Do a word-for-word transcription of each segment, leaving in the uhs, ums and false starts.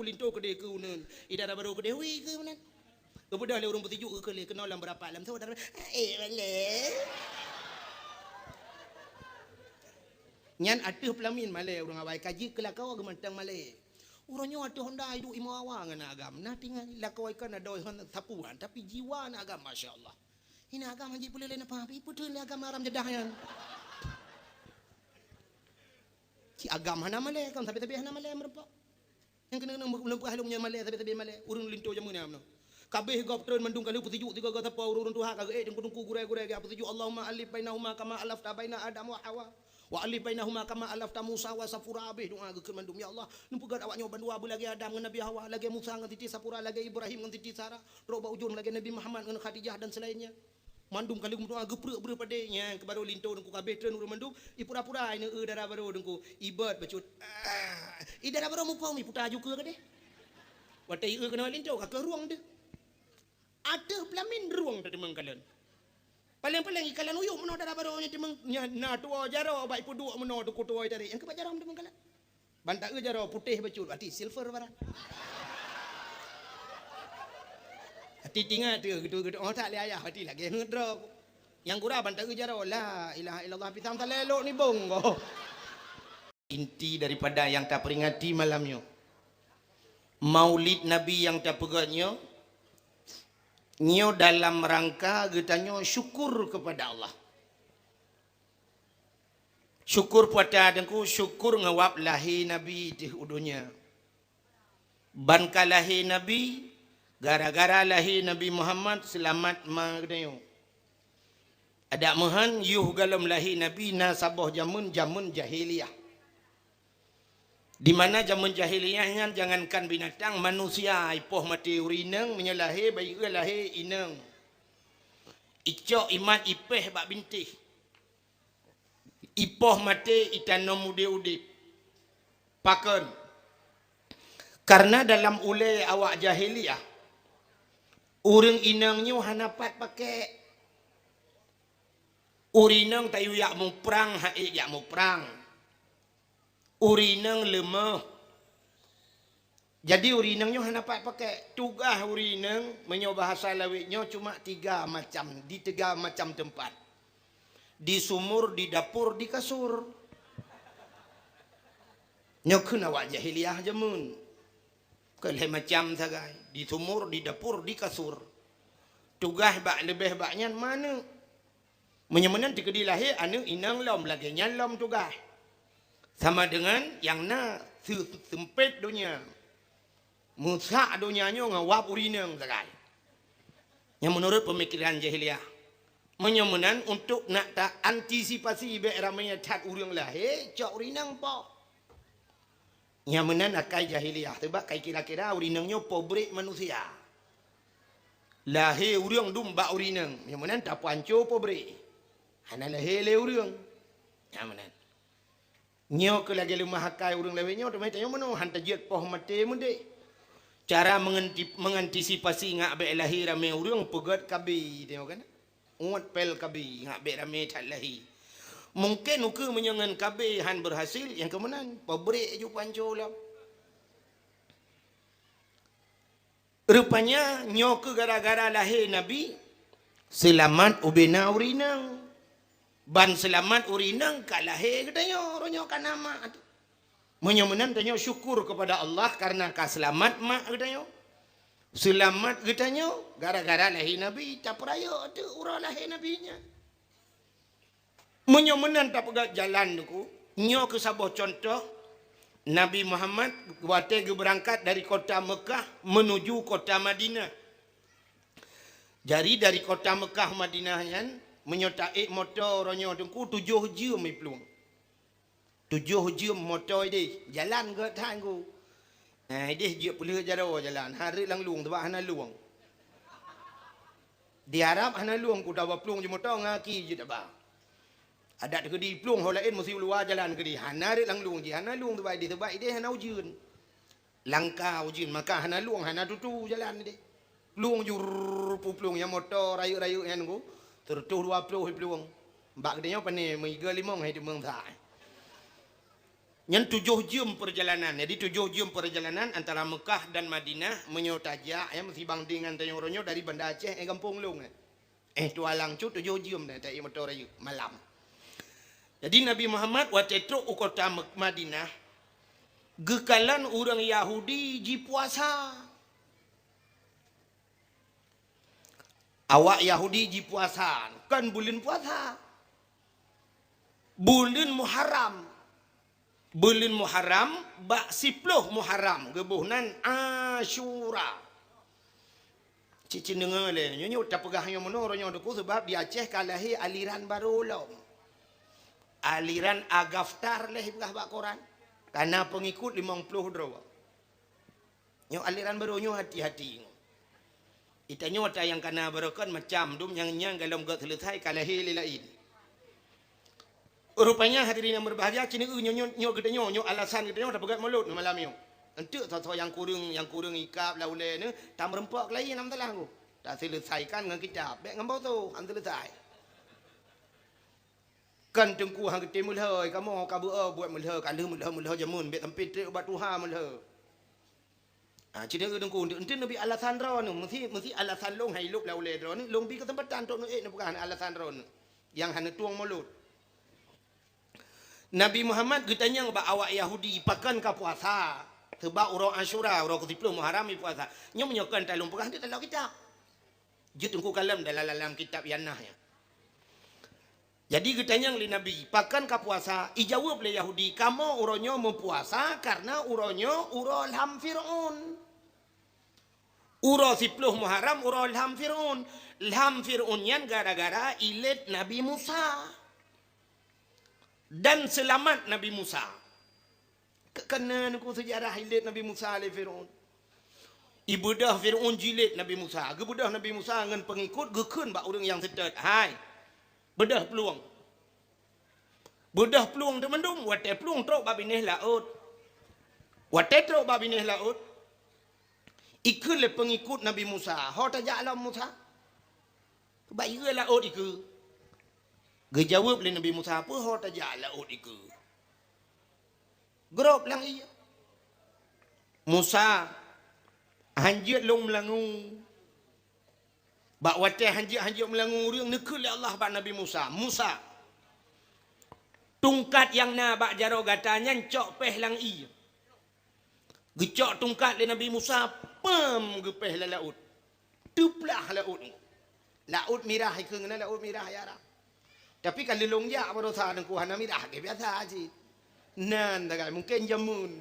Linto keudeh keu uneun. Idara barô keudeh wi keu meunan. Geubeudôh lé ureuëng peusijuek keu lé keunoe lam beurapat lam sot. Eh, malée. Nyan ateueh peulamin malée ureuëng awai ka jeuet keu lakoe geumantong malée. Uroe nyoe ateueh honda iduek imoe awa ngon agam. Nah tinggai lakoe kan adoe hon sapuan, tapi jiwa na agam, masya Allah. Hina agam hanjeuet peuleueh lé napa, tapi ipeuteun lé agam haram jadah nyan. Ci agam hana malée, kon sabe-sabe hana malée meureumpok. Nyang keuneuk-keuneuk meupeuhah lôn nyan malée, sabe-sabe malée. Ureuëng linto jameun nyan meunoe. Kabeh gob treun mandum ka lheueh peusijuek tiga gata po ureuëng tuha ka geuék teungku-teungku gurée-gurée geuh peusijuek, Allahumma alif bainahuma kama alafta baina Adam wa Hawa. Wa alif bainahuma kama alafta Musa wa Safura, abéh doa geukheun mandum, "Ya Allah, neupeugét awak nyoe bandua beulagée Adam ngon Nabi Hawa, lagée Musa ngon Siti Safura, lagée Ibrahim ngon Siti Sarah, trok bak ujong lagée Nabi Muhammad ngon Khadijah dan selainnya." Mandum ka lheueh meudoa geuprek breueh padé, nyang keu barô linto teungku kabéh treun ureuëng mandum, ipura-pura ineuk eu dara barô teungku, ibot bacut. Ah, i dara barô muphom iputa jukeue keudeh. Watée ieu keunoe linto ka keuh rueng deuh. Ateueh peulamin rueng teuteumeng kalon. Paleng-paleng ikalon uyuek meunoe dara barô nyan teumeung, nyan na tuwoe jaroe bak ipeuduek meunoe teungku tuwoe tarék, nyang keuh bak jaroe teumeung kalon. Ban taeu jaroe putéh bacut, até silver baran. Até tingat teuh geutu-geutu, oh tak lé ayah, até lagée heuet droe. Nyang gura ban taeu jaroe, la ilaha illallah, pisang salelok nibong goh. Inti daripada nyang taperingati malam nyoe, Maulid Nabi nyang tapeugét nyoe, nyoe dalam rangka geutanyoe syukur keupada Allah. Syukur peue ata teungku, syukur ngon wab lahé Nabi teuh u donya. Ban ka lahé Nabi, gara-gara lahé Nabi Muhammad seulamat ma geutanyoe. Adak meuhan, yoh gohlom lahé Nabi na saboh jameun, jameun jahiliyah. Di mana jameun jahiliyah nyan jangankan binatang, manusia ipoh maté ureuëng inong meunyoe lahé, bayeue lahé inong. Icok imat ipéh bak bintéh. Ipoh maté itanom udeb-udeb. Pakon? Kareuna dalam ulée awak jahiliyah, ureuëng inong nyoe hana pat pakék. Ureuëng inong tayue jak muprang, han ék jak muprang. Ureuëng inong leumoh. Jadi ureuëng inong nyoe hana pat pakék. Tugaih ureuëng inong meunyoe bahasa lawét nyoe cuma tiga macam, di tiga macam teumpat. Di sumur, di dapur, di kasur. Nyoe kheun awak jahiliyah jameun. Keu lhée macam sagai, di sumur, di dapur, di kasur. Tugaih bak leubeh bak nyan manök. Meunyoe meunan teukeudi lahé aneuëk inong lom, lagée nyan lom tugaih. Sama deungon nyang na seu-, seumpét donya. Meusak donya nyoe ngon wab ureuëng inong sagai. Nyang meunurot peumikiran jahiliyah. Meunyoe meunan, untuk nak ta antisipasi bék ramé that ureuëng lahé, cok ureuëng inong poh. Nyang meunan akai jahiliyah, sabab kai kira-kira ureuëng inong nyoe peubrek manusia. Lahé ureuëng dum bak ureuëng inong, nyang meunan tapeuhanco peubrek. Hana lahé lé ureuëng. Nyang meunan. Nyoe keuh lagée leumah akai ureuëng lawét nyoe, teuma tanyoe meunoe han tajeuet poh maté meudeh. Cara menganti-, mengantisipasi ngak bék lahé ramé ureuëng peugét kabi, tanyoe kan? Uet pél kabi, ngak bék ramé that lahé. Mungken ukeue meunyoe ngon kabi han beurhasil, nyang keu meunan, peubrek ju panco lom. Rupanya nyoe keuh gara-gara lahé Nabi, seulamat ubena ureuëng inong. Ban seulamat ureuëng inong ka lahé geutanyoe, uroe nyoe ka na mak. Meunyoe meunan tanyoe syukur keupada Allah kareuna ka seulamat mak geutanyoe. Seulamat geutanyoe gara-gara lahé Nabi, tapeurayeuk teuk uroe lahé Nabi nyan. Meunyoe meunan tapeugah jalan teungku, nyoe keuh saboh cuntoh Nabi Muhammad watée geubeurangkat dari kota Meukah meunuju kota Madinah. Jadi dari kota Meukah Madinah nyan, meunyoe taék moto uroe nyoe teungku tujoh jeuem iplueng. Tujoh jeuem moto ideh, jalan gét that teungku. Nah, ideh jeuet peuleueh jaroe jalan, hareuet lam lueng sabab hana lueng. Di Arab hana lueng, ku taba plueng ju moto ngaki jeuet taba. Adak teukeudi plueng ho laén meusi u luwa jalan keudi, hana rot lam lueng jih, hana lueng sabab ideh, sabab ideh hana ujeuen. Langka ujeuen, maka hana lueng, hana tutu jalan ideh. Plueng jur, pu plueng nyang moto rayeuk-rayeuk nyan ku, seureutôh dua ploh plueng. Bak geutanyoe pane meuiga limong hai teumeung sa. Nyan tujoh jeuem peurjalanan. Jadi tujoh jeuem peurjalanan antara Meukah dan Madinah, meunyoe tajak, ya, meusibang dengan tanyoe uroe nyoe dari Banda Aceh, eh, gampông lôn, eh. Eh, tualang cut tujoh jeuem dah, taék moto rayeuk malam. Jadi Nabi Muhammad watée trok u kota Mek-, Madinah, geukalon ureuëng Yahudi jipuasa. Awak Yahudi jipuasa, kon buleuen puasa. Buleuen Muharram. Buleuen Muharram, bak siploh Muharram, geuboh nan Asyura. Cit cit deungoe lé, nyoe, nyoe tapeugah nyoe meunoe uroe nyoe Teungku, sabab di Aceh ka lahé aliran barô lom. Aliran Agaftar lé ipeugah bak koran. Kana peungikut limong ploh droe. Nyoe aliran barô nyoe hati-hati. Itanyoe ata nyang kana barokon macam dum nyang, nyang golom gét seuleusai ka lahé lé laén. Rupanya hadirin yang berbahagia, cit nyoe, nyoe, nyoe geutanyoe, nyoe alasan geutanyoe tapeugét mulod malam nyoe. Enteuk soe-soe nyang kureueng, nyang kureueng ikab lam ulée nyoe, tameurumpok keu laén, alhamdulillah, Teungku. Taseuleusaikan ngon kitab, bék ngon boto, han seuleusai. Kan Teungku han geutem meulhö, kamoe ka beu-o buet meulhö, ka lheueh meulhö-meulhö jameun, bék sampai trép ubak tuha meulhö. Ah, cit nyoe Teungku, ente, ente neubi alasan droeneuh, meusi, meusi alasan lôn hai lôb lam ulée droeneuh, lôn bi keuseumpatan trok neuék neupeugah alasan droeneuh nyang hana tueng mulod. Nabi Muhammad geutanyong bak awak Yahudi, "Pakon ka puasa?" Seubab uroe Asyura, uroe keusiploh Muharram, ipuasa. Nyoe meunyoe kon talôn peugah, ente talok kitab. Jeuet Teungku kalon dalam, dalam kitab nyang na nyan. Jadi geutanyong lé Nabi, "Pakon ka puasa?" Ijaweueb lé Yahudi, "Kamoe uroe nyoe meupuasa kareuna uroe nyoe uroe lham Fir'aun." Uroe siploh Muharram uroe lham Fir'aun. Lham Fir'aun nyan gara-gara ilét Nabi Musa. Dan seulamat Nabi Musa. Keu-, keuneuk Teungku seujarah ilét Nabi Musa lé Fir'aun. Ibeudôh Fir'aun jilét Nabi Musa. Geubeudôh Nabi Musa ngon peungikut geukheun bak ureuëng nyang seutôt, "Hai, beudôh plueng." Beudôh plueng teumandum, watée plueng trok bak binéh laôt. Watée trok bak binéh laôt, ikheun lé peungikut Nabi Musa, "Ho tajak lom Musa?" "Bak ié laôt ikeue." Geujaweueb lé Nabi Musa, "Peue ho tajak laôt ikeue?" Grob lam ié. "Musa, hanjeuet lôn meulangue." Bak watée hanjeuet-hanjeuet meulangue ureuëng, neukheun lé Allah bak Nabi Musa, "Musa, tungkat nyang na bak jaroe gata nyan cok péh lam ié." Geucok tungkat lé Nabi Musa, pam geupéh lam laôt. Teuplah laôt. Laôt Mirah ikeue ngon Laôt Mirah ya Arab. Tapi ka lôn jak baroesa Teungku hana mirah, lagée biasa cit. Nan sagai mungken jameun.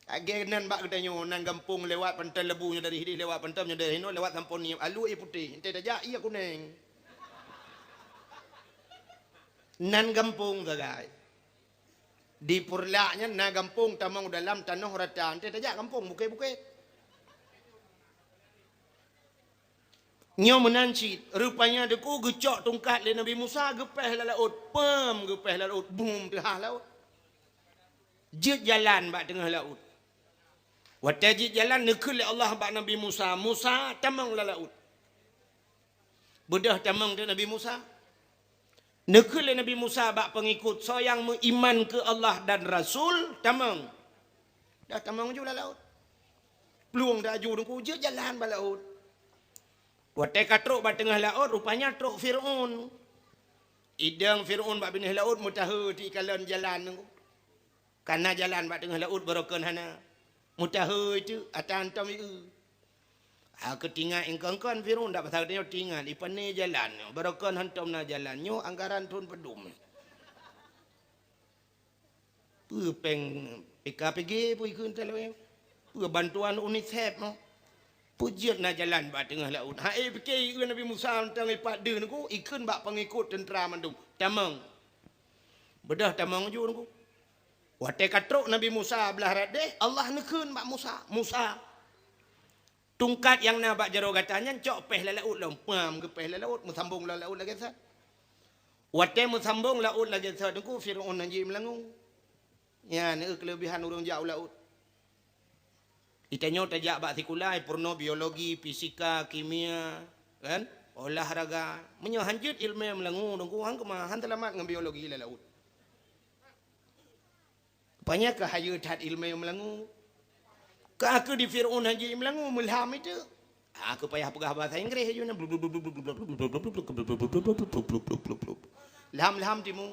Lagée nan bak geutanyoe, nan gampông lewat Panton Lebu nyoe dari hideh, lewat Panton nyoe dari hinoe, lewat Sampoe Niem, alue ié putéh, ente tajak ié kunéng. Nan gampông sagai. Di Peureulak nyan na gampông tamong dalam tanoh rata, ente tajak gampông bukét-bukét. Nyoe meunan cit, rupanya Teungku geucok tungkat lé Nabi Musa, geupéh lam laôt, pam geupéh lam laôt, bum teuhah laôt. Jeuet jalan bak teungoh laôt. Watée jeuet jalan, neukheun lé Allah bak Nabi Musa, "Musa, tamong lam laôt." Beudôh tamong teuk Nabi Musa. Neukheun lé Nabi Musa bak peungikut, "Soe nyang meuiman keu Allah dan Rasul, tamong." Dah tamong ju lam laôt. Plueng dah aju Teungku, jeuet jalan bak laôt. Watée ka trok bak teungoh laôt, rupanya trok Fir'aun. Idong Fir'aun bak binéh laôt, meutahe teuh ikalon jalan Teungku. Kana jalan bak teungoh laôt, barokon hana. Meutahe teuh, ata hantom ié. Ha, keu tingat ingkon-kon Fir'aun, dak pasal geutanyoe tingat, ipané jalan, barokon hantom na jalan. Nyoe anggaran thon padum. Peue péng P K P G peue ikheun talawée? Peue bantuan UNICEF nyoe? Peue jeuet na jalan bak teungoh laôt? Ha, eh, pike ié Nabi Musa mantong ipat deuh Teungku, ikheun bak peungikut teuntra mandum, "Tamong." Beudôh tamong ju Teungku. Watée ka trok Nabi Musa blah rot deh, Allah neukheun bak Musa, "Musa, tungkat nyang na bak jaroe gata nyan cok péh lam laôt lom." Pam geupéh lam laôt, meusambong lam laôt lagée sa. Watée meusambong laôt lagée sa Teungku, Fir'aun hanjeuet meulangong. Nyan keuleubiehan ureuëng jak u laôt. Geutanyoe tajak bak sikula, peurunoe biologi, fisika, kimia, kan? Olahraga. Meunyoe hanjeuet ileumé meulangong Teungku, han keumah, han seulamat ngon biologi lam laôt. Rupanya ka hayeue that ileumèe meulangue. Ka keuh di Fir'aun haji meulangue, meulham itu. Ah, keu payah peugah bahasa Inggréh aju na. Lham-lham timu.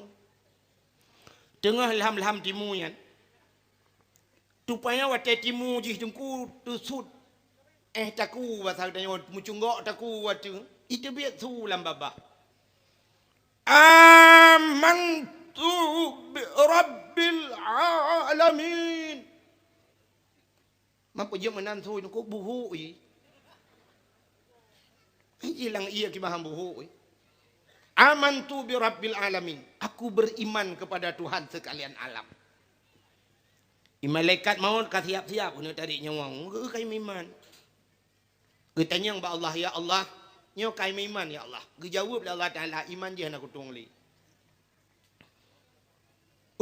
Teungoh lham-lham timu nyan. Rupanya watèe timu jih teungku teusut. Eh, taku basa geutanyoe meucunggok taku watèe. Iteubiet su lam babah. Amantu bi rabbil alamin. Mampu jeuet meunan su nyoe kok buhuk i. Ilang iya kibahan buhuk i. Amantu bi rabbil alamin. Aku beriman kepada Tuhan sekalian alam. I malaikat maut ka siap-siap keuneuk tarék nyawöng. Geu kai meuiman. Geutanyong bak Allah, "Ya Allah, nyoe kai meuiman, ya Allah." Geujaweueb lé Allah Taala, "Iman jih hana kutueng lé."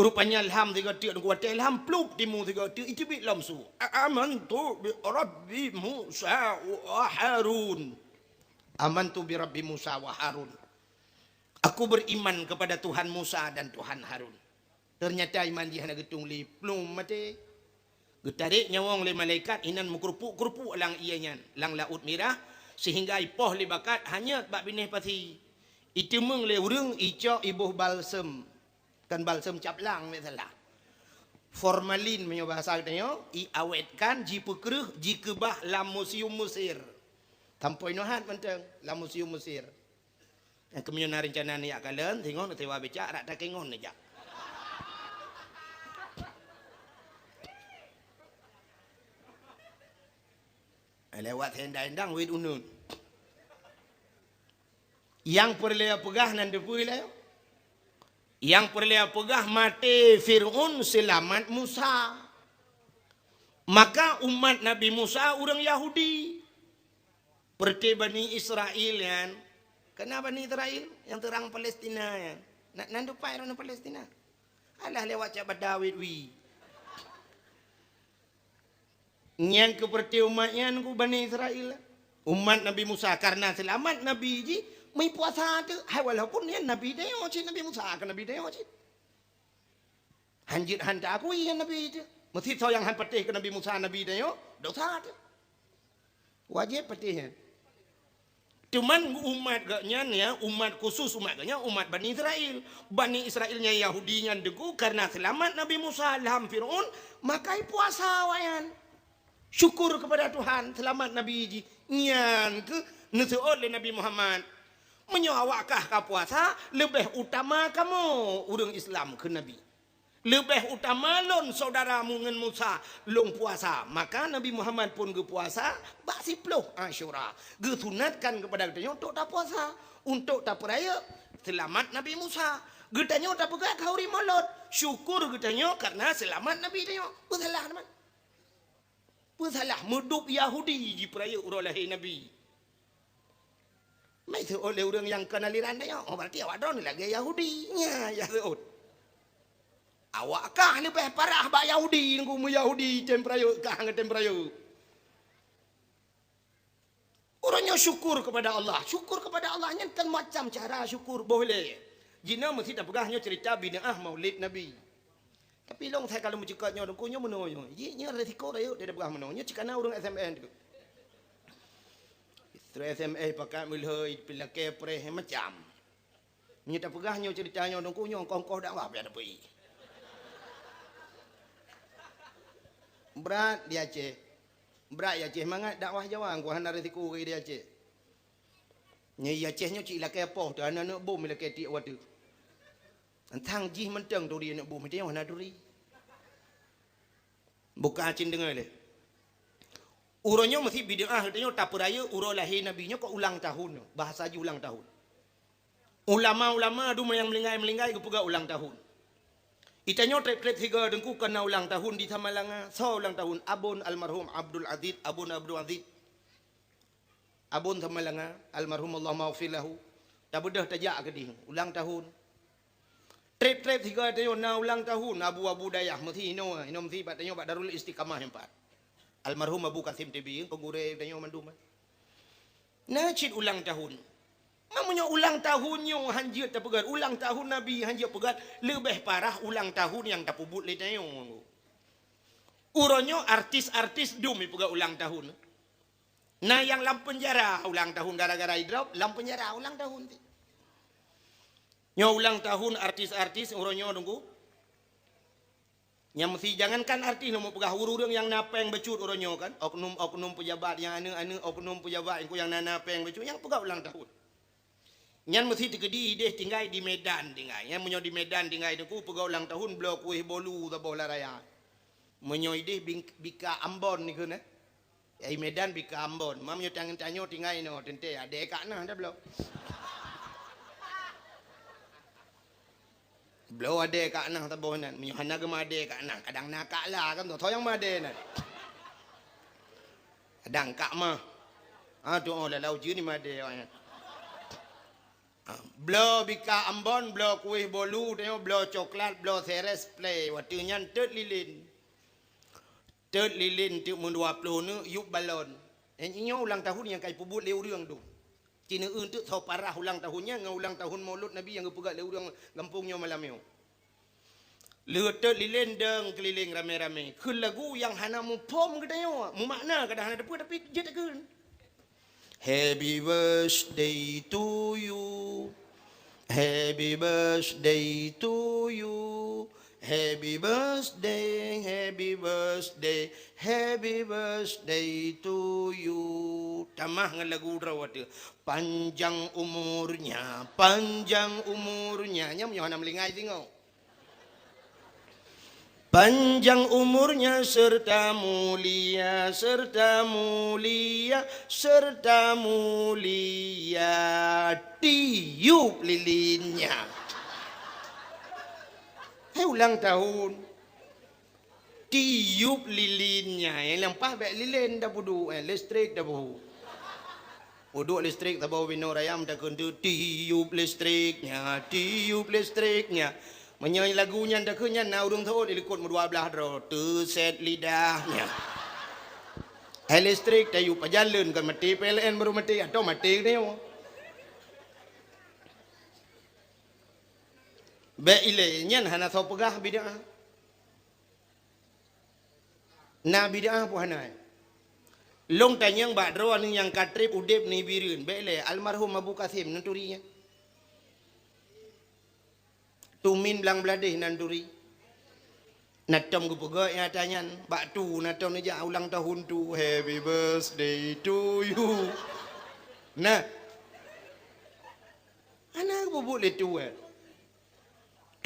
Rupanya lham sigoe teuk, watèe lham plup timu sigoe teuk, iteubiet lom su. "Amantu bi Rabbi Musa wa Harun." "Amantu bi Rabbi Musa wa Harun." Aku beriman kepada Tuhan Musa dan Tuhan Harun. Ternyata iman jih hana geutueng lé, plup maté. Geutarék nyawöng lé malaikat inan meukeurupuk-keurupuk lam ié nyan, lam Laôt Mirah, sehingga ipoh lé bakat hanyot bak binéh pasi. Iteumeung lé ureuëng icok iboh balsem. Kan balsem cap lang, misalnya. Formalin meunyoe bahasa geutanyoe, iawetkan, jipeukreueh, jikeubah lam museum Mesir. Sampoe nyoe hat mantong lam museum Mesir. Nyang keumeunyoe na rencana neujak kalon, singoh neusewa becak, rak takengon neujak. Lewat hendang-hendang wit uneun. Nyang peureulée peugah nan teupeue lé. Nyang peureulée peugah maté Fir'aun seulamat Musa. Maka umat Nabi Musa ureuëng Yahudi. Peureuté Bani Israel nyan, kana Bani Israel nyang teurang Palestina nyan. Na, nan dupai ureuëng Palestina. Alah lewat cak bada wit wi. Nyan keuh peureuté umat nyan keuh Bani Israel. Umat Nabi Musa karena seulamat Nabi jih meupuasa teuh. Hai walaupun nyan Nabi tanyoe cit Nabi Musa keu Nabi tanyoe cit. Hanjeuet han ta akui nyan Nabi teuh. Meusisoe nyang han patéh keu Nabi Musa Nabi tanyoe, dosa teuh. Wajéb patéh nyan. Cuman umat geuh nyan ya, umat khusus umat geuh nyan, umat Bani Israel. Bani Israel nyan Yahudi nyan deungon karena seulamat Nabi Musa lam Fir'aun, maka ipuasa awaknyan. Syukur kepada Tuhan, seulamat Nabi jih. Nyan keuh neuseuôt lé Nabi Muhammad. Meunyoe awak kah ka puasa, leubeh utama kamoe ureuëng Islam keu Nabi. Leubeh utama lôn syedara mu ngon Musa lôn puasa. Maka Nabi Muhammad pun geupuasa bak siploh Asyura. Geusunatkan keupada geutanyoe untuk tapuasa, untuk tapeurayeuk seulamat Nabi Musa. Geutanyoe tapeugah khauri Maulud, syukur geutanyoe karena seulamat Nabi tanyoe. Peusalah teuma. Peusalah meudub Yahudi jipeurayeuk uroe lahé Nabi. Mai seuôt lé ureuëng nyang kon aliran tanyoe, oh, berarti awak droe lagée Yahudi. Nya, ya seuôt. Awak kah leubeh parah bak Yahudi, nunggu meu Yahudi tem peurayeuk kah ngon tem peurayeuk. Ureuëng nyoe syukur kepada Allah. Syukur kepada Allah nyan kan macam cara syukur boh lé. Jinoe meusti tapeugah nyoe cerita bid'ah Maulid Nabi. Tapi lôn sai ka lôn meucukot nyoe, Teungku, nyoe meunoe nyoe. Ji, nyoe resiko rayeuk dia peugah meunoe. Nyoe cikana ureuëng S M S tu. Istri S M S pakat meulhoi, pilakée preh macam. Nyoe tapeugah nyoe cerita nyoe, Teungku, nyoe ongkoh-ongkoh dakwah pih ada pui. Brat di Aceh. Brat di Aceh mangat dakwah Jawa, Teungku, hana resiko di Aceh. Nyoe di Aceh nyoe cit ilakée poh, teu hana neuk bom ilakée tiek watée. Tang jih mantong turi aneuk bumoe tanyoe hana turi. Buka cit deungoe lé. Uroe nyoe meusti bid'ah tanyoe tapeurayeuk uroe lahé Nabi nyoe keu ulang tahun nyoe, bahasa jih ulang tahun. Ulama-ulama dum nyang meuninggai-meuninggai geupeugah ulang tahun. Itanyoe treb-treb sigoe Teungku kana ulang tahun di Samalanga, soe ulang tahun? Abon almarhum Abdul Aziz, Abon Abdul Aziz. Abon Samalanga, almarhum Allahumma ghfir lahu, tabeudôh tajak keudeh ulang tahun. Treb-treb sigoe tanyoe na ulang tahun, abu-abu dayah meusti inoe, inoe meusti bak tanyoe bak Darul Istiqamah nyan pat. Almarhum Abu Kasim T B, keu gurée tanyoe mandum. Na cit ulang tahun. Meunyoe ulang tahun nyoe hanjeuet tapeugét, ulang tahun Nabi hanjeuet peugét, leubeh parah ulang tahun nyang tapeubuet lé tanyoe. Uroe nyoe artis-artis dum ipeugét ulang tahun. Na nyang lam peunjara ulang tahun gara-gara idrop, lam peunjara ulang tahun ti. Nyoe ulang tahun artis-artis uroe nyoe nunggu. Nyang meusi jangankan artis, neumeupeugah ureuëng nyang na péng bacut uroe nyoe kan, oknum-oknum pejabat nyang aneuk-aneuk oknum pejabat nyang na, na péng bacut nyang peugah ulang tahun. Nyan meusi teukeudi ideh tinggai di Medan tinggai. Nyan meunyoe di Medan tinggai teungku peugah ulang tahun bloe kueh bolu saboh lam raya. Meunyoe ideh bing-, bika Ambon dikeue na. Ai Medan bika Ambon. Ma meunyoe tangan tanyoe tinggai inoe teuntée adé kak nah dah bloe. Bloe adé kak nah saboh nan. Meunyoe hana geumeuadé kak nah, kadang na kak la kan tu. Soe nyang meuadé nan? Kadang kak mah. Ha tu oh lalau jeue ni meuadé awaknyan. Ha, bloe bika Ambon, bloe kueh bolu, tanyoe bloe coklat, bloe seres, play. Watée nyan teut lilin. Teut lilin teuk meudua ploh neuk yup balon. Nyoe ulang tahun nyang ka ipeubuet lé ureuëng tu. Ci neueu teuk soe parah ulang tahun nyan ngon ulang tahun Maulud Nabi nyang geupeugah lé ureuëng gampông nyoe malam nyoe. Leutot lilén dong keulileng ramé-ramé. Kheun lagu nyang hana muphom geutanyoe, mumakna kadang hana teupeu tapi jeuet takheun. Happy birthday to you. Happy birthday to you. Happy birthday, happy birthday, happy birthday to you. Tamah ngon lagu droe watée. Panjang umurnya, panjang umurnya. Nyan meunyoe hana meulingai singoh. Panjang umurnya serta mulia, serta mulia, serta mulia tiup lilinnya. Hai ulang tahun. Tiup lilinnya, nyang leupah bék lilén tapeuduek, eh, listrik tapeuhu. Peuduek listrik saboh binoe raya meutakheun teuk, "Tiup listriknya, tiup listriknya." Meunyoe lagu nyan takheun nyan na ureuëng seuôt di likot meudua blaih droe, "Teusét lidahnya." Hai listrik tayup pajan leuen kon maté P L N baru maté, atau maté geutanyoe. Bék ilée nyan hana soe peugah bid'ah. Na bid'ah peue hana? Lôn tanyong bak droeneuh nyang ka treb udeb nibak Bireuen, bék lé almarhum Abu Kasim neuturi nyan. Tumin Blang Bladeh nan turi. Na tom geupeugah nyata nyan, bak tu na tom neujak ulang tahun tu, "Happy birthday to you." Nah. Hana geupeubeuet lé tu, eh.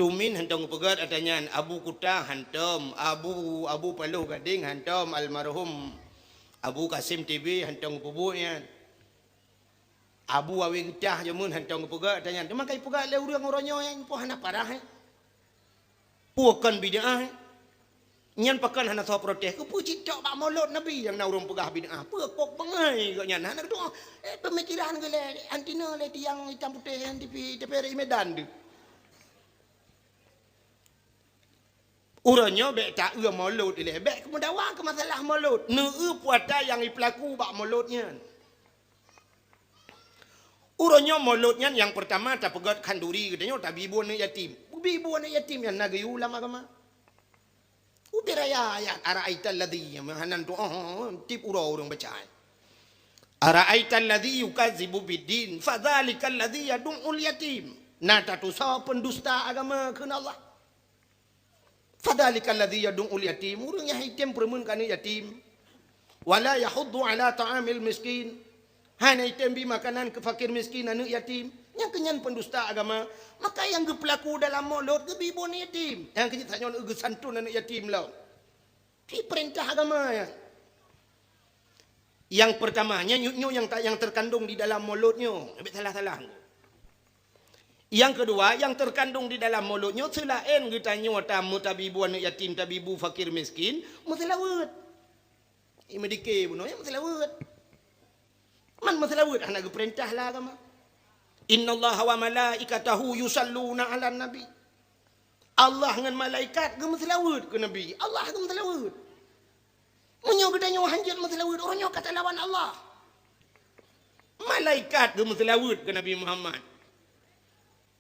Tumin hantom geupeugét ata nyan, Abu Kuta hantom, Abu, Abu Paloh Gadeng hantom, almarhum Abu Kasim T B hantom geupeubeuet nyan. Abu Awe Geutah jameun hantom geupeugét ata nyan. Teuma ka ipeugét lé ureuëng uroe nyoe nyan, peue hana parah, eh? Peue kon bid'ah, eh? Nyan pakon hana soe protes. Keupeue cit tok bak Maulud Nabi nyang na ureuëng peugah bid'ah? Peue kok beungai geuh nyan? Hana geutu'oh, eh, peumikiran geuh lé, antina lé tiang itam putéh nyan tipi, tapi rot Medan tu. Uroe nyoe bék taeu Maulud ilée, bék keumeudawa keu masalah Maulud. Neueu puata nyang ipeulaku bak Maulud nyan. Uroe nyoe Maulud nyan nyang peurtama tapeugét khanduri geutanyoe tabi bu aneuëk yatim. Bi bu aneuëk yatim nyan na geuyue lam agama. Ubé raya ayat, "Ara'aital ladzi," meuhanan tu, oh, tip uroe ureuëng baca. "Ara'aital ladzi yukazzibu biddin, fadzalikal ladzi yadu'ul yatim." Na tatusoe pendusta agama kheun Allah. "Fadzalikal ladzi yadu'ul yatim," ureuëng nyang item peureumeun keu aneuëk yatim. "Wala yahuddu ala ta'amil miskin." Hana item bi makanan keu fakir miskin aneuëk yatim. Nyang keu nyan pendusta agama. Maka nyang geupeulaku dalam Maulud geubi bu aneuëk yatim. Nyang keu nyan tanyoe geusanton aneuëk yatim lom. Di peurintah agama nyan. Nyang peurtama, nyan nyoe nyang ta-, nyang teukandong di dalam Maulud nyoe. Bék salah-salah. Nyang keudua, nyang teukandong di dalam Maulud nyoe seulaén geutanyoe tamu tabi bu aneuëk yatim, tabi bu fakir miskin, meuseulaweuet. Imedike bunoe nyang meuseulaweuet. Man meuseulaweuet hana geupeurintah lé agama. "Innallaha wa malaikatahu yusalluna 'alan nabi." Allah ngon malaikat geumeuseulaweuet keu Nabi. Allah geumeuseulaweuet. Meunyoe geutanyoe hanjeuet meuseulaweuet, uroe nyoe ka talawan Allah. Malaikat geumeuseulaweuet keu Nabi Muhammad.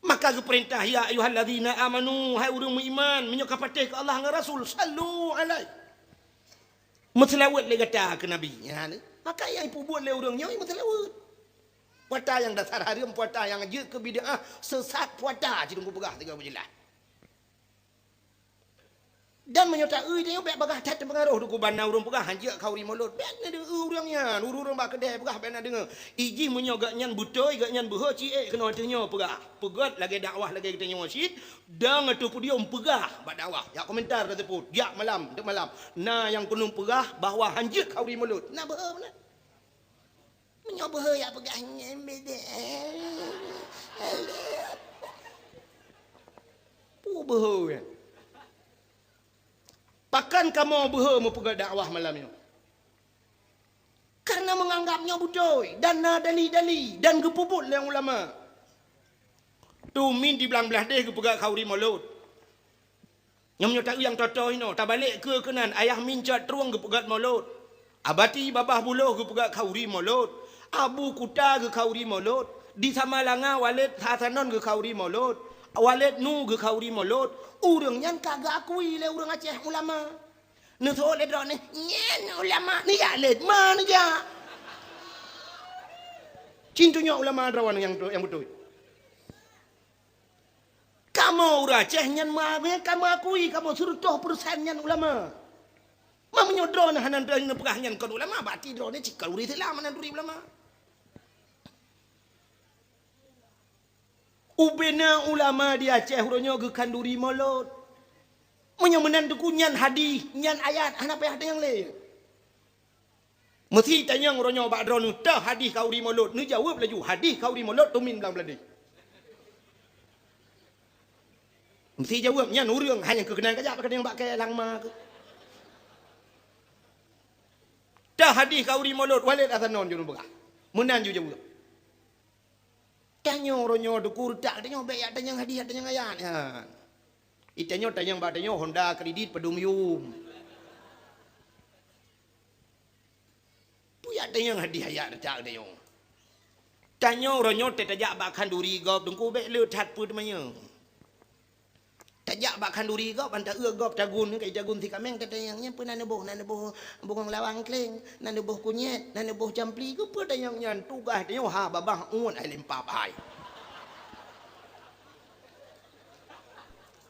Maka geupeurintah, "Ya ayyuhallazina amanu," hai ureuëng meuiman, meunyoe ka patéh keu Allah ngon Rasul, "sallu alaihi." Meuseulaweuet lé gata keu Nabi. Nyan, maka nyang ipeubuet lé ureuëng nyoe meuseulaweuet. Puasa nyang dasar hareuem, puasa nyang jeuet keu bid'ah, seusat puasa, cit Teungku peugah sigoe beujeulaih. Dan meunyoe ta-eu tanyoe bék bagah that teupeungaroh Teungku, ban na ureuëng peugah hanjeuet khauri mulod. Bék na deungoe ureuëng nyan, ureuëng-ureuëng bak keudè peugah bék na deungoe. Ijih meunyoe geuhnyan beutôi, geuhnyan beuhe, ci ék keunoe ateueh nyoe peugah. Peugét lagée dakwah lagée geutanyoe cit, dong ateueh podium peugah bak dakwah. Jak komentar ka teupot, jak malam, teuk malam. Na nyang keuneuk peugah bahwa hanjeuet khauri mulod. Na beuhe meunan. Meunyoe beuhe jak peugah nyan beda. Peue beuhe nyan? Pakon kamoe beuhe meupeugét dakwah malam nyoe? Kareuna meunganggab nyoe beutôi dan na dali-dali dan geupeubuet lé ulama. Tumin di blang blaih deh geupeugét khauri mulod. Nyoe meunyoe ta-eu nyang toe-toe inoe, tabalek keue keunan, Ayah Min Cot Trueng geupeugét mulod. Abati Babah Buloh geupeugét khauri mulod. Abu Kuta geukhauri mulod. Di Samalanga Waled Hasanon geukhauri mulod. Waled Nu geukhauri mulod. Ureuëng nyan ka geuakui lé ureuëng Aceh ulama. Neuseuôt lé droeneuh, "Nyan ulama, neujak lé, ma neujak?" Cit tanyoe ulama droeneuh nyang, nyang beutôi. Kamoe ureuëng Aceh nyan meuakui, kamoe akui, kamoe seureutôh peureusén nyan ulama. Ma meunyoe droeneuh hana neupeugah nyan kon ulama, berarti droeneuh cit kon ureuëng Islam, hana turi ulama. Ubena ulama di Aceh uroe nyoe geukhanduri mulod. Meunyoe meunan Teungku, nyan hadih, nyan ayat, hana payah tanyong lé. Meusi tanyong uroe nyoe bak droeneuh, toh hadih khauri mulod? Neujaweueb laju, hadih khauri mulod tumin blang blaih deh. Meusi jaweueb, nyan ureuëng hana keukeunang kajak, ka tanyong bak kée langma keuh. Toh hadih khauri mulod, Waled Hasanon jeuet peugah. Meunan ju jaweueb. Tanyoe uroe nyoe Teungku, reutak tanyoe bék jak tanyong hadih, jak tanyong ayat nyan. Itanyoe tanyong bak tanyoe Honda kredit padum yum. Peue jak tanyong hadih ayat reutak tanyoe. Tanyoe uroe nyoe teuh tajak bak khanduri gob Teungku bék le that peue teumanyong. Tajak bak khanduri gob, ban ta-eu gob tagun, ka tagun si kaméng tatanyong, nyan peue na neuboh, na neuboh bungong lawang kleng, na neuboh kunyét, na neuboh campli, keupeue tanyong nyan, tugaih tanyoe ha babah uet hai limpab hai.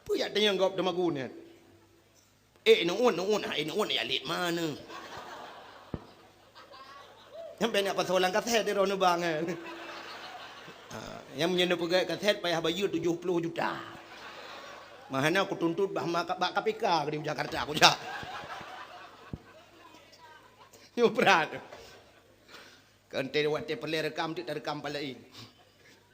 Peue jak tanyong gob teumagun nyan? Eh, neuuet, neuuet, hai neuuet, ya lét ma neu. Nyang peuet na pasoe lam kasét di droeneuh bang, eh. Ha, nyang meunyoe neupeugét kasét payah bayeue tujoh ploh juta. Meuhana kutuntot bah ma-, bak K P K di Jakarta kujak. Nyoe brat. Kan watée peureulée rekam tu tarekam palaén.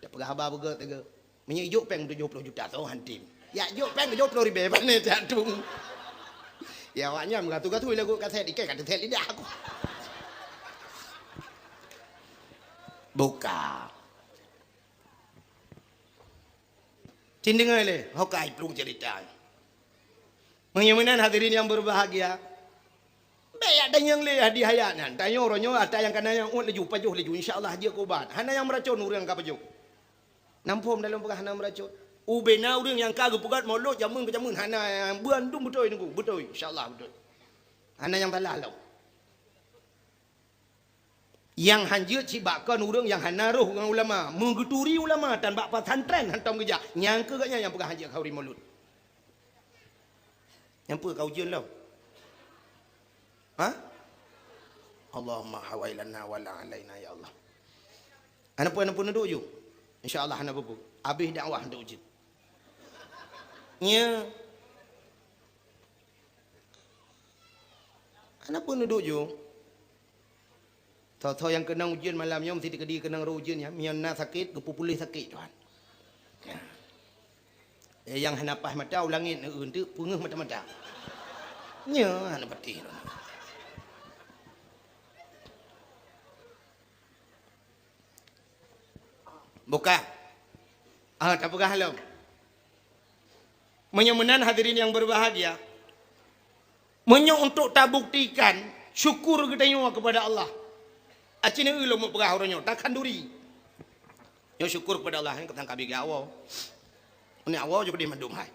Tapeugah haba beugét teuga. Meunyoe ijok péng tujoh ploh juta soe han tem. Ya jok péng tujoh ploh ribée pane jak tueng. Ya awak nyan meugatu-gatu lagu kasét, ikai ka teutet lidah aku. Buka. Cin deungoe lé, hokai plueng cerita. Meunyoe meunan hadirin yang berbahagia, bék jak tanyong lé hadiah ayat nyan. Tanyong uroe nyoe ata nyang kana nyang uet laju, pajoh laju. Insya Allah jeuet keu ubat. Hana nyang meuracon ureuëng ka pajoh. Nam phom dalam peugah hana meuracon. Ubena ureuëng nyang ka geupeugét mulod jameun keu jameun hana, bandum beutôi Teungku, beutôi. Insya Allah beutôi. Hana nyang salah lom. Nyang han jeuet cit bak kon ureuëng nyang hana roh ngon ulama, meugeuturi ulama tan bak pesantren hantom geujak. Nyang keu gobnyan nyang peugah han jeuet khauri mulod. Nyang peue ka ujeuen lom? Ha? Allahumma hawailana wala alaina ya Allah. Hana peue, hana peue neuduek ju. Insya Allah hana peue-peue. Abéh dakwah neuduek ju. Nya. Hana peue neuduek ju. Soe-soe nyang keunong ujeuen malam nyoe meusti teukeudi keunong roh ujeuen nyan. Meunyoe na sakét, geupeupuléh sakét Tuhan. Eh, nyang hana paih mata u langét, eh, eunteuk peungeuh mata-mata. Nyoe hana patéh. Buka. Ah, tapeugah lom. Meunyoe meunan hadirin yang berbahagia, meunyoe untuk tabuktikan syukur geutanyoe kepada Allah, Aci neu lôn meupeugah uroe nyoe, takhanduri. Nyoe syukur kepada Allah, nyan ka tangkabi geuawoe. Ni awoe ju keudeh mandum hai.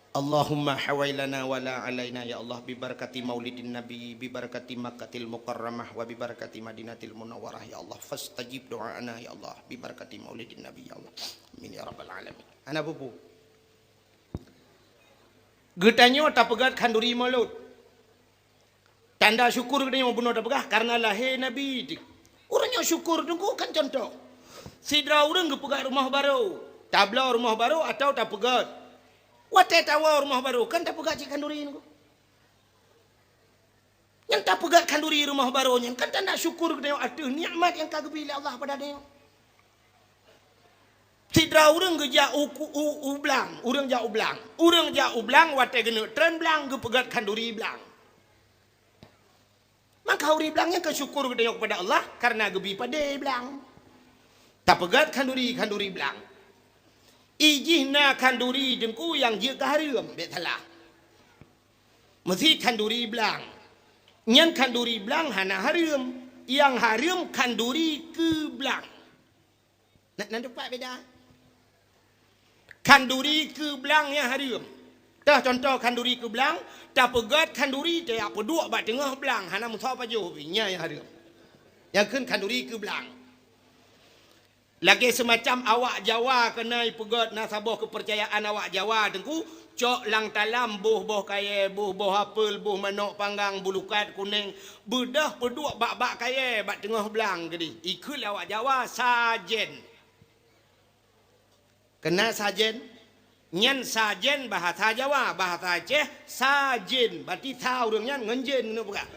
Allahumma hawailana wa la alaina ya Allah, bi barakati maulidin nabi, bi barakati Makkatil Mukarramah, wa bi barakati Madinatil Munawwarah ya Allah, fastajib do'ana ya Allah, bi barakati maulidin nabi ya Allah. Amin ya rabbal alamin. Hana peue-peue. Geutanyoe tapeugét khanduri Maulud. Tanda syukur geutanyoe bunoe tapeugah karena lahé Nabi. Ureuëng nyang syukur teungku kan contoh. Sidroe ureuëng geupeugét rumoh barô, tabloe rumoh barô atawa tapeugét. Watée tawoe rumoh barô kan tapeugét cit khanduri teungku. Nyang tapeugét khanduri rumoh barô nyan kan tanda syukur geutanyoe ateueh nikmat nyang ka geubri lé Allah bak tanyoe. Sidroe ureuëng geujak u, u, u blang, ureuëng jak u blang. Ureuëng jak u blang watée geuneuk treun blang geupeugét khanduri blang. Maka khanduri blang nyan keu syukur geutanyoe kepada Allah karena geubri padé blang. Tapeugét khanduri, khanduri blang. I jih na khanduri teungku nyang jeuet keu hareuem, bék salah. Meusi khanduri blang. Nyan khanduri blang hana hareuem. Nyang hareuem khanduri keu blang. Na, na teumpat beda. Khanduri keu blang nyang hareuem. Teuh contoh khanduri keu blang, tapeugét khanduri tajak peuduek bak teungoh blang, hana meusoe pajoh pih, nyan nyang hareuem. Nyang kheun khanduri keu blang. Lagée seumacam awak Jawa keuneuk peugét na saboh keupeurcayaan awak Jawa teungku, cok lam talam boh-boh kayée, boh-boh apel, boh manok panggang, bulukat kuneng, beudôh peuduek bak-bak kayée bak teungoh blang keudeh. Ikheun lé awak Jawa sajen. Keunan sajen, nyan sajen bahasa Jawa, bahasa Aceh sajen, berarti sa ureuëng nyan ngon jen keuneuk peugah.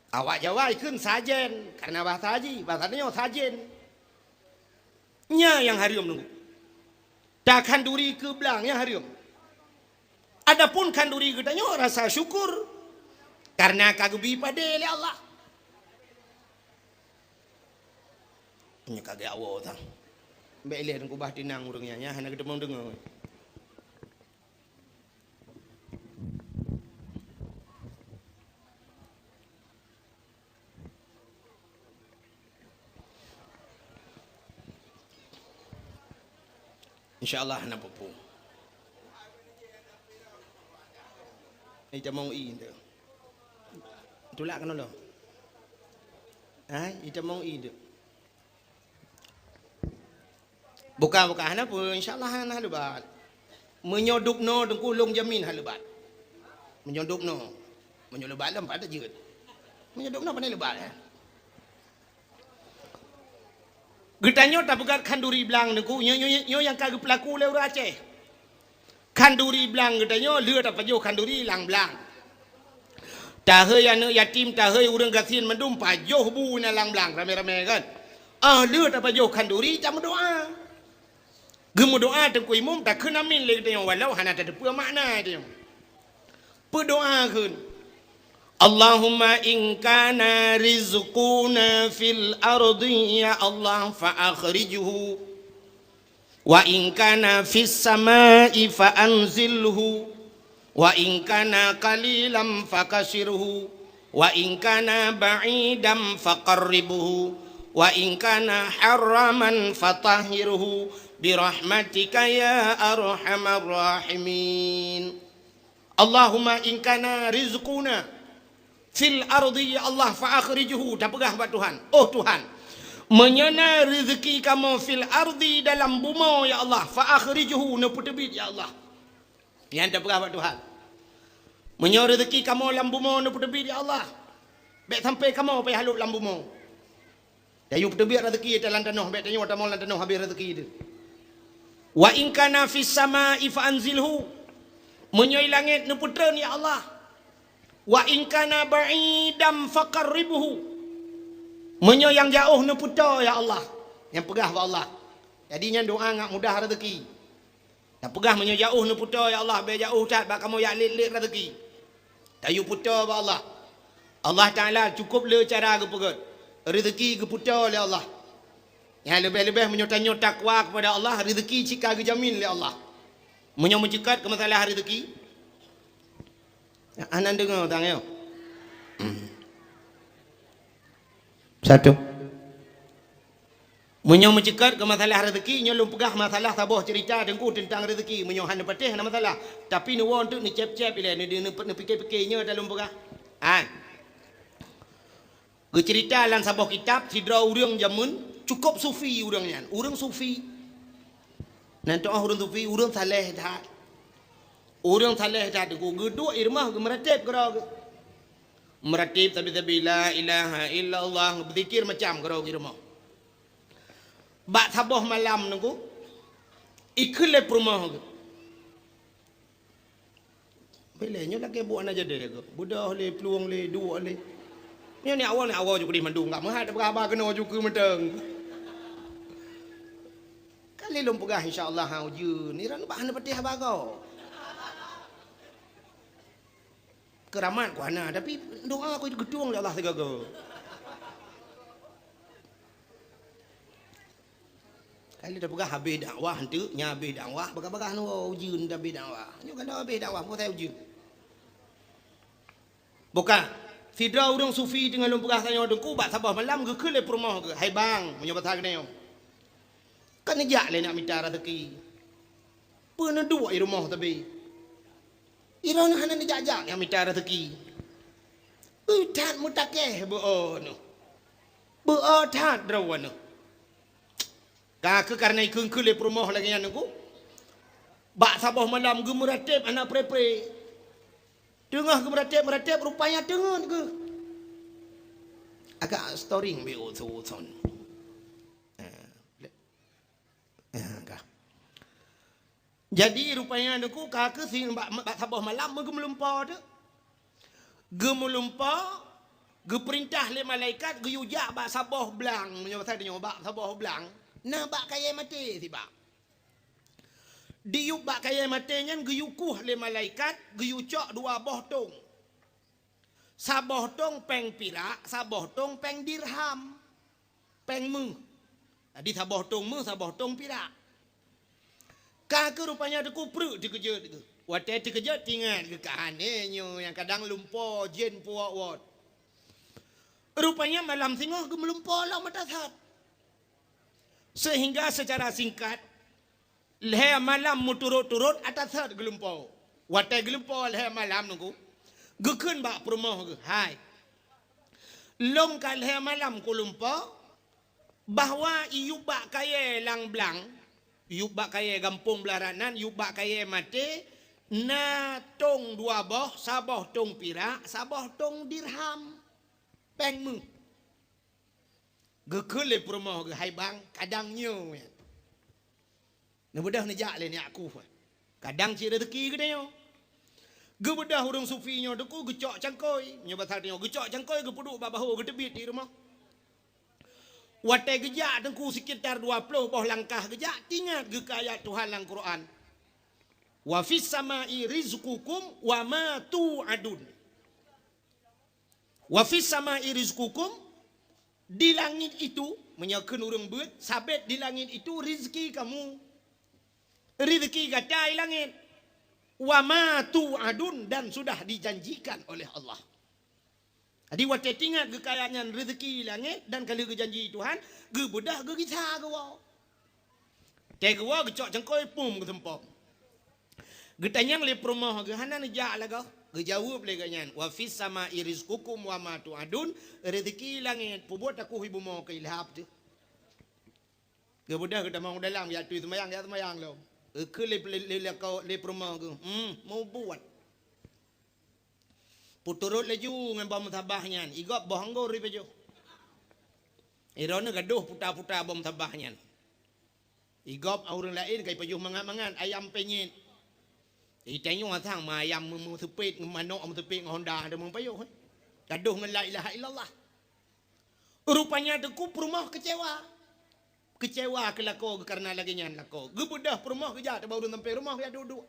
Awak Jawa ikheun sajen, karena bahasa jih, bahasa nyoe sajen. Nyan nyang hareuem teungku. Takhanduri keu blang nyang hareuem. Adapun khanduri geutanyoe rasa syukur karena ka geubri padé lé Allah. Nyoe ka geuawoe sang. Bék ilée teungku bah tinang ureuëng nyan, nyan hana geuteumong deungoe. Insya Allah hana peue-peue. Itamong i tu. Tulak keunoe lom. Hai, itamong i tu. Buka, buka hana peue, insya Allah hana lebat. Meunyoe dubnoe teungku lôn jamin hana lebat. Meunyoe dubnoe, meunyoe lebat lom pat jeuet. Meunyoe dubnoe pandai lebat eh. Geutanyoe tapeugét khanduri blang teungku, nyoe, nyoe, nyoe nyang ka geupeulaku lé ureuëng Aceh. Khanduri blang geutanyoe lheueh tapajoh khanduri lam blang. Tahei aneuëk yatim, tahei ureuëng gasien mandum pajoh bu na lam blang ramé-ramé kan. Ah lheueh tapajoh khanduri tameudoa. Geumeudoa teungku imum takheun amin lé geutanyoe walau hana tateupeue makna tanyoe. Peudoa kheun. Allahumma in kana rizquna fil ardi ya Allah fa akhrijhu. Wa in kana fis samai fa anzilhu, wa in kana qalilan fakasirhu, wa in kana ba'idan faqarribhu, wa in kana haraman fatahhirhu, birahmatika ya arhamar rahimin. Allahumma in kana rizquna fil ardi ya Allah fa akhrijhu, tapeugah bak Tuhan, oh Tuhan, meunyoe na reuzeuki kamoe fil ardi dalam bumoe ya Allah fa akhrijhu, neupeuteubiet ya Allah. Nyan tapeugah bak Tuhan. Meunyoe reuzeuki kamoe lam bumoe neupeuteubiet ya Allah, bék sampai kamoe payah lhok lam bumoe. Tayue peuteubiet reuzeuki ata lam tanoh, bék tanyoe tamong lam tanoh habéh reuzeuki teuh. Wa in kana fis samai fa anzilhu. Meunyoe i langét neupeutreun ya Allah. Wa in kana ba'idan faqarribhu. Meunyoe nyang jaoh neupeutoe ya Allah. Nyang peugah bak Allah. Jadi nyan doa ngat mudah reuzeuki. Tapeugah meunyoe jaoh neupeutoe ya Allah, bék jaoh that bak kamoe jak lét-lét reuzeuki. Tayue peutoe bak Allah. Allah Taala cukup le cara geupeugét. Reuzeuki geupeutoe lé Allah. Nyang leubeh-leubeh meunyoe tanyoe takwa kepada Allah, reuzeuki cit ka geujamin lé Allah. Meunyoe meuceukat keu masalah rezeki, hana deungoe tang nyoe. Satu. Meunyoe meuceukat keu masalah rezeki, nyoe lôn peugah masalah saboh cerita Teungku teuntang rezeki. Meunyoe hana patéh, hana masalah. Tapi neuwoe teuk neucép-cép ilée, neu-, neu-, neupike-pike nyoe dah lôn peugah. Hai. Geuceurita lam saboh kitab, sidroe ureuëng jameun cukôp sufi ureuëng nyan. Ureuëng sufi. Nan teu'oh ureuëng sufi, ureuëng saleh that. Ureuëng saleh that, geuduek i rumoh geumeuratéb keudroe geuh. Meuratéb sabe-sabe, la ilaha illallah, beuzikir macam keudroe geuh i rumoh. Bak saboh malam Teungku, ikheun lé peurumoh geuh. Bilé nyoe lagée buet aneuk jadéh geuh. Beudôh lé, plueng lé, duek lé. Nyoe ni awai, ni awai ju keudeh mandum, ka meuhat peugah haba keunoe ju keu mantong. Ka lé lôn peugah, insya Allah, ha, ujeuen. Ni ran bah hana patéh haba goe. Keuramat ku hana, tapi doa ku geutueng lé Allah sigoe-goe. Ka lheueh tapeugah habéh dakwah, enteuk nyan habéh dakwah, bagah-bagah nyoe ujeuen dah habéh dakwah. Nyoe ka lheueh habéh dakwah, peue sabe ujeuen. Buka, sidroe ureuëng sufi teungoh lôn peugah tanyoe Teungku bak saboh malam geukheun lé peurumoh geuh, "Hai bang," meunyoe basa geutanyoe, "ka neujak lé neujak mita rezeki. Peue neuduek i rumoh sabe? Droeneuh hana neujak-jak neujak mita rezeki. Ui that meutakeh beu-o neuh. Beu-o that droe neuh." Ka kheueh kareuna ikheun-kheun lé peurumoh lagée nyan Teungku, bak saboh malam geumeuratéb hana pré-pré. Teungoh geumeuratéb-meuratéb rupanya teungeut geuh. Agak storing bi uthon-uthon. Eh, eh, ka. Jadi rupanya Teungku ka kheueh si bak, bak saboh malam meugeumeulimpau tu. Geumeulumpo, geupeurintah lé malaikat geuyue jak bak saboh blang, meunyoe basa tanyoe bak saboh blang, na bak kayée maté sibak. Diyueb bak kayée maté nyan geuyue kueh lé malaikat, geuyue cok dua boh tong. Saboh tong péng pirak, saboh tong péng dirham. Péng méuh. Jadi saboh tong méuh, saboh tong pirak. Ka kheueh rupanya Teungku pruet teukeujot geuh. Watée teukeujot teuingat geuh ka aneuk nyoe nyang kadang lumpo jén puwok-wot. Rupanya malam singoh geumeulumpo lom ata that. Sehingga secara singkat, lhée malam meuturot-turot ata that geulumpo. Watée geulumpo lhée malam Teungku, geukheun bak peurumoh geuh, "Hai, lôn ka lhée malam kulumpo, bahwa iyueb bak kayée lam blang, iyueb bak kayée gampông blah rot nan, iyueb bak kayée maté, na tong dua boh, saboh tong pirak, saboh tong dirham, péng méuh." Geukheun lé peurumoh geuh, "Hai bang, kadang nyoe." Neubeudôh neujak lé neujak kueh. Kadang cit rezeki geutanyoe. Geubeudôh ureuëng sufi nyoe Teungku geucok cangkôi. Meunyoe basa tanyoe geucok cangkôi geupeuduek bak bahô geuteubiet di rumoh. Watée geujak Teungku sekitar dua ploh boh langkah geujak, teuingat geuh keu ayat Tuhan lam Quran. "Wa fis samai rizqukum wa ma tu'adun." "Wa fis samai rizqukum," di langit itu, meunyoe kheun ureuëng beuet, sabet di langit itu rezeki kamu. Rezeki gata di langit. "Wa ma tu'adun," dan sudah dijanjikan oleh Allah. Jadi watée teuingat geuh keu ayat nyan rezeki di langit dan ka lheueh geujanji Tuhan, geubeudôh geugisa geuwoe. Tée geuwoe geucok cangkôi pum geuseumpom. Geutanyong lé peurumoh geuh, "Hana neujak lagoe?" Geujaweueb lé geuh nyan, "Wa fis samai rizqukum wa ma tu'adun," rezeki langét, peubuet takuh ibu mo keu ilhab teuh. Geubeudôh geutamong u dalam, jak tui seumayang, jak seumayang lom. Geukheun lé, lé, lé, lé peurumoh geuh, "Hmm, mubuet." Peuturot laju ngon boh meusabah nyan, igop boh anggor ipajoh. Droeneuh gadoh puta-puta boh meusabah nyan. Igop ureuëng laén ka ipajoh mangat-mangat, ayam penyet. Itanyoe sang ma ayam meu-, meuseupet, manok meuseupet ngon honda, ada meupajoh, eh. Gadoh ngon la ilaha illallah. Rupanya Teungku peurumoh keucewa. Keucewa keu lakoe geuh kareuna lagée nyan lakoe. Geubeudôh peurumoh geujak teubak ureuëng sampéng rumoh geujak duek-duek.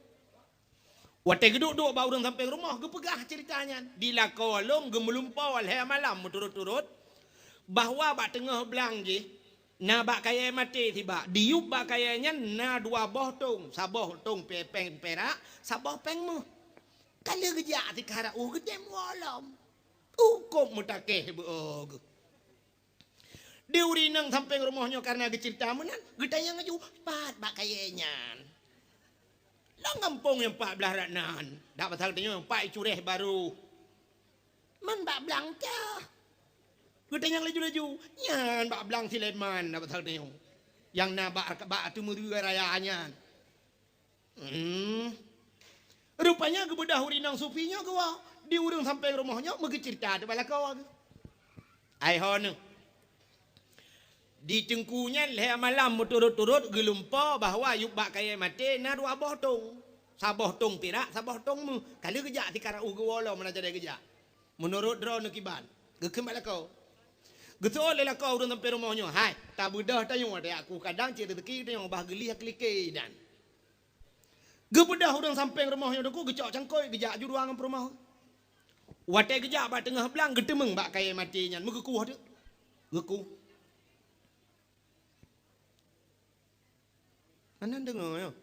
Watée geuduek-duek bak ureuëng sampéng rumoh geupeugah ceurita nyan. Di lakoe lôn geumeulumpo lhée malam meuturot-turot bahwa bak teungoh blang jih Na bak kayèe maté sibak, diyueb bak kayèe nyan na dua boh tông, saboh tông pè-, péng pirak, saboh péng méuh. Ka lheueh geujak sikara u geudem wolom. Ukôb meutakeh beu geuh. Di ureueng inong sampéng rumoh nyoe kareuna geuceurita meunan, geutanyong laju, "Pat bak kayèe nyan?" "Lam gampông nyang pat blah rat nan." Dak basa geutanyoe, "Pat i Cureh Barô." "Man bak blang cah?" Geutanyong laju-laju, "Nyan bak blang Sulaiman," dak basa geutanyoe. Nyang na bak, bak ateueh meureue raya nyan. Hmm. Rupanya geubeudôh ureueng inong sufi nyoe geuwoe, di ureueng sampéng rumoh nyoe meugeuceurita teuk bak lakoe geuh. Ai ho neuh. Di teungku nyan lhèe malam meuturot-turot geulumpoe bahwa yub bak kayèe maté na dua boh tông. Saboh tông pirak, saboh tông méuh. Ka lheueh geujak sikara u geuwoe lom meunan jadèh geujak. Meunurot droeneuh kiban, geukheun bak lakoe. Geuseuôt lé lakoe ureueng sampéng rumoh nyoe, "Hai, tabeudôh tanyoe, watèe aku kadang cit reuzeki tanyoe bah geulieh keulike inan." Geubeudôh ureueng sampéng rumoh nyoe teungku geucok cangkôi geujak ju dua ngon peurumoh. Watèe geujak bak teungoh blang geuteumeung bak kayèe maté nyan meugeukuh teuk. Geukuh. Hana deungoe nyoe.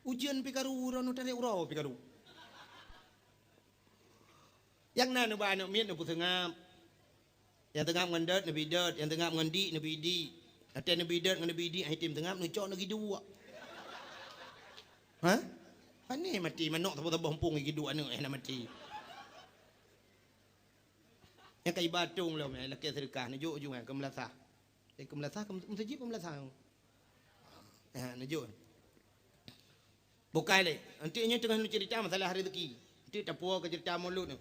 Ujeuen pih karu, uroe nyoe tarek uroe pih karu. Nyang na neuba aneuk miet neupeuseungab. Nyang teungab ngon dot neubi dot, nyang teungab ngon dik neubi dik. Watèe neubi dot ngon neubi dik, ai tem teungab neucok neugiduek. Ha? Pane maté manok saboh-saboh muphom giduek aneuk eh na maté. Nyang ka iba tông lom eh lakèe seudeukah neujok ju eh keu meulasah. Eh, keu meulasah, keu meuseujid, keu meulasah. Ha, neujok. Bukai lé. Enteuk nyoe teungoh neuceurita masalah reuzeki. Enteuk tapuwoe keu ceurita mulod nyoe.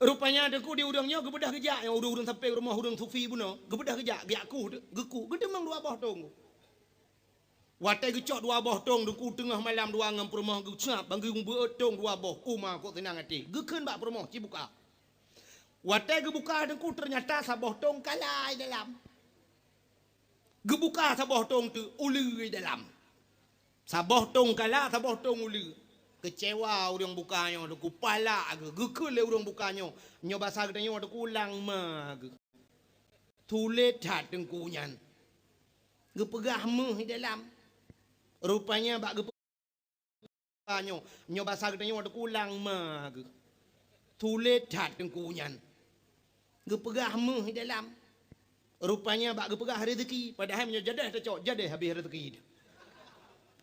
Rupanya teungku di ureueng nyoe geubeudôh geujak, nyang ureueng-ureueng sampéng rumoh ureueng sufi bunoe, geubeudôh geujak, geujak kuh teuk, geukuh, geuteumeung dua boh tông. Watèe geucok dua boh tông teungku teungoh malam dua ngon peurumoh geucab, ban geubeuet tông dua boh, uma kok seunang até. Geukheun bak peurumoh, "Ci buka." Watèe geubuka teungku teunyata saboh tông kala i dalam. Geubuka saboh tông teuk uleue i dalam. Saboh tông kala, saboh tông uleue. Keucewa ureueng buka nyoe teungku, palak geuh, geukheun lé ureueng buka nyoe. Nyoe basa geutanyoe teungku lang ma geuh. Sulet that teungku nyan. Geupeugah méuh i dalam. Rupanya bak geupeugah nyoe, nyoe basa geutanyoe teungku lang ma geuh. Sulet that teungku nyan. Geupeugah méuh i dalam. Rupanya bak geupeugah reuzeki, padahai meunyoe jadèh tacok, jadèh habéh reuzeki.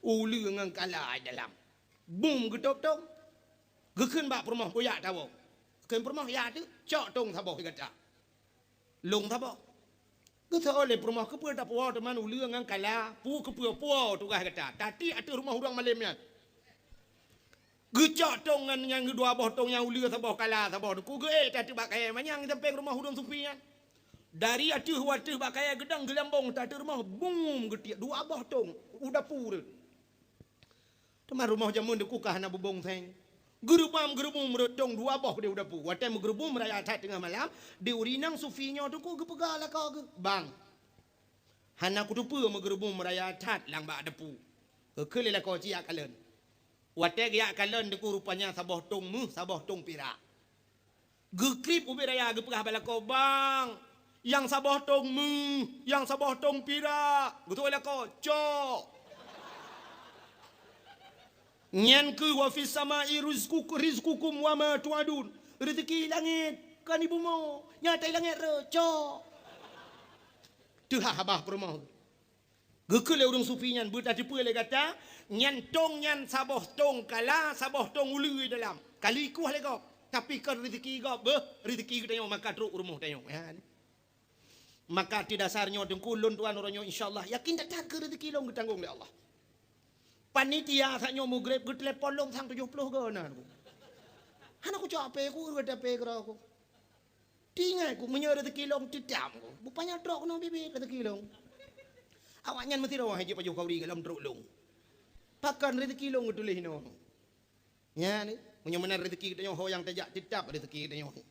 Uleue ngon kala i dalam. Bum geutôp tông. Geukheun bak peurumoh, "Beuyak tawoe." Kheun peurumoh, "Ya teuk, cok tông saboh di gata." Lông saboh. Geuseuôt lé peurumoh, "Keupeue tapuwoe teuma uleue ngon kala, peue keupeue puwoe tugaih gata. Tatiek ateueh rumoh ureueng malém nyan." Geucok tông ngon nyang dua boh tông nyang uleue saboh kala saboh teungku geuék that bak kayèe manyang sampéng rumoh ureueng sufi nyan. Dari ateueh u ateueh bak kayèe geudong geulambong that ateueh rumoh, bum geutiek dua boh tông u dapu rhot. Teuma rumoh jameun teungku ka hana bubông seng. Geurubam geurubum rhot tông dua boh di u dapu. Watèe meugeurubum raya that teungoh malam, di ureueng inong sufi nyoe teungku geupeugah lakoe geuh, "Bang, hana kuteupeue meugeurubum raya that lam bak dapu." Geukheun lé lakoe, "Ci jak kalon." Watèe geujak kalon teungku rupanya saboh tông méuh, saboh tông pirak. Geukrieb ubit raya geupeugah bak lakoe, "Bang, nyang saboh tông méuh, nyang saboh tông pirak." Geutôk lakoe, "Cok." Nyan keuh wa fis samai rizqukum, rizqukum wa ma tu'adun. Reuzeki langét, kon di bumoe, nyang ata i langét rhot, cok. Teuhah babah peurumoh. Geukheun lé ureueng sufi nyan, "Beutateupeue lé gata, nyan tông nyan saboh tông kala, saboh tông uleue dalam. Ka lheueh ikueh lé gob, tapi kon reuzeki gob, beuh, reuzeki geutanyoe maka trok u rumoh tanyoe." Nyan. Maka ateueh dasar nyoe teungku lôn tuan uroe nyoe, insya Allah, yakin that-that keu reuzeki lôn geutanggong lé Allah. Panitia saat nyoe mugreb geutelepon lôn sang tujoh ploh goe na. Hana kucok H P ku, ureueng H P keudroe ku. Teuingat ku, meunyoe reuzeki lôn teutam ku, bupanya trok keunoe biet-biet reuzeki lôn. Awaknyan meusidroe hai jeuet pajoh khauri golom trok lôn. Pakon reuzeki lôn geutuléh inoe. Nyan, meunyoe meunan reuzeki geutanyoe ho nyang tajak teutab reuzeki geutanyoe.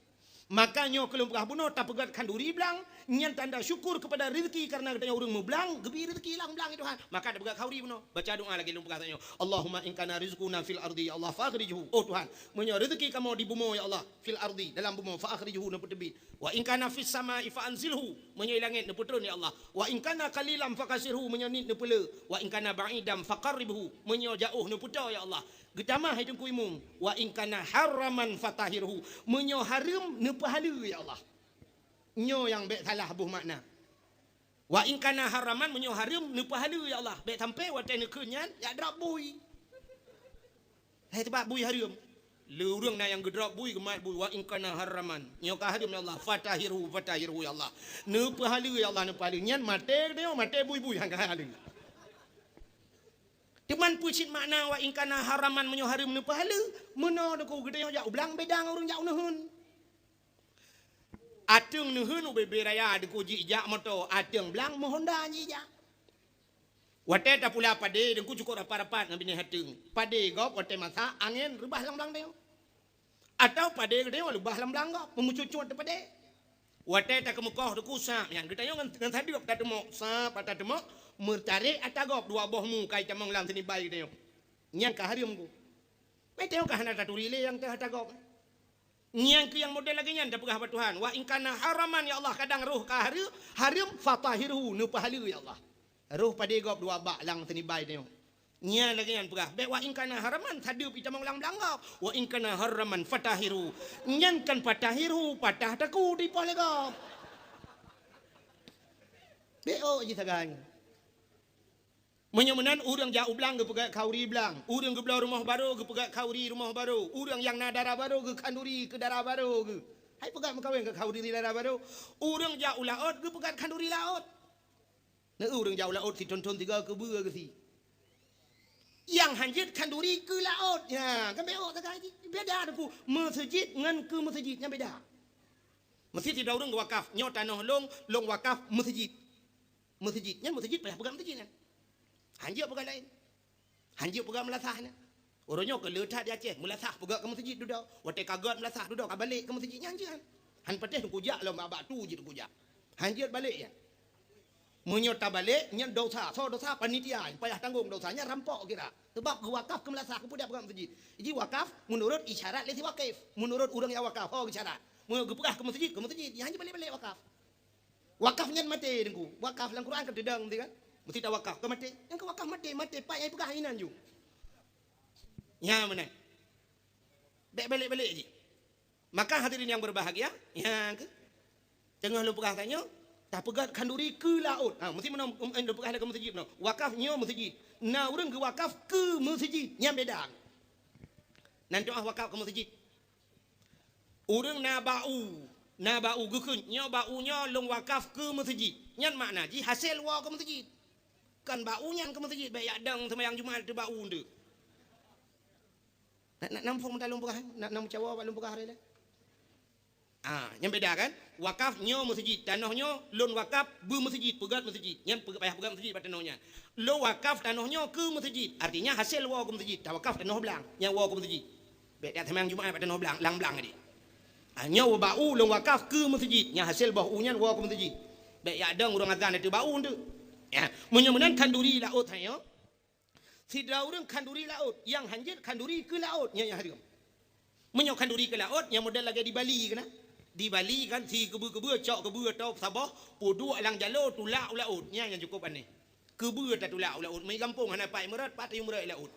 Maka nyoe keu lôn peugah bunoe tapeugét khanduri blang, nyan tanda syukur keupada rezeki, karena geutanyoe ureuëng meublang, geubri rezeki lam blang, ya Tuhan. Maka tapeugét khanduri bunoe, baca doa lagée lôn peugah tanyoe, "Allahumma in kana rizquna fil ardi, ya Allah, fa akhrijhu." Oh Tuhan, meunyoe rezeki kamoe di bumoe, ya Allah, fil ardi, dalam bumoe, fa akhrijhu, neupeuteubiet. "Wa in kana fis samai fa anzilhu," meunyoe di langét neupeutron, ya Allah. "Wa in kana qalilan fa katsirhu," meunyoe niet neupeule. "Wa in kana ba'idan fa qarribhu," meunyoe jaoh neupeutoe, ya Allah. Geutamah hai Teungku Imum, "Wa in kana haraman fa tahhirhu," meunyoe hareuem neupeuhaleue, ya Allah. Nyoe nyang bék salah boh makna. "Wa in kana haraman," meunyoe hareuem neupeuhaleue, ya Allah. Bék sampai watée neukheun nyan jak drop bui. Hai, sabab bui hareuem. Le ureuëng na nyang geudrop bui, geumat bui, "Wa in kana haraman." Nyoe ka hareuem, ya Allah. "Fa tahhirhu, fa tahhirhu, ya Allah." Neupeuhaleue, ya Allah, neupeuhaleue. Nyan maté geutanyoe, maté bui-bui, han ka haleue. Teuma peue cit makna "Wa in kana haraman," meunyoe hareuem neupeuhaleue? Meunoe Teungku, geutanyoe jak u blang beda ngon ureuëng jak u neuheun. Ateueng neuheun ubé-bé raya Teungku jijak moto, ateueng blang meuhonda jijak. Watée tapula padé Teungku cukôp rapat-rapat ngon binéh ateueng. Padé gob watée masak angén reubah lam blang tanyoe. Atawa padé geutanyoe leubah lam blang gob, meumucut-cut teuh padé. Watée takeumeukoh Teungku sab nyan, geutanyoe ngon, ngon sadeueb tateumok, sab tateumok, meutarek ata gob dua boh mu ka itamong lam sinibai geutanyoe. Nyan ka hareuem Teungku. Meutanyoe ka hana taturi lé nyang teuh ata gob. Nyang keu nyang model lagée nyan tapeugah bak Tuhan, "Wa in kana haraman, ya Allah," kadang roh ka hareuem, hareuem, "fa tahhirhu," neupeuhaleue, ya Allah. Roh padé gob dua bak lam sinibai tanyoe. Nyan lagée nyan peugah, bék "Wa in kana haraman," sadeueb itamong lam blang gob. "Wa in kana haraman fa tahhirhu." Nyan kan fa tahhirhu, patah taku dipoh lé gob. Bék ôk jih sagai. Meunyoe meunan, ureuëng jak u blang geupeugét khanduri blang, ureuëng geubloe rumoh barô geupeugét khanduri rumoh barô, ureuëng nyang na dara barô geukhanduri keu dara barô geuh. Hai peugét meukawen keu khanduri dara barô, ureuëng jak u laôt geupeugét khanduri laôt. Na ureuëng jak u laôt sithon-thon sigoe keubeue geusie. Nyang hanjeuet khanduri keu laôt. Nyan, kan bék ôk sagai jih. Beda Teungku, meuseujid ngon keu meuseujid, nyan beda. Meuseujid sidroe ureuëng geuwakaf, nyoe tanoh lôn, lôn wakaf meuseujid. Meuseujid, nyan meuseujid payah peugah meuseujid nyan. Hanjeuet peugah laén. Hanjeuet peugah meulasah nyan. Uroe nyoe keu le that di Aceh, meulasah peugah keu meuseujid dudoe. Watée ka gét meulasah dudoe, ka balek keu meuseujid nyan hanjeuet. Han patéh Teungku jak lom bak, bak tu jih Teungku jak. Hanjeuet balek nyan. Meunyoe tabalek, nyan dosa. Soe dosa? Panitia. Payah tanggong dosa. Nyan rampok kira. Sebab geuwakaf keu meulasah, keu peue dak peugah meuseujid. Jih wakaf meunurot isyarat lé si wakif. Meunurot ureuëng nyang wakaf, oh, isyarat. Meunyoe geupeugah keu meuseujid, keu meuseujid. Nyan hanjeuet balek-balek wakaf. Wakaf nyan maté Teungku. Wakaf lam Quran kan teudong meusti kan? Meusti tawakaf, ka maté. Nyang ka wakaf maté, maté pat nyang peugah inan ju. Nyan meunan. Bék balek-balek jih. Maka hadirin yang berbahagia, nyang keu teungoh lôn peugah tanyoe, tapeugét khanduri keu laôt. Ha, meusti meunan, em, em, lôn peugah lé keu meuseujid meunan. Wakaf nyoe meuseujid. Na ureuëng geuwakaf keu meuseujid, nyan beda. Nan tuah wakaf keu meuseujid. Ureuëng na bak u, na bak u geukheun, nyoe bak u nyoe lôn wakaf keu meuseujid. Nyan makna jih hasé woe keu meuseujid. Kan bak u nyan keu meuseujid, bék jak dong seumayang Jumat teuh bak u teuh. Nak, nak nampung meutalong peugah, nak, nak meucawa bak lôn peugah hari lé. Ah, nyan beda kan? Wakaf nyoe meuseujid, tanoh nyoe lôn wakaf beu meuseujid, peugét meuseujid. Nyan peugét, payah peugét meuseujid bak tanoh nyan. Lôn wakaf tanoh nyoe keu meuseujid, artinya hasé woe keu meuseujid, tawakaf tanoh blang, nyan woe keu meuseujid. Bék jak seumayang Jumat bak tanoh blang, lam blang tadi. Ah, nyoe bak u lôn wakaf keu meuseujid, nyang hasé boh u nyan woe keu meuseujid. Bék jak dong ureuëng azan ateueh bak u teuh. Ya, meunyoe meunan khanduri laôt tanyoe. Sidroe ureuëng khanduri laôt, nyang hanjeuet khanduri keu laôt, nyan nyang hareuem. Meunyoe khanduri keu laôt, nyang model lagée di Bali keunan. Di Bali kan, si keubeue-keubeue, cok keubeue atau saboh, peuduek lam jaloe, tulak u laôt. Nyan nyang cukup aneh. Keubeue tatulak u laôt, meugampông hana pat meurot, pat tayue meurot laôt.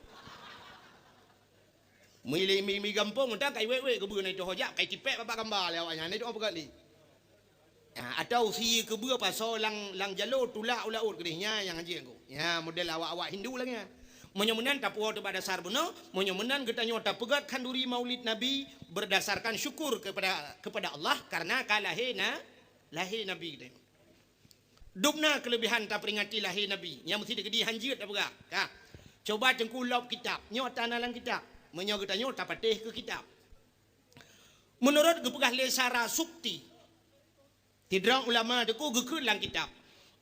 Meuilée mi, mi gampông, meuntang kai wék-wék keubeue na iteuh jak, kai tipék babah gamba lé awaknyan, na iteuh peugah lé. Ha, atau sie keubeue pasoe lam, lam jaloe tulak u laôt keudeh nyan nyang hanjeuet Teungku. Nyan model awak-awak Hindu lagée nyan. Meunyoe meunan tapuwoe teuh bak dasar bunoe, meunyoe meunan geutanyoe tapeugét khanduri Maulid Nabi berdasarkan syukur kepada, kepada Allah karena ka lahé na, lahé Nabi geutanyoe. Dum na keuleubehan taperingati lahé Nabi, nyang meusti teukeudi hanjeuet tapeugah. Ka. Cuba Teungku lop kitab, nyoe ata na lam kitab. Meunyoe geutanyoe tapatéh keu kitab. Meunurot geupeugah lé Sarasukti, sidroe ulama Teungku geukheun lam kitab,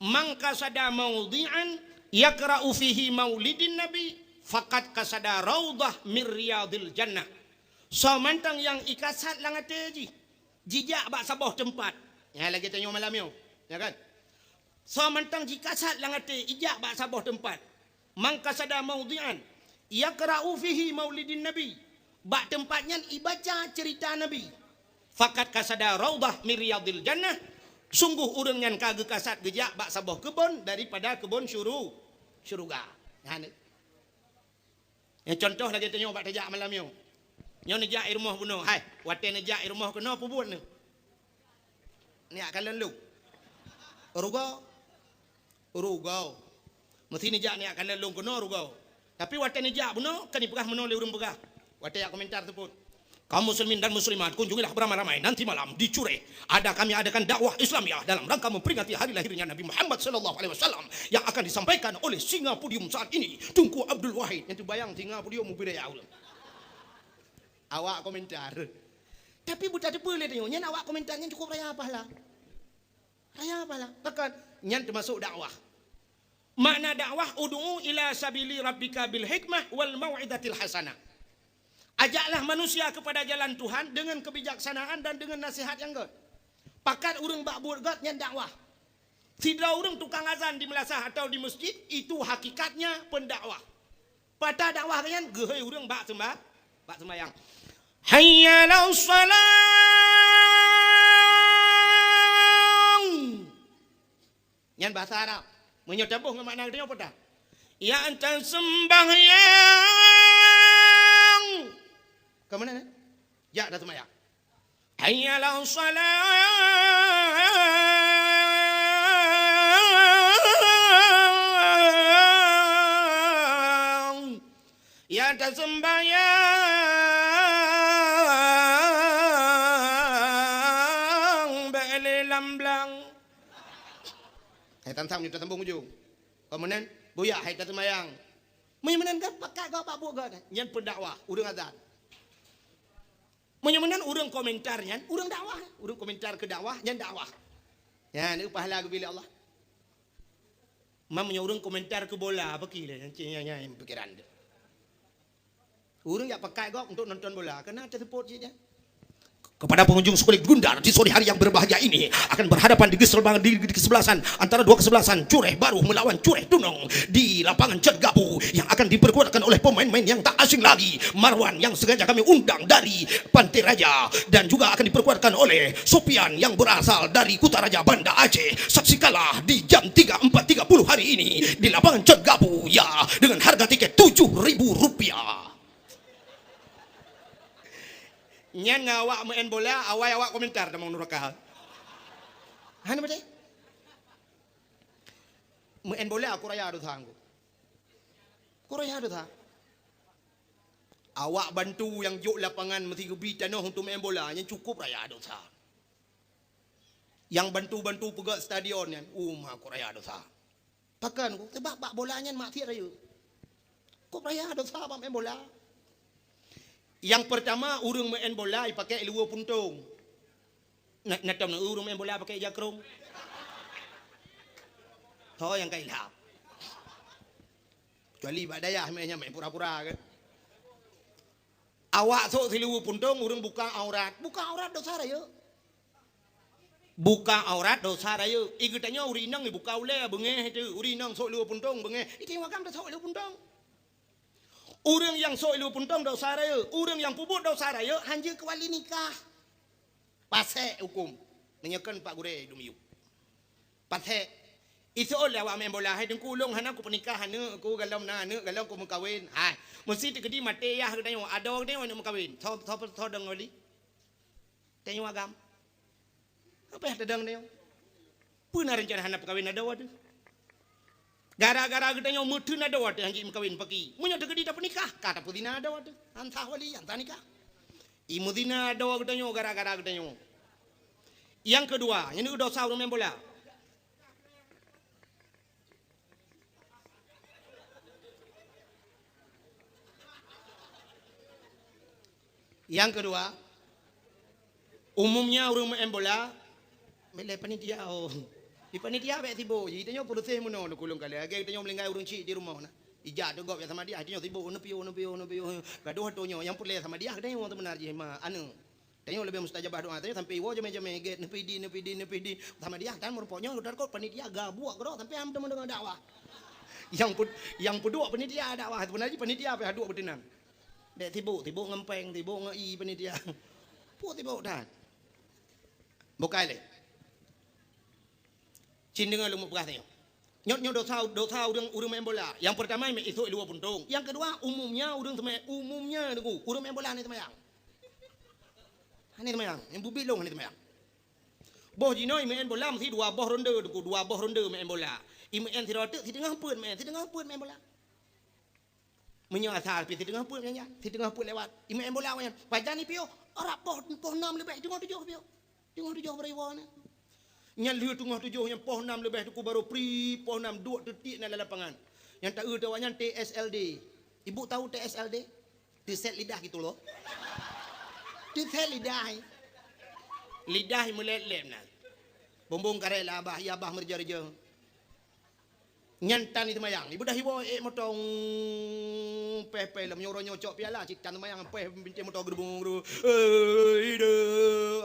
"Man qasada maudhi'an yaqra'u fihi maulidin nabi, faqad qasada raudhah min riyadhil jannah." Soe mantong nyang ikasad lam até jih, jijak bak saboh teumpat. Nyan lagèe tanyoe malam nyoe, ya kan? Soe mantong jikasad lam até ijak bak saboh teumpat. Man qasada maudhi'an yaqra'u fihi maulidin nabi. Bak teumpat nyan ibaca ceurita Nabi. Faqad qasada raudhah min riyadhil jannah. Sungguh ureuëng nyan ka geukasad geujak bak saboh keubon daripada keubon syuru-, syuruga. Nyan. Nyang contoh lagèe tanyoe bak tajak malam nyoe. Nyoe neujak i rumoh bunoe. Hai, watèe neujak i rumoh keunoe peubuet neuh? Neujak kalon lôn. Rugoe. Rugoe. Meusti neujak neujak kalon lôn keunoe rugoe. Tapi watèe neujak bunoe, kan ipeugah meunoe lé ureuëng peugah. Watèe jak komentar teupot. Kaum muslimin dan muslimat, kunjungilah beramai-ramai nanti malam di Cureh. Ada kami adakan dakwah Islamiah dalam rangka memperingati hari lahirnya Nabi Muhammad sallallahu alaihi wasallam yang akan disampaikan oleh singa podium saat ini, Teungku Abdul Wahid. Nyan teubayang singa podium ubé raya ulôn. Awak komentar. Tapi buta teupeu lé tanyoe, nyan awak komentar nyan cukup raya pahala. Raya pahala. Bahkan nyan termasuk dakwah. Makna dakwah, ud'u ila sabili rabbika bil hikmah wal mau'izatil hasanah. Ajaklah manusia kepada jalan Tuhan dengan kebijaksanaan dan dengan nasihat yang gèt. Pakat ureuëng bak buet gèt nyan dakwah. Sidroe ureuëng tukang azan di meulasah atau di masjid, itu hakikatnya pendakwah. Pata dakwah nyan geuhôi ureuëng bak seumba-, bak seumbayang. Hayya 'alas shalah. Nyan bahasa Arab. Meunyoe taboh ngon makna geutanyoe peue tah? Ya ata sembahyang. Ka meunan, eh? Jak ata sembahyang. Hayya 'alas shalah. Ya ata sembahyang bèk lé lam blang. Hai tam-tam nyoe tasambong ujong. Ka meunan, buya hai taseumayang. Meunyoe meunan kan pakat gob bak buet gob nyan, nyan pendakwah, ureuëng azan. Meunyoe meunan ureuëng komentar nyan, ureuëng dakwah. Ureuëng komentar keu dakwah, nyan dakwah. Nyan, neu pahala geubri lé Allah. Mam meunyoe ureuëng komentar keu bola, apa ki lé? Nyan, nyan, nyan pikiran teuh. Ureuëng jak pakat gob untuk nonton bola, keunan teuseupôt cit nyan. Kepada pengunjung sekolah Gundar di sore hari yang berbahagia ini akan berhadapan di kesebelasan, di, di kesebelasan antara dua kesebelasan, Cureh Baru melawan Cureh Tunong di lapangan Cut Gabu yang akan diperkuatkan oleh pemain-pemain yang tak asing lagi, Marwan yang sengaja kami undang dari Pantai Raja dan juga akan diperkuatkan oleh Sopian yang berasal dari Kutaraja Banda Aceh. Saksikanlah di jam tiga empat tiga puluh hari ini di lapangan Cut Gabu, ya, dengan harga tiket tujuh ribu rupiah. Nyan ngon awak meu'en bola, awai awak komentar tamong nuraka. Hana beutôi? Meu'en bola aku raya dosa angku. Aku raya dosa. Awak bantu nyang jok lapangan meusigeubri tanoh untuk meu'en bola, nyan cukup raya dosa. Nyang bantu-bantu peugöt stadion nyan, uma aku raya dosa. Pakon? Sabab bak bola nyan maksiat rayeuk. Kok raya dosa bak main bola? Nyang peurtama, ureuëng meu'en bola ipakai luweue puntông. Na, na tom na ureuëng meu'en bola pakai ija krông? Ho nyang ka ilham. Kecuali bak dayah meu'en nyan meu'en pura-pura kan. Awak sôk siluweue puntông, ureuëng buka aurat. Buka aurat dosa rayeuk. Buka aurat dosa rayeuk. I geutanyoe ureuëng inong ibuka ulèe beungéh itu. Ureuëng inong sôk luweue puntông beungéh. I tanyoe agam tasôk luweue puntông. Ureuëng nyang sôk luweue puntông dosa rayeuk. Ureuëng nyang peubuet dosa rayeuk hanjeuet keu wali nikah. Pasék huköm. Meunyoe kon Pak Gurèe dum yub. Pasék. Iseuôt lé awak meu'en bola, "Hai Teungku, ulôn hana kupeunikah aneuk ku, golom na aneuk, golom kumeukawen." Hai, meusti teukeudi maté yah geutanyoe, adoe geutanyoe aneuk meukawen. Soe, soe, soe dong wali? Tanyoe agam. Apa yah tadong tanyoe? Peue na reuncana hana peukawen adoe teuh? Gara-gara geutanyoe meuteun adoe teuh hanjeuet meukawen paki. Meunyoe teukeudi tapeunikah, ka tapeuzina adoe teuh. Han sah wali, han sah nikah. I meuzina adoe geutanyoe gara-gara geutanyoe. Nyang keudua, nyan dosa ureuëng meu'en bola. Nyang keudua, umumnya ureuëng meu'en bola, bèk lé panitia, oh. Di panitia bèk sibuk, jadi tanyoe peureséh meunoe lôn kulong kali. Lagèe tanyoe meulinggai ureuëng chik di rumoh na. Ija teuh gob nyang sama dia, tanyoe sibuk, "Neupiôh, neupiôh, neupiôh." Gadoh tanyoe, nyang peureulèe sama dia, tanyoe seubeuna jih ma, aneuk. Tanyoe leubeh mustajabah doa. Tanyoe sampai iwoe jamé-jamé gét, neupidi, neupidi, neupidi. Sama dia, tan meureumpok nyoe, udah kot panitia gabuek keudroe, sampai ham teuma deungoe dakwah. Nyang ped-, nyang peuduek panitia dakwah, sebenarnya panitia pih duek beuteunan. Dek sibuk, sibuk ngon péng, sibuk ngon i panitia. Peue sibuk that. Bukai lé. Cit deungoe lôn peugah tanyoe. Nyoe, nyoe dosa, dosa ureuëng, ureuëng main bola. Nyang peurtama, mé isok luwa puntông. Nyang keudua, umumnya ureuëng seumai-, umumnya deungoe, ureuëng main bola hana seumayang. Hana seumayang. Nyang bubit lôn hana seumayang. Boh jinoe main bola meusti dua boh ronde deungoe, dua boh ronde main bola. Imeu'en sidroe teuk, siteungoh peuet main, siteungoh peuet main bola. Meunyoe asai pih siteungoh peuet nyan, siteungoh peuet lewat. Imeu'en bola awaknyan. Pajan ipiôh, rab poh, poh nam leubeh, teungoh tujoh piôh. Teungoh tujoh baroe iwoe na. Nyan lheueh teungoh tujoh nyan poh nam leubeh teungku baroe pri, poh nam duek teutiek na lam lapangan. Nyang taeu teuh awaknyan T S L D. Ibu tahu T S L D? Teuset lidah gitu loh. Teuset lidah. Lidah meulet-let na. Bumbong karek lah abah, ya abah meureuja-reuja. Nyan tan seumayang. Ibu dah iwoe ék moto, peh-peh lom nyoe uroe nyoe cok piala, cit tan seumayang, peh bintéh moto geurubung-geurubung. Eh, ide,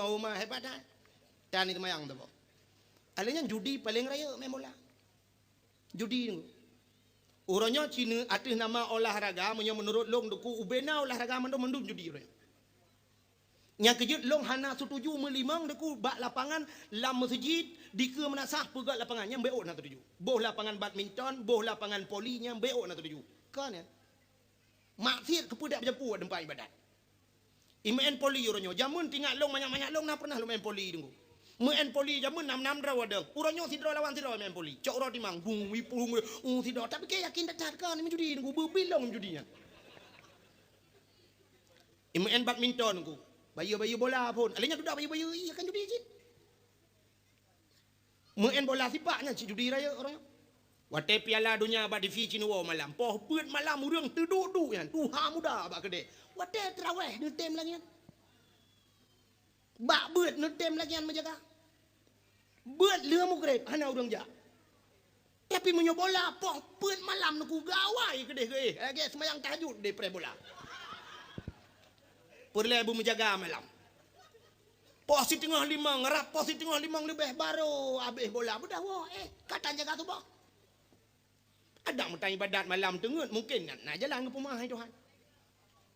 oh ma, hebat dah. Tan seumayang tu, boh. Alé nyan judi paleng rayeuk main bola. Judi tu. Uroe nyoe cina ateueh nama olahraga, meunyoe meunurot lôn deungoe ubena olahraga mandum-mandum judi uroe nyoe. Nyang keujeuet lôn hana setuju meulimong deungoe bak lapangan lam meuseujid dikeue meunasah peugöt lapangan nyan beu na setuju. Boh lapangan badminton, boh lapangan voli nyan beu na setuju. Kan ya? Maksiet keupeue dak beujampu teumpat ibadat. Imeu'en voli uroe nyoe, jameun tingat lôn manyak-manyak lôn na pernah lôn main voli deungoe. Meu'en voli jameun nam-nam droe wadong. Uroe nyoe sidroe lawan sidroe main voli. Cok uroe timang, bung, ipung, uh, sidroe. Tapi keu yakin that-that kan meujudi deungoe, beubilong meujudi nyan. Imeu'en badminton ku. Bayeue-bayeue bola phon. Alé nyan dudak bayeue-bayeue, iya kan judi cit. Meu'en bola sipak nyan cit judi rayeuk uroe nyoe. Watée Piala Donya bak T V cit neuwoe malam. Poh peuet malam ureuëng teuduek-duek nyan. Tuha muda bak keudée. Watée teurawéh neutem lagée nyan. Bak beuet neutem lagée nyan meujaga. Beuet lheueh mugreb hana ureuëng jak. Tapi meunyoe bola poh peuet malam neuku gawai keudeh geuéh, lagée seumayang tahajud deh preh bola. Peureulée beumeujaga malam. Poh siteungoh limong, rab poh siteungoh limong leubeh barô habéh bola. Beudah woe, eh, ka tan jaga tuboh. Adak meutan ibadat malam teungeut, mungken na, na jalan geupeumeu'ah hai Tuhan.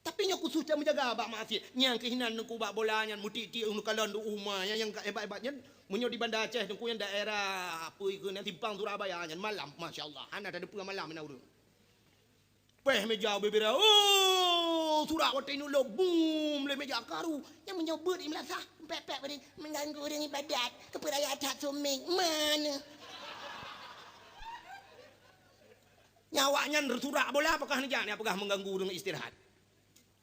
Tapi nyoe khusos that meujaga bak maksiet. Nyang keuh inan teungku bak bola nyan, meutik-tik unu kalon di uma nyan, nyang ka hebat-hebat nyan. Meunyoe di Banda Aceh teungku nyan daerah, apa ikeu nyan, simpang Surabaya nyan, malam, masya Allah, hana tadeupeue malam na ureuëng. Péh meja bubira, oh, surak watée ineuk lôb, bum, lé meja karu. Nyang meunyoe beuet imeulasah, pek-pek beuet, mengganggu ureuëng ibadat, keupeuraya that suméng, mana? Nyan awaknyan surak bola, apakah neujak ni, apakah mengganggu ureuëng istirahat?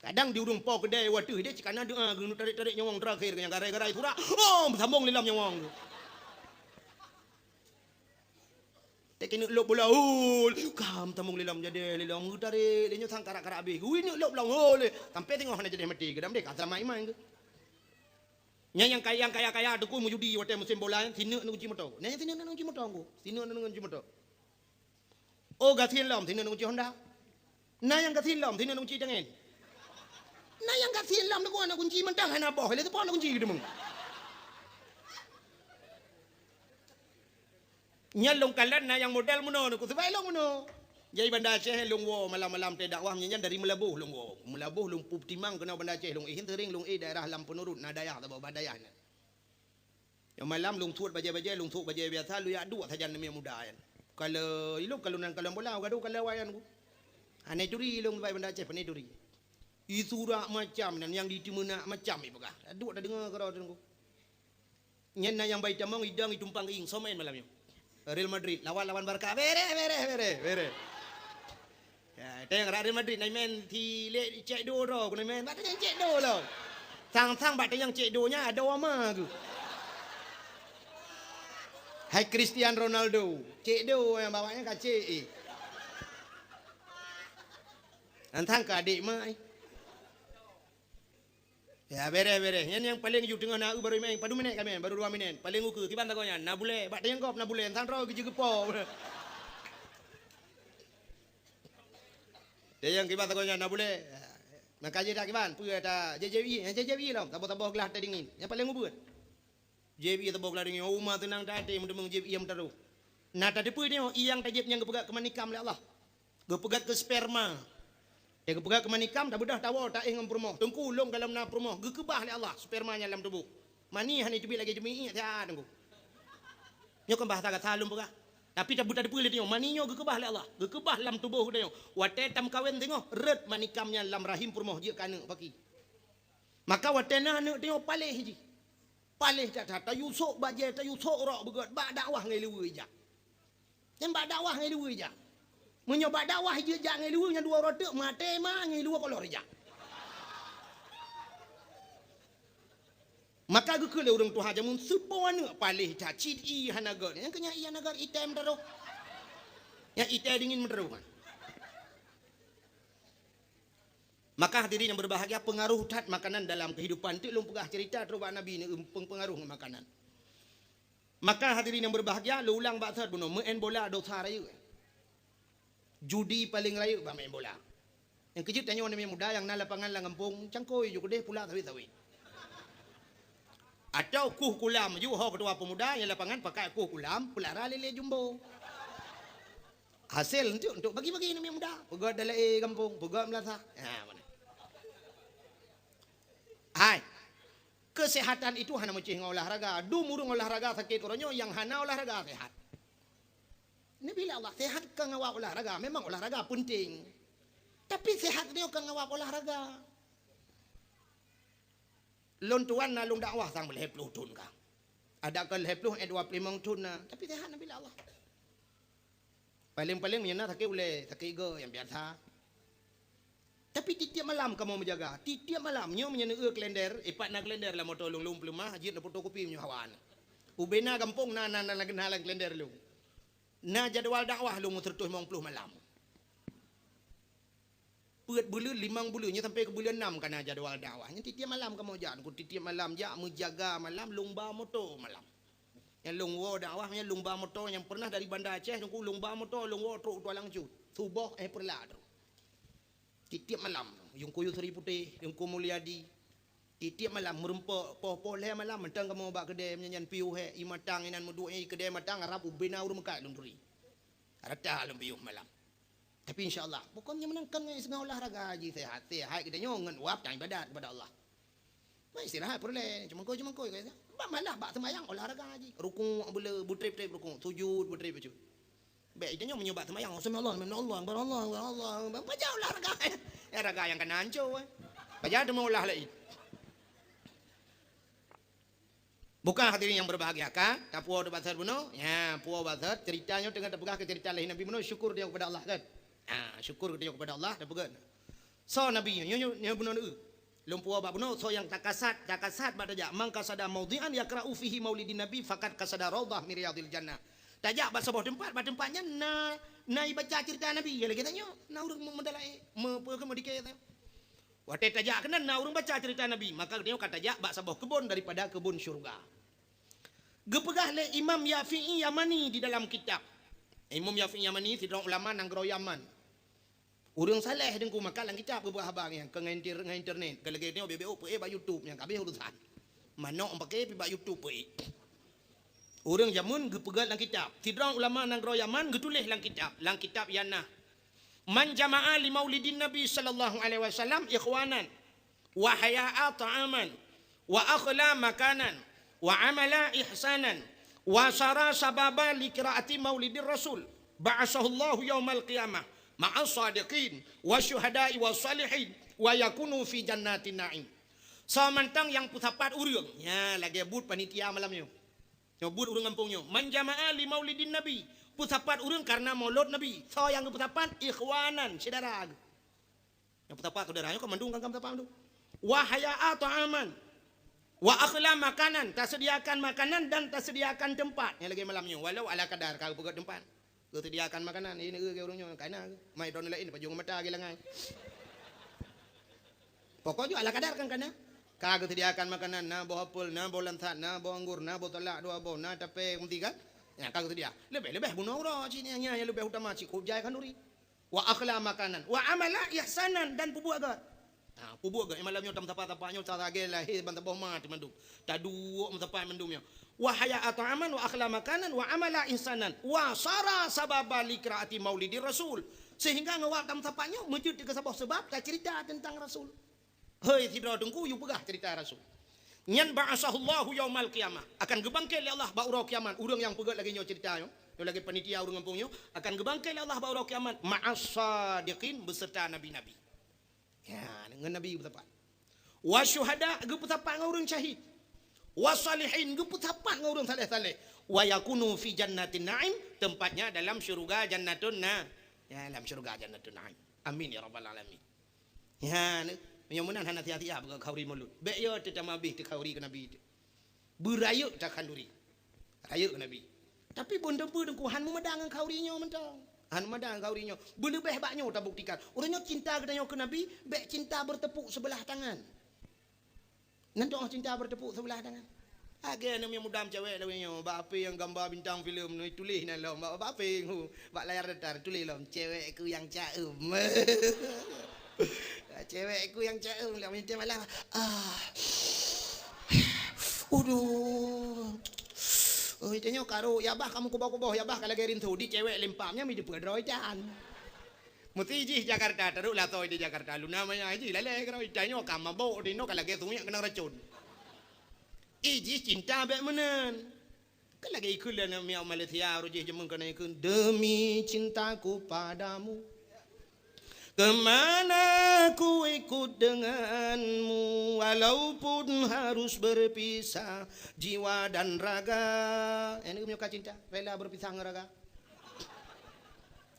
Kadang di ureuëng po keudée wateueh deh, cit kana doa, geuneuk tarék-tarék nyawöng terakhir, nyang garai-garai surak, oh, sambong lé lom nyawöng tu. Teuk ineuk lôb bola, hol, kam tamong lé lom jadi lé lom, geutarek lé nyoe sang karak-karak abéh. Ui, ineuk lôb lom, hol, sampai teungoh hana jadi maté, geudam deh, ka seulamat iman keuh. Nyan nyang kaya, kaya-kaya teungku meujudi watée musim bola, sineuk neukunci moto. Nyan sineuk neukunci moto teungku, sineuk neukunci moto. Oh, gasien lom, sineuk neukunci Honda. Na nyang gasien lom, sineuk neukunci tangen. Na nyang gasien lom, neuku na kunci mantong hana boh, lé teupon neukunci geudeungoe. Nyan lôn kalon na nyang model meunoe neuku, sibai lôn meunoe. Jadi Banda Aceh lôn woe malam-malam teuh dakwah, nyan dari Meulaboh lôn woe. Meulaboh lôn peutimang keunoe Banda Aceh lôn, eh, sering lôn, eh, daerah lam Peunurut na dayah saboh bah dayah nyan. Nyang malam lôn suet bajée-bajée, lôn suet bajée biasa, lôn jak duek sajan namiet muda nyan. Kalau ilôn, kalau nan kalon bola, gadoh kalau awaknyan ku. Hana turi lôn bai Banda Aceh, pane turi. Isurak macam nan nyang diteumeunak macam ipeugah. Duek tadeungoe keudroe teungku. Nyan na nyang bai tamong idong itumpang ieng somen malam nyoe. Real Madrid lawan, lawan Barca. Bere, bere, bere, bere. Ya, teuh Real Madrid na main si lé cek do droe, ku na main bak teunyang cek do lom. Sang-sang bak teunyang cek do nyan ada wama tu. Hai Cristiano Ronaldo, cek do nyang bawak nyan ka cek, eh. Nantang ka adik mak, eh. Ya, bereh, bereh. Nyan nyang paleng ju teungoh na eu baru main, padum minét ka main, baru dua minét. Paleng ukeue, kiban sagoe nyan, na bulée, bak teunyang gob na bulée, nantang droe geujeugeupok. Teunyang kiban sagoe nyan na bulée. Maka jih dak kiban, peue ta J J B I, J J B I lom, saboh-saboh glah teh dingin. Nyang paleng ubeut. J B I saboh glah dingin, uma seunang that até meuteumé J B I nyang meuteurôh. Na tateupeue nyoe, ié nyang tajép nyang geupeugah keu manikam lé Allah. Geupeugah keu sperma. Nyang geupeugah keu manikam, tabeudôh tawoe taéh ngon peurumoh. Teungku, lôn gohlom na peurumoh, geukeubah lé Allah sperma nyang lam tuboh. Mani hana teubiet lagée jeumiék that, Teungku. Nyoe kon bahasa gata lôn peugah. Tapi tabu tateupeue lé tanyoe, mani nyoe geukeubah lé Allah, geukeubah lam tuboh geutanyoe. Watée tameukawen singoh, rhot manikam nyan lam rahim peurumoh jeuet keu aneuk paki. Maka watée na aneuk tanyoe paléh jih. Paléh that-that, tayue sôk bajée, tayue sôk rok beugét, bak dakwah ngon luweue ijak. Nyan bak dakwah ngon luweue ijak. Meunyoe bak dakwah jeuet jak ngon luweue, nyan dua uroe teuk maté ma ngon luweue kolor ijak. Maka geukheun lé ureuëng tuha jameun, "Soe po aneuk paléh that, cit ié hana gét." Nyang keu nyan ié hana gét, item meuteurôh. Nyang item dingin meuteurôh. Maka hadirin yang berbahagia, pengaruh that makanan dalam kehidupan. Teuk lôn peugah cerita trok bak Nabi ni, peungaruh ngon makanan. Maka hadirin yang berbahagia, lôn ulang bak that bunoe, meu'en bola dosa rayeuk. Judi paleng rayeuk bak meu'en bola. Nyang keujeuet tanyoe aneuk muda nyang na lapangan lam gampông, cangkôi ju keudeh pula sawét-sawét. Atau kueh kulam ju ho ketua pemuda nyang lapangan pakai kueh kulam, peulara lé-lé jumbo. Hasé untuk, untuk bagi-bagi aneuk muda, peugét dalam gampông, peugét meulasah. Ha, mana? Hai. Kesehatan itu hana meucéh ngon olahraga. Dum ureuëng olahraga sakét uroe nyoe, nyang hana olahraga sehat. Nabi Allah sehat ka ngawab olahraga. Memang olahraga penting. Tapi sehat nyoe ka ngawab olahraga. Lôn tuan na lôn dakwah sang lhée ploh thon ka. Ada ka lhée ploh, eh, dua ploh limong thon na. Tapi sehat Nabi Allah. Paling-paling meunyoe na sakét ulée, sakét igoe nyang biasa. Tapi tiep-tiep malam kamoe meujaga. Tiep-tiep malam. Nyoe meunyoe neueu kalender, ipat na kalender lam moto lôn, lôn peuleumah, jeuet na fotokopi meunyoe hawa na. Ubena gampông na, na, na, na, na lam kalender lôn. Na jadwal dakwah lôn meuseureutôh limong ploh malam. Peuet buleuen, limong buleuen, nyoe sampai keu buleuen nam ka na jadwal dakwah. Nyan tiep-tiep malam kamoe jak, ku tiep-tiep malam jak, meujaga malam, lôn ba moto malam. Nyang lôn woe dakwah, nyang lôn ba moto nyang pernah dari Banda Aceh, ku lôn ba moto, lôn woe trok Tualang Cut. Suboh, eh, peureulak trok. Tiep-tiep malam, Teungku Yusri Putéh, Teungku Mulyadi. Tiep-tiep malam, meureumpok, poh-poh lhée malam, mantong kamoe bak keudée, meunyan piôh hék, ié matang, inan meuduek, ié keudée matang, harab ubena ureuëng meukat lôn turi. Rata lôn piôh malam. Tapi insya Allah, pokoknya meunangkan ngon iseumeung olahraga jih sehat. Sehat geutanyoe ngon wab dan ibadat kepada Allah. Mai istirahat peureulée, cumangkôi-cumangkôi, kata. Bak malah bak seumayang olahraga jih. Rukuk beule, beutrép-trép rukuk, sujud beutrép-trép. Bék geutanyoe meunyoe bak seumayang, "Subhanallah, subhanallah, subhanallah, subhanallah." Pajan olahraga. Eh, raga nyang kana anco, eh. Pajan teuma olah laén. Bukan hadirin yang berbahagia, ka? Tapuo tu bak that bunoe? Ya, puo bak that. Cerita nyoe teungoh tapeugah keu cerita lahé Nabi bunoe, syukur tanyoe kepada Allah, kan? Ha, syukur tanyoe kepada Allah, tapeugah. Soe Nabi nyoe, nyoe, nyoe bunoe neu. Lôn puo bak bunoe, soe nyang takasad, takasad bak tajak. "Man qasada maudhi'an yaqra'u fihi maulidin Nabi, faqad qasada raudhah min riyadhil jannah." Tajak bak saboh teumpat, bak teumpat nyan na, na ibaca cerita Nabi. Ya lagée tanyoe, na ureuëng meudalai, me-, peue keu meudike. Watée tajak keunan na ureuëng baca cerita Nabi, maka geutanyoe ka tajak bak saboh keubon daripada keubon syeuruga. Geupeugah lé Imam Yafi'i Yamani di dalam kitab. Imam Yafi'i Yamani sidroe ulama nanggroe Yaman. Ureuëng saleh Teungku, maka lam kitab geupeugah haba nyan, kon ngon inter-, ngon internet. Kon lagée nyoe B B O peuék bak YouTube nyang ka habéh urusan. Manok pake pi bak YouTube peuék. Ureuëng jameun geupeugah lam kitab. Sidroe ulama nanggroe Yaman geutuléh lam kitab, lam kitab Yanah. "Man jama'a li maulidin Nabi sallallahu alaihi wasallam ikhwanan, wa haya'a ta'aman, wa akhla makanan, wa amala ihsanan, wa sara sababa li qiraati maulidir Rasul, ba'asahullahu yaumal qiyamah ma'as sadiqin, wa syuhada'i wa salihin, wa yakunu fi jannatin na'im." Soe mantong nyang peusapat ureuëng, nya lagée buet panitia malam nyoe. Nyoe buet ureuëng gampông nyoe, "Man jama'a li maulidin Nabi," peusapat ureuëng karena maulud Nabi. Soe nyang geupeusapat? Ikhwanan, syedara geuh. Nyang peusapat syedara nyoe kon mandum kan peusapat mandum. "Wa haya'a ta'aman, wa akhla makanan," taseudiakan makanan dan taseudiakan teumpat. Nyang lagée malam nyoe, walau ala kadar ka geupeugét teumpat. Geuseudiakan makanan, ini ureuëng nyoe kana, mai droeneuh laén pajoh mata lagée langai. Pokok jih ala kadar kan kana. Ka geuseudiakan makanan, na boh apel, na boh lansat, na boh anggur, na boh salak dua boh, na tapé meuti kan. Nya ka geuseudia. Leubeh-leubeh bunoe uroe cit nyang, nyang leubeh utama cit kujai khanduri. Wa akhla makanan, wa amala ihsanan, dan peubuet gét. Ha, peue buet geuh, malam nyoe tameusapat-sapat nyoe, sagai lahé ban saboh ma teumandum. Taduek meusapat mandum nyoe. Wa haya ta'aman wa akhla makanan wa amala insanan wa sara sababa li qiraati maulidir rasul. Sehingga ngon awak tameusapat nyoe, meujeuet keu saboh seubab tacerita teuntang Rasul. Hei sidroe teungku, yue peugah cerita Rasul. Nyan ba'asahullahu yaumal qiyamah. Akan geubangkét lé Allah bak uroe kiamat. Ureuëng nyang peugét lagée nyoe cerita nyoe, nyoe lagée panitia ureuëng gampông nyoe, akan geubangkét lé Allah bak uroe kiamat. Ma'as sadiqin, beserta nabi-nabi. Ya, ngon nabi geupeusapat. Wa syuhada, geupeusapat ngon ureuëng syahid. Wa salihin, geupeusapat ngon ureuëng saleh-saleh. Wa yakunu fi jannatin na'im, tempatnya dalam syurga jannatun na-, ya, dalam syurga jannatun na'im. Amin ya rabbal alamin. Ya, ni, meunyoe meunan hana sia-sia beukhauri mulod. Bék yo teutamah bih teukhauri keu nabi teuh. Beurayeuk takhanduri. Rayeuk keu nabi. Tapi bun teumpeue teungku han meumadang ngon khauri nyoe mantong. Han meumadang ngon khauri nyoe. Beuleubeh bak nyoe tabuktikan. Ureuëng nyoe cinta geutanyoe keu nabi, bék cinta bertepuk sebelah tangan. Nan doh cinta bertepuk sebelah tangan. Agée aneuk muda cewek lawée nyoe, bak api nyang gamba bintang filem nyoe tuléh nan lom, bak, bak api hu, bak layar datar tuléh lom, cewekku yang caem. Cewekku yang caem, lom nyetir malam. Ah. Uduh. Oh, itu nyoe karo, ya bah kamu kuboh-kuboh, ya bah ka lagée rinso, di cewek lempam nya mi dipeudroe dan. Meusti jih Jakarta, taruhlah toi di Jakarta. Luna maya jih lalée keurau itai nyoe ka mabok di noe ka lagée sungiek keunong racun. Ih jih cinta bék meunan. Kan lagée ikheun lé aneuk miet Malaysia, roh jih jameun keunan ikheun, "Demi cintaku padamu, kemana ku ikut denganmu, walaupun harus berpisah jiwa dan raga." Nyan keuh meunyoe ka cinta, rela berpisah ngon raga.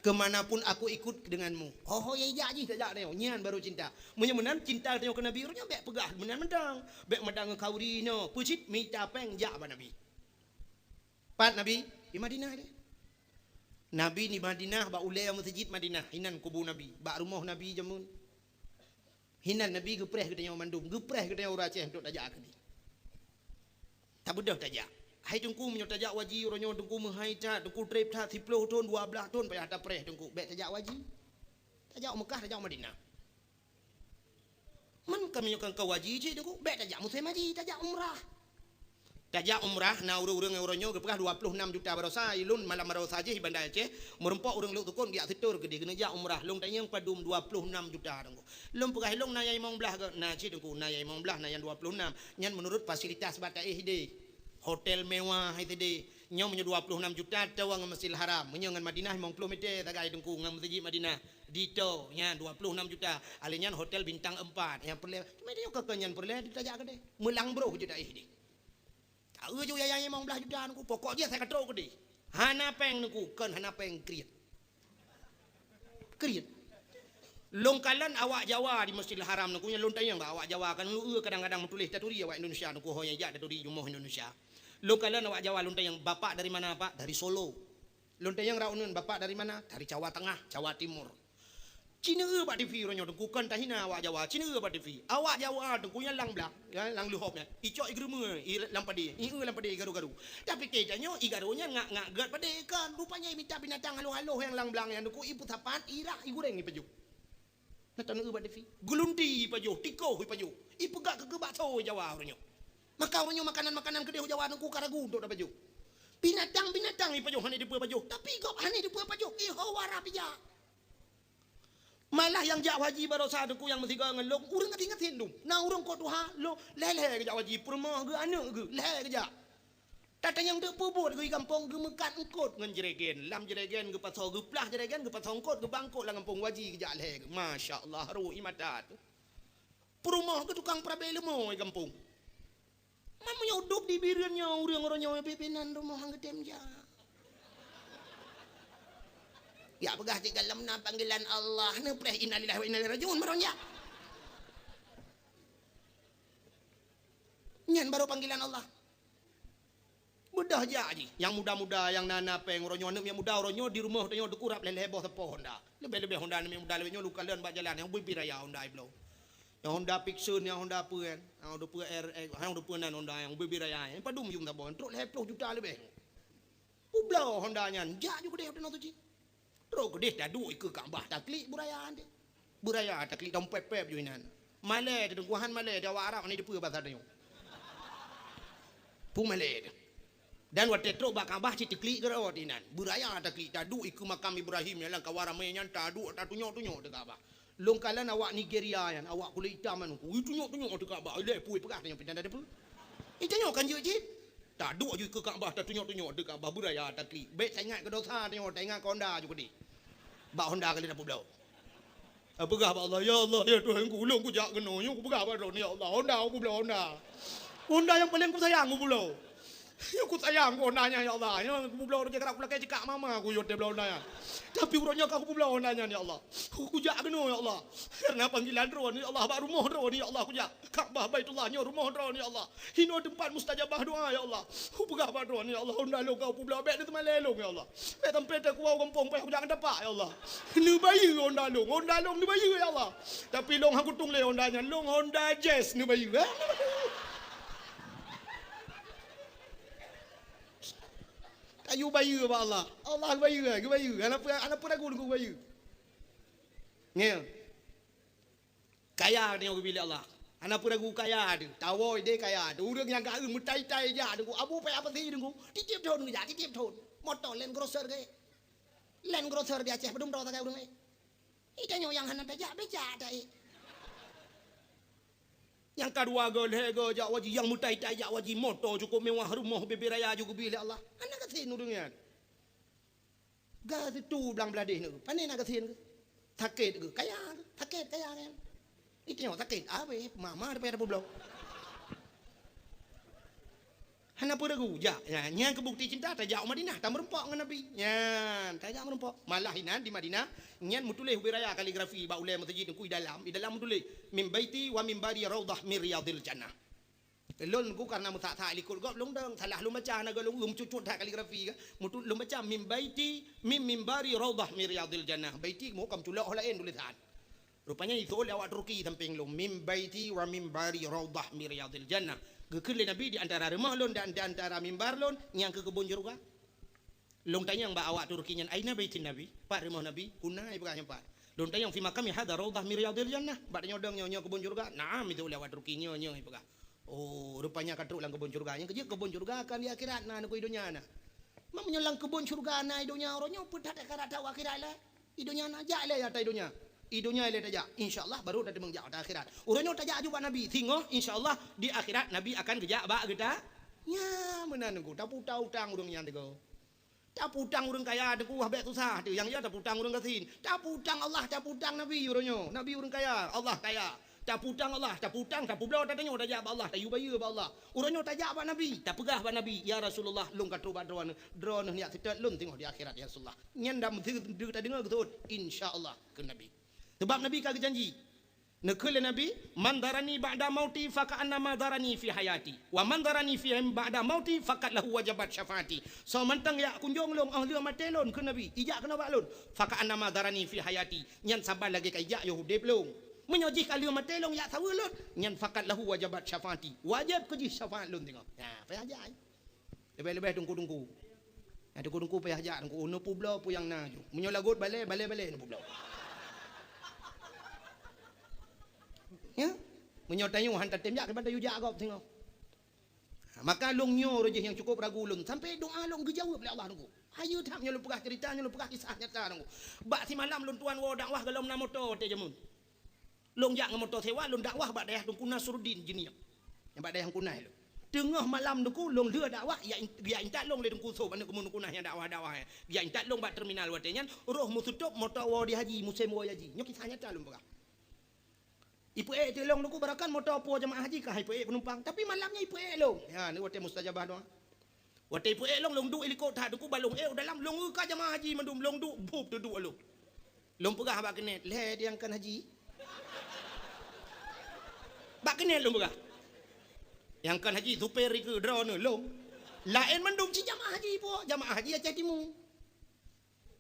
Kemanapun aku ikut denganmu. Oh, ya jak jih, tajak nyoe. Nyan baru cinta. Meunyoe meunan cinta tanyoe keu Nabi, ureuëng nyoe bék peugah meunan mantong. Bék madang ngon khauri nyoe. Peue cit mita péng jak bak Nabi. Pat Nabi? Di Madinah deh. Nabi di Madinah, bak ulée meuseujid Madinah. Inan kubu Nabi. Bak rumoh Nabi jameun. Hinan Nabi geupreh geutanyoe mandum, geupreh geutanyoe ureuëng Aceh untuk tajak keudeh. Tabeudôh tajak. Hai Teungku, meunyoe tajak haji, uroe nyoe Teungku meuhai that, Teungku treb that, siploh thon, dua blaih thon payah tapreh Teungku. Bék tajak haji. Tajak u Meukah, tajak u Madinah. Man ka meunyoe kan ka haji cit Teungku, bék tajak musém haji, tajak umrah. Tajak umrah, na ureuëng-ureuëng nyang uroe nyoe geupeugah dua ploh nam juta baroesa, ilôn malam baroesa jih di Banda Aceh, meurumpok ureuëng Lhoksukon geujak seutôt keudeh keuneuk jak umrah, lôn tanyong padum dua ploh nam juta Teungku. Lôn peugah ilôn na nyang limong blaih geuh, na cit Teungku, na nyang limong blaih, na nyang dua ploh nam. Nyan meunurot fasilitas bak taéh deh. Hotel mewah hai teuh deh. Nyoe meunyoe dua ploh nam juta tawa ngon Masjidil Haram. Meunyoe ngon Madinah limong ploh mètè sagai Teungku ngon Meuseujid Madinah. Ditoe nyan dua ploh nam juta. Alèh nyan hotel bintang empat nyang peureulèe. Cuma nyoe keu nyan peureulèe tajak keudeh. Meulang broh jeuet taéh deh. Taeu ju yaya limong blaih juta Teungku, pokok jih asai ka trok keudeh. Hana péng Teungku, kon hana péng kriet. Kriet. Lôn kalon awak Jawa di Masjidil Haram Teungku, nyang lôn tanyong bak awak Jawa kan, lôn eu kadang-kadang meutuléh taturi awak Indonesia Teungku, ho nyang jak taturi rumoh Indonesia. Lôn kalon awak Jawa, lôn tanyong, "Bapak dari mana, Pak?" "Dari Solo." Lôn tanyong raunun, "Bapak dari mana?" "Dari Jawa Tengah, Jawa Timur." Ci neueu bak T V uroe nyoe Teungku, kon tahina awak Jawa, ci neueu bak T V. Awak Jawa Teungku nyang lam blang, ya, lam leuhop nyan. Icok igeurumeue, i lam padé, ieu lam padé igaru-garu. Tapi keu tanyoe igaru nyan ngak-ngak gét padé kan. Rupanya imita binatang haloh-haloh nyang lam blang nyan Teungku, ipeusapat, irah, iguréng ipajoh. Na taneueu bak T V. Geulunti ipajoh, tikoh ipajoh. Ipeugah keu bakso Jawa uroe nyoe. Maka uroe nyoe makanan-makanan keudeh Jawa Teungku ka ragu untuk tapajoh. Binatang-binatang ipajoh hana dipeue pajoh, tapi gob hana dipeue pajoh, iho wara pija. Malah nyang jak haji baroesa Teungku nyang meusigoe ngon lôn, ureueng gasien-gasien dum. Na ureueng kot tuha, lôn lhèe-lhèe geujak haji, peurumoh geuh, aneuk geuh, lhèe geujak. Tatanyong teuk peubuet geuh di gampông, geumeukat eungkot ngon jregen. Lam jregen geupasoe, geuplah jregen, geupasoe eungkot, geuba eungkot lam gampông, haji geujak lhèe geuh. Masya Allah, rhot ie mata teuh. Peurumoh geuh tukang peurabé leumo di gampông. Man meunyoe udôb di Bireuen nyoe ureueng uroe nyoe pih-pih nan rumoh han geutem jak. Jak peugah cit gohlom na panggilan Allah, neupreh innalillahi wa inna ilaihi raji'un, barô jak. Nyan barô panggilan Allah. Beudôh jak jih. Nyang muda-muda, nyang na-na péng uroe nyoe, aneuk nyang muda uroe nyoe di rumoh tanyoe teukurab lhèe-lhèe boh sapo Honda. Leubeh-leubeh Honda aneuk nyang muda lagèe nyoe lôn kalon bak jalan, nyang ubé-bé raya Honda i bloe. Nyang Honda Pixon, nyang Honda peue kan? Nyang Honda peue R X, nyang Honda peue nan Honda nyang ubé-bé raya. Nyang padum jum saboh, trok lhèe ploh juta leubeh. Ubloe Honda nyan, jak ju keudeh u Tanoh Suci. Trok keudeh taduek ikeue Ka'bah, taklik beuraya deh. Beuraya taklik dompet pèb ju inan. Malée teuh, Teungku, han malée teuh, awak Arab ni teupeue basa tanyoe. Peue malée teuh. Dan watée trok bak Ka'bah cit teuklik keudroe inan. Beuraya taklik, taduek ikeue makam Ibrahim nyang lam kawan ramé nyan, taduek tatunyok-tunyok teuh Ka'bah. Lôn kalon awak Nigeria nyan, awak kulét itam nyan, ui, tunyok-tunyok teuh Ka'bah. Ilée peue peugah tanyoe pih hana teupeue. Itanyoe kan jeuet cit. Taduek ju ikeue Ka'bah, tatunyok-tunyok teuh Ka'bah, beuraya taklik. Bék taingat keu dosa tanyoe, taingat keu Honda ju keudeh. Bak Honda ka lheueh tapeubloe. Peugah bak Allah, "Ya Allah, ya Tuhanku, ulôn kujak keunoe, nyoe kupeugah bak Droeneuh, ya Allah, Honda kupeubloe Honda. Honda nyang paleng kusayang kupeubloe. Nyoe kusayang keu Honda nyan, ya Allah. Nyoe kupeubloe lagée karab kulakée jikak mama ku yue teuh bloe Honda nyan. Tapi uroe nyoe ka kupeubloe Honda nyan, ya Allah. Kujak keunoe, ya Allah. Kareuna panggilan Droeneuh, ya Allah, bak rumoh Droeneuh, ya Allah, kujak. Ka'bah Baitullah nyoe rumoh Droeneuh, ya Allah. Hinoe teumpat mustajabah doa, ya Allah. Kupeugah bak Droeneuh, ya Allah, Honda lôn ka kupeubloe, bék neuteumalée lôn, ya Allah. Bék sampoe teukuwoe u gampông payah kujak ngon tapak, ya Allah. Neubayeue Honda lôn, Honda lôn neubayeue, ya Allah. Tapi lôn han kutueng lé Honda nyan, lôn Honda Jazz neubayeue. Tayue bayeue bak Allah. Allah geubayeue, geubayeue. Hana peu-, hana peue ragu lôn geubayeue. Ngieng. Kaya tanyoe geubri lé Allah. Hana peue ragu kaya teuh. Tawoe idéh kaya teuh. Ureuëng nyang ka meutai-tai jak Teungku. Abu payah pasi Teungku. Tieb-tieb thon geujak, tieb-tieb thon. Moto Land Cruiser gét. Land Cruiser di Aceh padum droe sagai ureuëng, eh. Itanyoe nyang hana tajak, bék jak ta, eh. Nyang ka dua go, lhée go jak haji, nyang meutai-tai jak haji, moto cukup mewah, rumoh bubé raya ju geubri lé Allah. Hana gasien ureuëng nyan. Ga situ blang bladeh nyoe. Pane na gasien geuh. Sakét geuh, kaya geuh. Sakét, kaya nyan. Itanyoe sakét, abéh mama daripada peubloe. Hana peue ragu, jak. Nyan, nyan keu bukti cinta, tajak u Madinah, tameurumpok ngon Nabi. Nyan, tajak meurumpok. Malah inan di Madinah, nyan meutuléh ubé raya kaligrafi bak ulée meuseujid Teungku, i dalam, i dalam meutuléh, "Min baiti wa mimbari raudhah min riyadhil jannah." Lôn Teungku kareuna meusak-sak likot gob lôn dong, salah lôn baca, hana gob lôn, meucut-cut that kaligrafi ka. Meutu-, lôn baca, "Min baiti, min mimbari raudhah min riyadhil jannah." Baiti mo ka meuculok ho laén tulésan. Rupanya iseuôt lé awak Turki sampéng lôn, "Min baiti wa mimbari raudhah min riyadhil jannah." Geukheun lé Nabi, "Di antara rumoh lôn dan di antara mimbar lôn, nyan keuh keubon syeuruga." Lôn tanyong bak awak Turki nyan, "Aina baitin Nabi?" Pat rumoh Nabi? Kunai peugah nyan pat. Lôn tanyong, "Fi maqami hadza raudhah min riyadhil jannah." Bak tanyoe dong nyoe, nyoe keubon syeuruga? "Na'am," iseuôt lé awak Turki, "Nyoe, nyoe," peugah. Oh, rupanya ka trok lam keubon syeuruga. Nyang keujeuet keubon syeuruga kan di akhirat na, na keu i donya na. Meunyoe lam keubon syeuruga na i donya, uroe nyoe peue that akhirat that u akhirat lé? I donya na, jak lé ata i donya. I donya lé tajak, insya Allah baru tateumeung jak ata akhirat. Uroe nyoe tajak aju bak Nabi, singoh insya Allah di akhirat Nabi akan geujak bak geuta. Nya meunan Teungku, tapeutang utang ureuëng nyan Teungku. Tapeutang ureuëng kaya Teungku, wah bék susah teuh. Nyang ya tapeutang ureuëng gasien. Tapeutang Allah, tapeutang Nabi uroe nyoe. Nabi ureuëng kaya, Allah kaya. Tapeutang Allah, tapeutang, tapeubloe ata tanyoe tajak bak Allah, tayue bayeue bak Allah. Uroe nyoe tajak bak Nabi, tapeugah bak Nabi, "Ya Rasulullah, lôn ka trok bak Droeneuh, Droeneuh neujak seutôt lôn singoh di akhirat, ya Rasulullah." Nyan dam tadeungoe geuseuôt, "Insya Allah," kheun Nabi. Sabab Nabi ka geujanji. Neukheun lé Nabi, "Man zarani ba'da mauti faka'annama zarani fi hayati, wa man zarani fi ba'da mauti faqad lahu wajabat syafaati." Soe mantong jak kunjong lôn óh lheueh maté lôn, kheun Nabi, ijak keunoe bak lôn, "Faka'annama zarani fi hayati," nyan saban lagée ka ijak yoh udeb lôn. Meunyoe jih ka lheueh maté lôn jak saweue lôn, nyan, "Faqad lahu wajabat syafaati," wajéb keu jih syafaat lôn singoh. Nah, payah jak. Leubeh-leubeh teungku-teungku. Nah, teungku-teungku payah jak, teungku. Uneuk peubloe peue nyang na ju. Meunyoe lagot balée, balée-balée uneuk peubloe. Ya? Meunyoe tanyoe han tatem jak, kiban tayue jak gob singoh. Ha, maka lôn nyoe roh jih nyang cukup ragu lôn. Sampai doa lôn geujaweueb lé Allah, teungku. Hayeue that nyoe lôn peugah cerita, nyoe lôn peugah kisah nyata, teungku. Bak simalam lôn tuan woe dakwah golom na moto watée jameun. Lôn jak ngon moto sewa, lôn dakwah bak dayah Teungku Nasruddin Jeunieb. Nyang bak dayah Teungku Nas lôn. Teungoh malam teungku, lôn lheueh dakwah, jak in-, jak intat lôn lé Teungku Sob, aneuk keumun Teungku Nas nyang dakwah-dakwah nyan. Jak intat lôn bak terminal watée nyan, roh meuseutôt moto woe di haji, musém woe haji. Nyoe kisah nyata lôn peugah. Ipeuék teuk lôn teungku, barangkan moto puwoe jamaah haji ka ipeuék penumpang. Tapi malam nyan ipeuék lôn. Ya, ni watée mustajabah doa. Watée ipeuék lôn, lôn duek likot that teungku, ban lôn ék u dalam, lôn eu ka jamaah haji mandum, lôn duek, bup teuduek lôn. Lôn peugah bak keuneuk, "Lhée nyang kon haji?" Bak keuneuk lôn peugah. Nyang kon haji, supir ikeue, droeneuh, lôn. Laén mandum cit jamaah haji puwoe, jamaah haji Aceh Timu.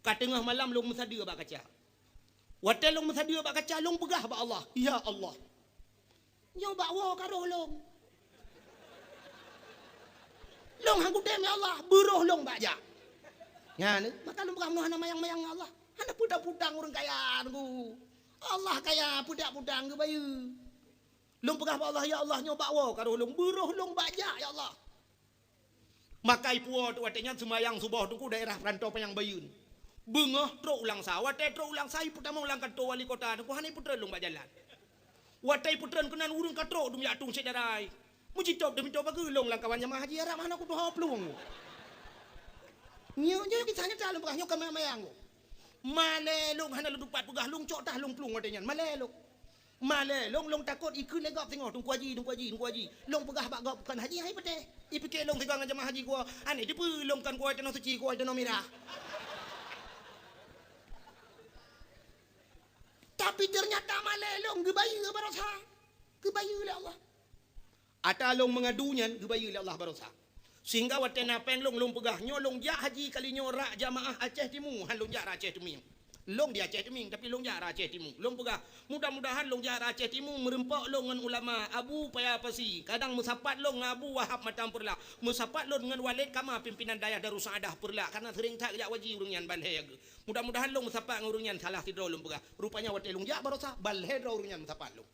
Ka teungoh malam lôn meusadeue bak kaca. Watée lôn meusadeue bak kaca, lôn peugah bak Allah, "Ya Allah, nyoe bak woe ka roh lôn. Lôn han kutem, ya Allah, beuroh lôn bak jak." Nyan, maka lôn peugah, meunyoe hana mayang-mayang ngon Allah, hana peue taputang ureuëng kaya teungku. Allah kaya, peue taputang geubayeue. Lôn peugah bak Allah, "Ya Allah, nyoe bak woe ka roh lôn, beuroh lôn bak jak, ya Allah." Makai puwoe teuk watée nyan seumayang suboh teungku daerah Peurantô Panyang Bayeuen. Beungoh trok u Langsa, watée trok u Langsa ipeutamong lam kantô wali kota teungku hana ipeutreun lôn bak jalan. Watée ipeutreun keunan ureuëng ka trok dum jak tueng syedara ai. Meujitôb teumintoe bageulong lam kawan jamaah haji, harab hana kutuho plueng. Nyoe, nyoe kisah nyata lôn peugah, nyoe ka mayang-mayang. Malée lôn hana lôn tupat peugah, lôn cok tah lôn plueng watée nyan. Malée lôn. Malée lôn, lôn takot ikheun lé gob singoh, "Teungku Haji, Teungku Haji, Teungku Haji." Lôn peugah bak gob, "Kon haji hai patéh." Ipike lôn sigoe ngon jamaah haji geuwoe, "Aneh teupeu lôn kon kuwoe tanoh suci, kuwoe tanoh mirah." Tapi ternyata malée lôn geubayeue baroesa. Geubayeue lé Allah. Ata lôn meungadu nyan geubayeue lé Allah baroesa. Sehingga watée na péng lôn, lôn peugah, "Nyoe lôn jak haji kali nyoe rak jamaah Aceh Timu, han lôn jak rak Aceh Teumieng." Lôn di Aceh Teumieng, tapi lôn jak rak Aceh Timu. Lôn peugah, "Mudah-mudahan lôn jak rak Aceh Timu meureumpok lôn ngon ulama Abu Paya Pasi. Kadang meusapat lôn ngon Abu Wahab Matang Peureulak. Meusapat lôn ngon Walid Kama pimpinan dayah Darussaaddah Peureulak, karena sering that jak haji ureuëng nyan ban lhée geuh. Mudah-mudahan lôn meusapat ngon ureuëng nyan salah sidroe," lôn peugah. Rupanya watée lôn jak baroesa, ban lhée droe ureuëng nyan meusapat lôn.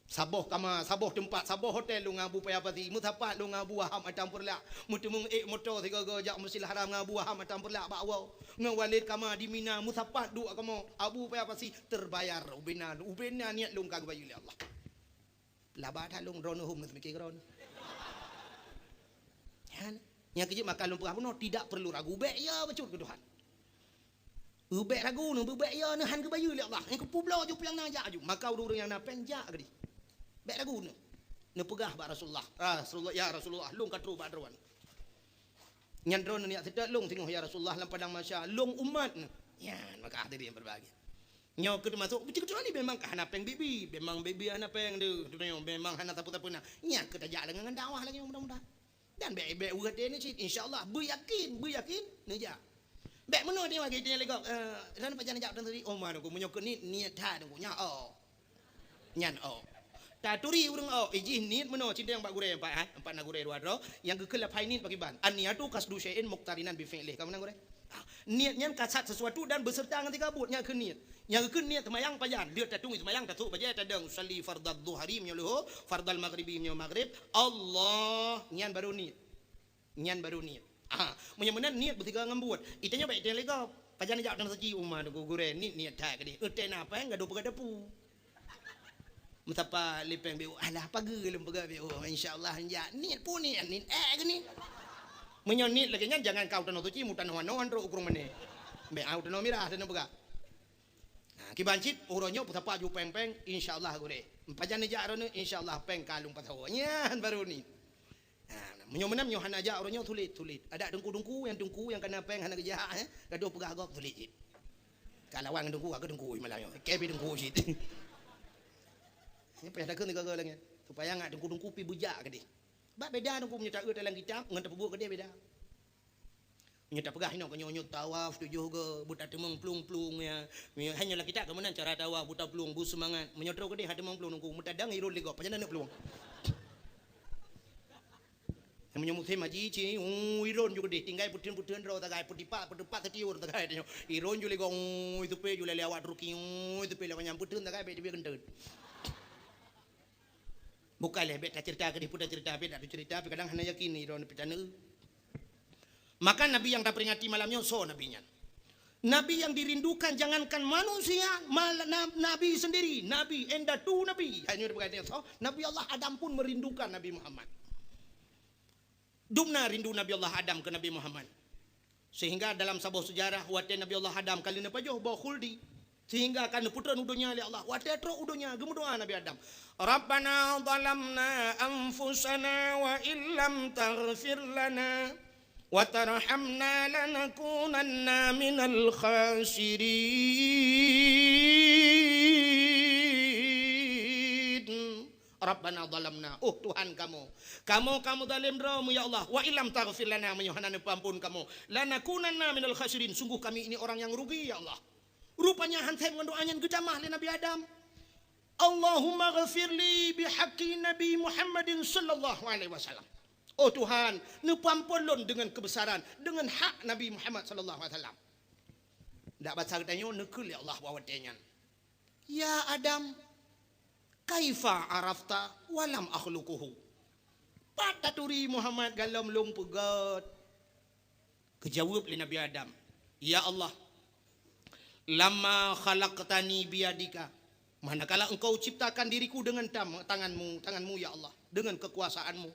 Saboh kama, saboh teumpat, saboh hotel lôn ngon Abu Paya Pasi, meusapat lôn ngon Abu Wahab Matang Peureulak, meuteumeung ék moto sigoe-goe jak Masjidil Haram ngon Abu Wahab Matang Peureulak bak woe, ngon Walid Kama di Mina, meusapat duek kamoe, Abu Paya Pasi, terbayar ubena, ubena niet lôn ka geubayeue lé Allah. Laba that lôn droeneuh hom neuseumiké keudroe. Nyan, nyang keujeuet maka lôn peugah bunoe, tidak perlu ragu, bék ya bacut keu Tuhan. Bék ragu neuh, bék ya neuh, han geubayeue lé Allah. Nyang keupeubloe ju piang na jak aju. Maka ureuëng nyang na péng jak keudeh. Bék ragu neuh. Neupeugah bak Rasulullah, "Rasulullah, ya Rasulullah, lôn ka trok bak droeneuh." Nyan droeneuh neujak seutôt lôn singoh, "Ya Rasulullah, lam padang mahsyar, lôn umat neuh." Nyan maka hadirin berbahagia. Nyoe keuh teumasok, beutôi-beutôi ni memang ka hana péng bibi, memang bibi hana péng deuh, memang hana sapeue-sapeue na. Nyan keuh tajak lagée ngon dakwah lagée nyoe mudah-mudahan. Dan bék, bék ureut deh ni cit, insya Allah, beuyakin, beuyakin, neujak. Bék meunoe deh wagée tanya lé gob, eh, dan pajan neujak dan tadi, oh, ma, meunyoe keuh niet, niet that, nyan, oh. Nyan, oh. Taturi ureuëng, oh, ijih niet meunoe, cindeng bak gurée empat, ha? Empat na gurée dua droe, nyang geukheun lapai niet pakiban. An-niyatu qasdu syai'in muqtarinan bi fi'lih. Kamu na gurée? Ah, niet nyan kasat sesuatu dan beserta ngon tika buet, nyan keuh niet. Nyang keuh niet seumayang pajan, lheueh tatueng seumayang, tasôk bajée tadong, usalli fardadz zuhri meunyoe luhô, fardal maghribi meunyoe maghrib, Allah, nyan baru niet. Nyan baru niet. Ah, meunyoe meunan niet beutiga ngon buet. Itanyoe bék itanyong lé gob. Pajan jak dan saci uma tu gurée niet, niet that keudeh. Eutée na péng gadoh peugah dapu. Meusapat lé péng B O, alah pageue lôn peugah B O, insya Allah jak. Niet pun niet, niet ék keuh niet. Meunyoe niet lagée nyan, jangan kau tanoh suci, mu tanoh anoe trok u Krueng Mané. Bék au tanoh mirah tanoh peugah. Ha, kiban cit, uroe nyoe peusapat ju péng-péng, insya Allah gurée. Pajan neujak droeneuh, insya Allah péng ka lôn pasoe. Nyan baru niet. Ha, meunyoe meunan, meunyoe hana jak uroe nyoe, sulet, sulet. Adak teungku-teungku, nyang teungku nyang kana péng hana geujak, eh, gadoh peugah gob, sulet cit. Ka lawan ngon teungku, ka keuh teungku malam nyoe. Kée pih teungku cit. Nyoe payah takheun sigoe-goe lagée nyan. Supaya ngat teungku-teungku pih beujak keudeh. Bak beda teungku meunyoe taeu dalam kitab ngon tapeubuet keudeh beda. Meunyoe tapeugah inoe keu nyoe, nyoe tawaf tujoh goe, beutateumeung plueng-plueng ya. Meunyoe hana lam kitab keu meunan cara tawaf, beutateumeung plueng, beuseumangat. Meunyoe trok keudeh tateumeung plueng teungku, meutadang iron lé gob, pajan aneuk plueng. Meunyoe musém haji, ci, uu, iron ju keudeh, tinggai peuteun-peuteun droe sagai, peudipat, peudipat seutiur sagai tanyoe. Iron ju lé gob, uu, iteupe ju lé awak Turki, uu, iteupe lé awak nyan peuteun sagai, bék teubiet keunteut. Bukai lé, bék taceurita keudeh, peue taceurita, bék taceurita, tapi kadang hana yakin iron pih taneuk. Maka Nabi nyang taperingati malam nyoe, soe Nabi nyan? Nabi yang dirindukan jangankan manusia, mal-, na-, Nabi sendiri, Nabi, indatu Nabi. Hai nyoe dipeugah soe? Nabi Allah Adam pun merindukan Nabi Muhammad. Dumna rindu Nabi Allah Adam keu Nabi Muhammad. Sehingga dalam saboh sejarah, watée Nabi Allah Adam ka lheueh neupajoh boh khuldi, sehingga ka neupeutreun u donya lé Allah. Watée trok u donya, geumeudoá Nabi Adam, "Rabbana zalamna anfusana wa illam taghfir lana wa tarhamna lanakunanna minal khasirin." Rabbana zalamna, oh Tuhan kamoe, kamoe ka meuzalém droe mu, ya Allah. Wa illam taghfir lana, meunyoe hana neupeuamphon kamoe, lanakunanna minal khasirin, sungguh kami ini orang yang rugi, ya Allah. Rupanya han sép ngon doá nyan geutamah lé Nabi Adam. Allahumma ghfirli bihaqqi Nabi Muhammadin sallallahu alaihi wasallam. Oh Tuhan, neupeuamphon lôn deungon keubesaran, deungon hak Nabi Muhammad sallallahu alaihi wasallam. Dak basa geutanyoe neukheun lé Allah bak watée nyan. Ya Adam, "Kaifa arafta wa lam akhluquhu?" Pat taturi Muhammad galom lôn peugét? Geujaweueb lé Nabi Adam, "Ya Allah, lamma khalaqtani biyadika, manakala Engkau ciptakan diriku dengan tam-, tangan-Mu, tangan-Mu, ya Allah, dengan kekuasaan-Mu.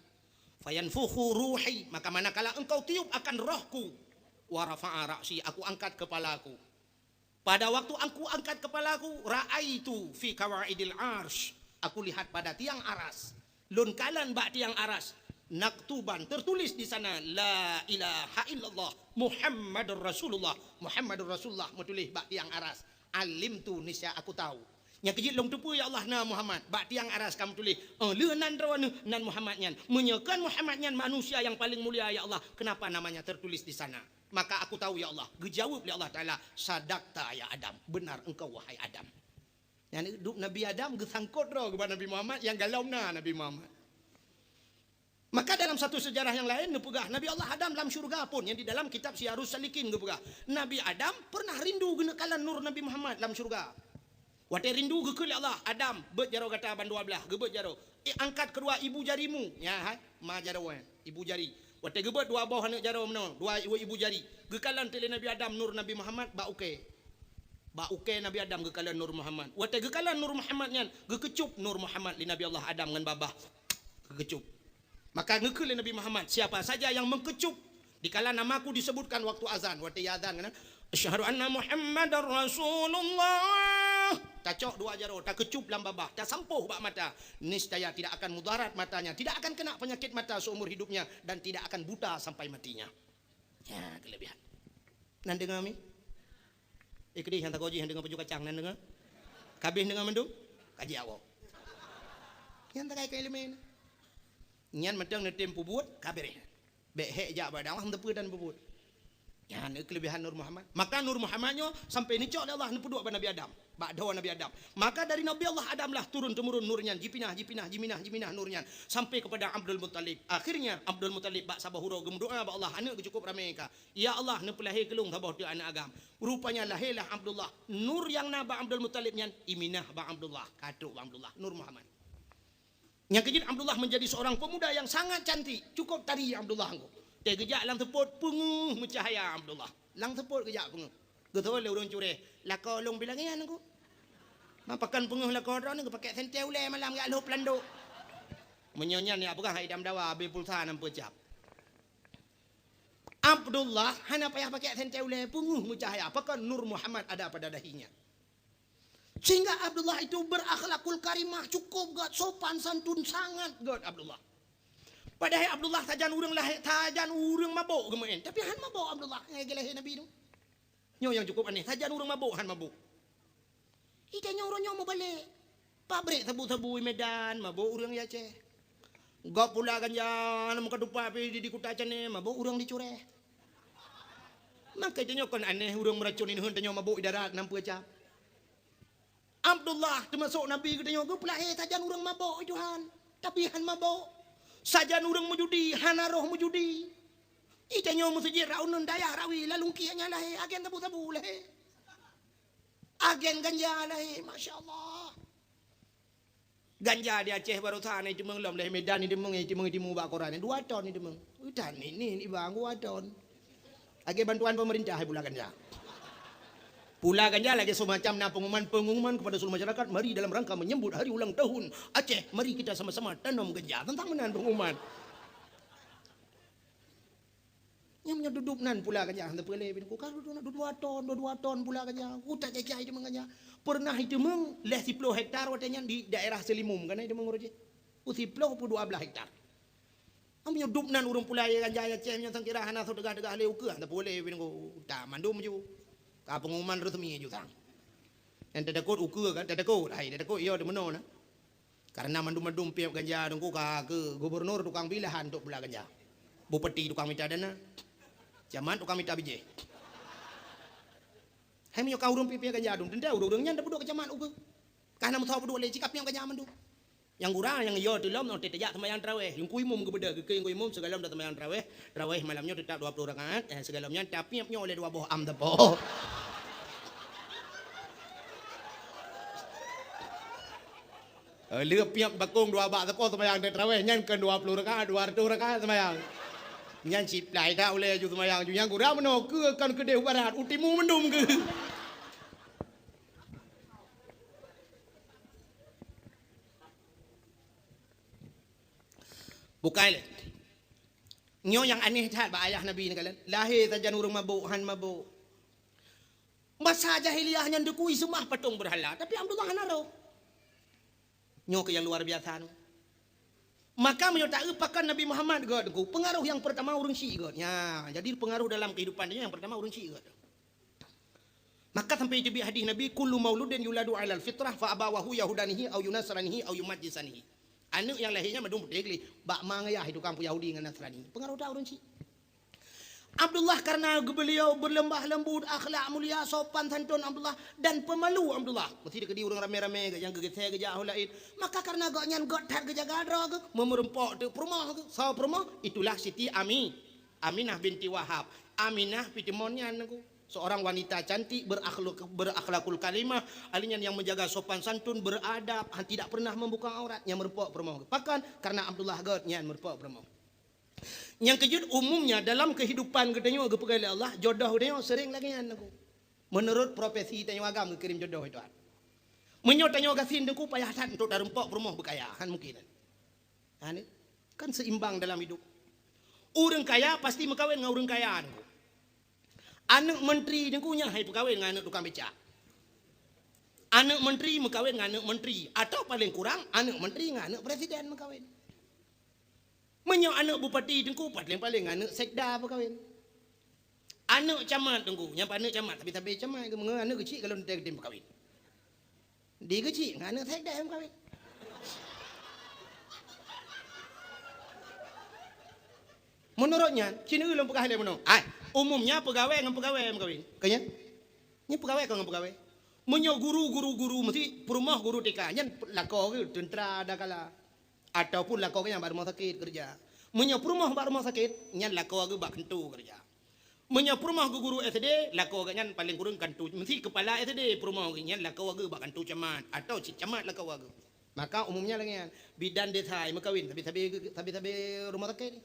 Fayanfukhu ruhi, maka manakala Engkau tiup akan rohku, wa rafa'a ra'si, aku angkat kepalaku." Pada waktu aku angkat kepalaku, ra'aitu fi qawaidil arsy, aku lihat pada tiang aras. Lôn kalon bak tiang aras, maktuban, tertulis di sana, "La ilaha illallah Muhammadur Rasulullah." Muhammadur Rasulullah meutuléh bak tiang aras. Alimtu, niscaya aku tahu. Nyang keujeuet lôn teupeue, ya Allah, na Muhammad. Bak tiang aras ka meutuléh, "Oh, lheueh nan droeneuh nan Muhammad nyan. Meunyoe kon Muhammad nyan manusia yang paling mulia, ya Allah, kenapa namanya tertulis di sana?" Maka aku tahu, ya Allah. Geujaweueb lé Allah Taala, "Sadaqta ya Adam, benar engkau wahai Adam." Nyan dup Nabi Adam geusangkot droe keuba Nabi Muhammad, nyang galom na Nabi Muhammad. Maka dalam satu sejarah yang lain neupeugah, Nabi Allah Adam lam syurga pun, yang di dalam kitab Siyarus Salikin geupeugah, Nabi Adam pernah rindu geuneuk kalon nur Nabi Muhammad lam syurga. Watée rindu geukheun lé Allah, "Adam, beuet jaroe gata bandua blaih," geubeuet jaroe. "Eh, angkat keudua ibu jarimu." Ya, hai, ma jaroe, ibu jari. Watée geubeuet dua boh aneuk jaroe meunoe, dua ibu, ibu jari. Geukalon teuk lé Nabi Adam nur Nabi Muhammad bak ukée. Bak ukée Nabi Adam geukalon nur Muhammad. Watée geukalon nur Muhammad nyan, geukeucup nur Muhammad lé Nabi Allah Adam ngon babah. Geukeucup. Maka geukheun lé Nabi Muhammad, "Siapa saja yang mengkecup dikala namaku disebutkan waktu azan," watée azan kan, "Asyhadu anna Muhammadar Rasulullah." Tacok dua jaroe, takeucup lam babah, tasampôh bak mata. Niscaya tidak akan mudarat matanya, tidak akan kena penyakit mata seumur hidupnya, dan tidak akan buta sampai matinya. Ya, kelebihan. Nan deungoe mi? Eh, keudeh nyang tagoji nyang deungoe paju kacang nan deungoe. Kabeh deungoe mandum? Kaji awak. Nyang takai keu ileumé nyan. Nyan mantong neutem peubuet, ka beureh. Bék hék jak bak dakwah, hana teupeue dan peubuet. Nyan kelebihan Nur Muhammad. Maka Nur Muhammad nyoe sampai neucok lé Allah neupeuduek bak Nabi Adam. Bak droe Nabi Adam. Maka dari Nabi Allah Adam lah turun temurun nur nyan, jipinah, jipinah, jiminah, jiminah nur nyan sampai kepada Abdul Muttalib. Akhirnya Abdul Muttalib bak saboh uroe geumeudoa bak Allah, aneuk geuh cukup ramé ka. "Ya Allah, neupeulahé keu lôn saboh teuk aneuk agam." Rupanya lahélah Abdullah. Nur nyang na bak Abdul Muttalib nyan iminah bak Abdullah, ka trok bak Abdullah, Nur Muhammad. Nyang keujeuet Abdullah menjadi seorang pemuda yang sangat cantik, cukup tari Abdullah engko. Teuh geujak lam seupôt peungeuh meucahaya Abdullah. Lam seupôt geujak peungeuh. Geutôi lé ureuëng cureh, "Lakoe lôn bilangian engko." Ma pakon peungeuh lakoe droeneuh, geupakék sentée ulée malam jak lhôb landok. Meunyoe nyan nyang peugah hai dam dawa, abéh pulsa nan peucab. Abdullah hana payah pakai sentée ulée, peungeuh meucahya, pakon Nur Muhammad ada pada dahinya. Sehingga Abdullah itu berakhlakul karimah, cukup gét, sopan santun sangat gét Abdullah. Padahai Abdullah sajan ureuëng lahé, sajan ureuëng mabök geumeuén, tapi han mabök Abdullah nyang lahé Nabi tu. Nyoe nyang cukup aneh, sajan ureuëng mabök han mabök. Di tanyoe uroe nyoe meubalek. Pabrék sabu-sabu i Medan, mabök ureuëng i Aceh. Gob pula ganja, na meuka tupat pi di, di kuta Cane, mabök ureuëng di Cureh. Maka tanyoe kon aneh ureuëng meuracon ineuheun tanyoe mabök i darat nan peucab. Abdullah teumasok Nabi geutanyoe geupeulahé sajan ureuëng mabök i Tuhan, tapi han mabök. Sajan ureuëng meujudi, hana roh meujudi. Di tanyoe meuseujid Raunun Dayah Rawi, lalungki nyan lahé, agen sabu-sabu lahé. Agen ganja lahé, masya Allah. Ganja di Aceh baroesa na iteumeung lom, lé Medan iteumeung, iteumeung, iteumeung bak koran. Dua ton iteumeung. Utan ni, ni, ni bang, dua ton. Lagée bantuan pemerintah hai pula ganja. Pula ganja lagée semacam na pengumuman, pengumuman kepada seluruh masyarakat, mari dalam rangka menyambut hari ulang tahun Aceh, mari kita sama-sama tanam ganja. Tentang meunan pengumuman. Nyang meunyoe duduek nan pula ganja, hana peulé bin ku ka dudu-, dudu dua ton, dudu dua ton pula ganja. Utak jajai iteumeung ganja. Pernah iteumeung lhée siploh hektar watée nyan di daerah Seulimum, kana iteumeung uroe jih. U siploh pu dua blaih hektar. Am nyoe dup nan ureuëng pula ganja ya ceh nyoe sang kira hana soe teugah-teugah lé ukeue, hana peulé bin ku utak mandum ju. Ka pengumuman resmi ju sang. Nyang teudeukot ukeue kan, teudeukot, hai teudeukot iya di meunoe na. Karena mandum-mandum piep ganja teungku ka keu gubernur tukang bi lahan untuk pula ganja. Bupati tukang mita dana. Camat tukang mita bijéh. Hai meunyoe ka ureuëng piep-piep ganja dum, teuntée ureuëng-ureuëng nyan tapeuduek keu camat ukeue. Ka na meusawa peuduek lé cit ka piep ganja mandum. Nyang gura nyang yo teulom nyoe teuh tajak seumayang tarawéh. Nyang ku imum geubeuda, geukeu nyang ku imum sigohlom taseumbayang tarawéh. Tarawéh malam nyoe teutap dua ploh rakaat, eh, sigohlom nyan tapiep nyoe lé dua boh am teupok. Eh, lheueh piep bakong dua bak sapo seumayang tarawih, nyan kon dua ploh rakaat, dua ratus rakaat seumayang. Nyan siplai that ulèe ju seumayang ju, nyang gura meunoe keu kon keudeh u barat, u timu mandum keu. Bukai lé. Nyoe nyang aneh that bak ayah Nabi nyan kalon. Lahé sajan ureueng mabök, han mabök. Masa jahiliyah nyan dikui seumah patong beurhala, tapi Abdullah hana roh. Nyoe keuh nyang luar biasa nyoe. Maka meunyoe taeu pakon Nabi Muhammad gèt nyoe, peungaroh nyang peurtama ureueng syiek gèt. Nya, jadi peungaroh dalam keuhidupan nyoe nyang peurtama ureueng syiek gèt. Maka sampai teubiet hadih Nabi, "Kullu mauludin yuladu 'alal fitrah fa abawahu yahudanihi au yunasranihi au yumajjisanihi." Aneuk nyang lahé nyan mandum putéh gleh, bak ma ngon yah tukang puyahudi ngon Nasrani. Peungaroh that ureueng syiek. Abdullah karena beliau berlemah lembut, akhlak mulia, sopan santun Abdullah, dan pemalu Abdullah. Meusti dikeudi ureueng ramé-ramé nyang geugisé geujak ho laén. Maka karena gobnyan gèt that geujaga droe geuh, meureumpok teuk peurumoh geuh. Soe peurumoh? Itulah Siti Ami, Aminah binti Wahab. Aminah pih timon nyan nyoe. Seorang wanita cantik, berakhlak-, berakhlakul karimah, ahli nyan nyang menjaga sopan santun, beradab, han tidak pernah membuka aurat, nyang meureumpok peurumoh. Pakon? Karena Abdullah gèt nyan meureumpok peurumoh. Nyang keujeuet, umumnya dalam kehidupan geutanyoe geupeugah lé Allah, jodoh geutanyoe sering lagèe nyan, Teungku. Menurut profesi tanyoe agam geukirém jodoh itu. Meunyoe tanyoe gasien, Teungku, payah that untuk tareumpok peurumoh beukaya, han mungkin. Ha, ni kan seimbang dalam hidup. Ureueng kaya pasti meukawen ngon ureueng kaya, Teungku. Aneuk menteri, Teungku, nyan han ipeukawen ngon aneuk tukang becak. Aneuk menteri meukawen ngon aneuk menteri, atau paling kurang aneuk menteri ngon aneuk presiden meukawen. Meunyoe aneuk bupati, Teungku, paling-paling aneuk sekda meukawen. Aneuk camat, Teungku, nyan aneuk camat, tapi sabe camat, meunyoe aneuk keuchik kalau teuntèe geutem meukawen. Di keuchik ngon aneuk sekda meukawen. Meunurot nyan, ci neueu lôn peugah lé meunoe. Ai, umumnya peugawée ngon peugawée meukawen. Ka nyan? Nyan peugawée kon ngon peugawée. Meunyoe guru, guru, guru, meusti peurumoh guru T K, nyan lakoe geuh teuntra dakala. Ataupun lakoe geuh nyan bak rumoh sakét keureuja. Meunyoe peurumoh bak rumoh sakét, nyan lakoe geuh bak kantô keureuja. Meunyoe peurumoh geuh guru S D, lakoe geuh nyan paleng kureueng kantô, meusti keupala S D peurumoh geuh nyan lakoe geuh bak kantô camat, atawa cit camat lakoe geuh. Maka umumnya lagée nyan, bidan desa meukawen sabe-sabe, sabe-sabe rumoh sakét.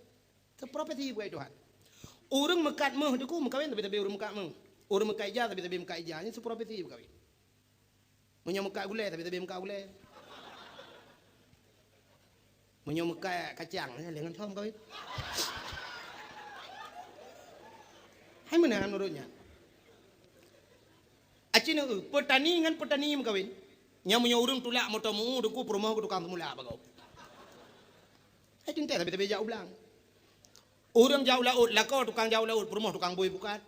Teuprofesi beugai Tuhan. Ureuëng meukat méuh Teungku meukawen sabe-sabe ureuëng meukat méuh. Ureuëng meukat ija sabe-sabe meukat ija. Nyan teuprofesi meukawen. Meunyoe meukat gulée, sabe-sabe meukat gulée. Meunyoe meukat kacang, nyan lé ngon som kawin. Hai meunan meunurot nyan. Aci neueu, peutani ngon peutani meukawen. Nyan meunyoe ureuëng tulak moto meu-ueh Teungku, peurumoh geuh tukang seumula bagoe. Hai teuntée sabe-sabe jak u blang. Ureuëng jak u laôt, lakoe tukang jak u laôt, peurumoh tukang bui pukat.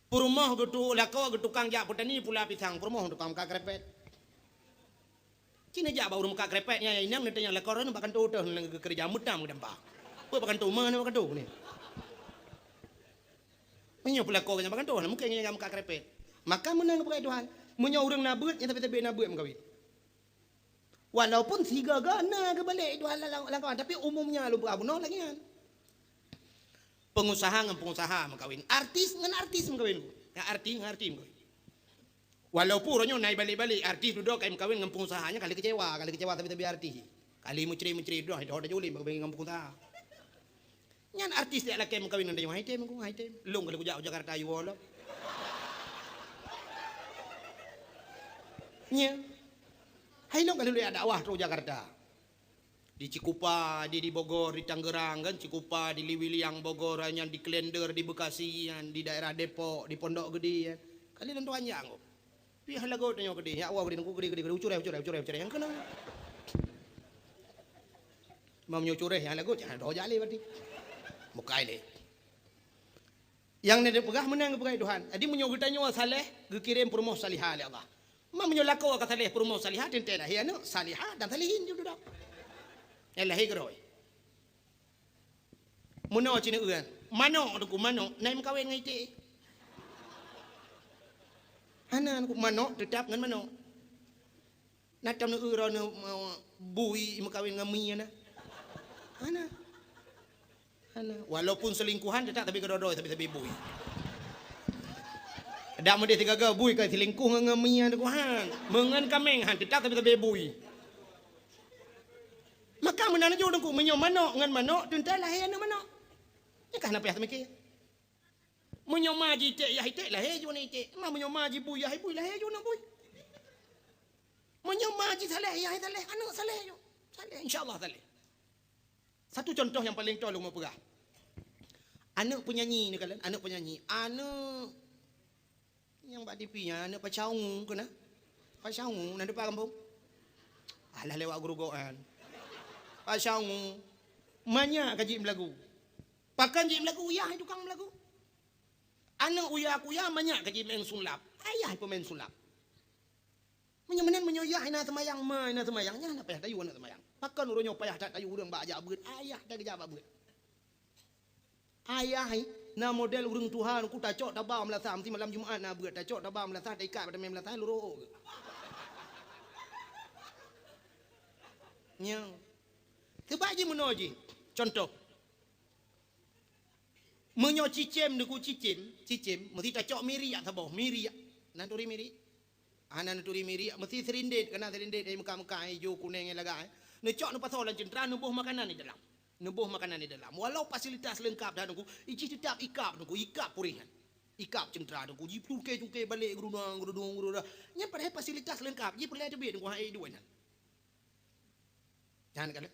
Peurumoh geutu-, lakoe geuh tukang jak peutani pula pisang, peurumoh tukang meukat krepet. Ci neujak bak ureuëng meukat krepet nyan, inong neutanyong lakoe droeneuh bak kantô teuh, neukeureuja meutam geudampah. Peue bak kantô, ma neuh bak kantô ni. Meunyoe peulakoe geuh nyan bak kantô, na mungken nyan meukat krepet. Maka meunan geupeugah Tuhan, meunyoe ureuëng na beuet, nyan sabe-sabe na beuet meukawen. Walaupun sigoe-goe na geubalek Tuhan lam, lam kawan, tapi umumnya lôn peugah bunoe lagée nyan. Pengusaha ngon pengusaha meukawen, artis ngon artis meukawen, ngon artis ngon artis meukawen. Walaupun uroe nyoe na ibalek-balek artis dudoe ka imeukawen ngon pengusaha, nyan ka lheueh keucewa, ka lheueh keucewa sabe-sabe artis. Ka lheueh meucre-meucre dudoe, dudoe tajak u lé meukawen ngon pengusaha. Nyan artis jak lakée meukawen ngon tanyoe, hai tem, hai tem. Lôn ka lheueh kujak u Jakarta jiwoe lom. Nya. Hai lôn ka lheueh jak dakwah trok u Jakarta. Di Cikupa, di, di Bogor, di Tangerang kan, Cikupa, di Liwiliang Bogor, nyan di Klender, di Bekasi, nyan di daerah Depok, di Pondok Gede, kan. Kali lôn tuan jak ngok. Pih lagot nyoe gede, nyak woe gede, nungku gede, gede, gede, ucureh, ucureh, ucureh, ucureh, nyang keunong. Meunyoe ucureh nyang lagot, jangan doh jak lé berarti. Mukai lé. Nyang neupeugah meunan geupeugah Tuhan. Jadi meunyoe geutanyoe saleh, geukirém peurumoh salihah lé Allah. Ma meunyoe lakoe ka saleh peurumoh salihah, teuntée lahé aneuk salihah dan salihin ju dudoe. Nyang lahé keudroe. Meunoe ci neueu, manok Teungku, manok, na imeukawen ngon iték? Hana Teungku, manok teutap ngon manok. Na tom neueu droeneuh, eh, bui imeukawen ngon mi, hana? Hana. Hana. Walaupun selingkuhan, teutap sabe keudroe-droe, sabe-sabe bui. Dak meudeh sigaga bui ka silingkuh ngon, ngon mie Teungku han. Meungon kaméng han, teutap sabe-sabe bui. Maka meunan laju Teungku, meunyoe manok ngon manok, teuntèe lahé aneuk manok. Nyan ka hana payah teumiké. Meunyoe ma ji iték yah iték, lahé ju aneuk iték. Ma meunyoe ma ji bui yah bui, lahé ju aneuk bui. Meunyoe ma ji saleh yah saleh, aneuk saleh ju. Saleh, insya Allah saleh. Satu contoh nyang paleng toe lôn peugah. Aneuk penyanyi ni kalon, aneuk penyanyi. Aneuk nyang bak T V nyan, aneuk Pasha Ungu keunan. Pasha Ungu, na dipat gampông? Alah lewat Geurugok nyan. Pasha Ungu. Manyak ka jeuet meulagu. Pakon jeuet meulagu? Yah tukang meulagu. Aneuk uya kuya manyak ka jeuet meu'en sulap. Ayah peumain sulap. Meunyoe meunan, meunyoe yah hana seumayang, ma hana seumayang, nyan hana payah tayue aneuk seumayang. Pakon uroe nyoe payah that tayue ureueng bak jak beuet, ayah that geujak bak beuet. Ayah hai, na model ureueng tuha Teungku tacok taba meulasah, meusti malam Jumat na beuet, tacok taba meulasah, taikat bak tameng meulasah, lurok geuh. Nyan. Seubab jih meunoe jih, contoh. Meunyoe cicém Teungku, cicém, cicém, meusti tacok miriak saboh, miriak. Na turi miriak? Hana neuturi miriak, meusti sirindét, kana sirindét nyang meuka-meuka, ijo, kuneng, nyang lagak, eh. Neucok neupasoe lam ceuntra, neuboh makanan di dalam. Neuboh makanan di dalam. Walau fasilitas leungkap that Teungku, jih teutap ikab Teungku, ikab puréh nyan. Ikab ceuntra Teungku, jicungke-cungke balek, geurudong, geurudong, geurudong. Nyan padahai fasilitas leungkap, jih peureulèe teubiet Teungku, hai duek nyan. Nyan kalon.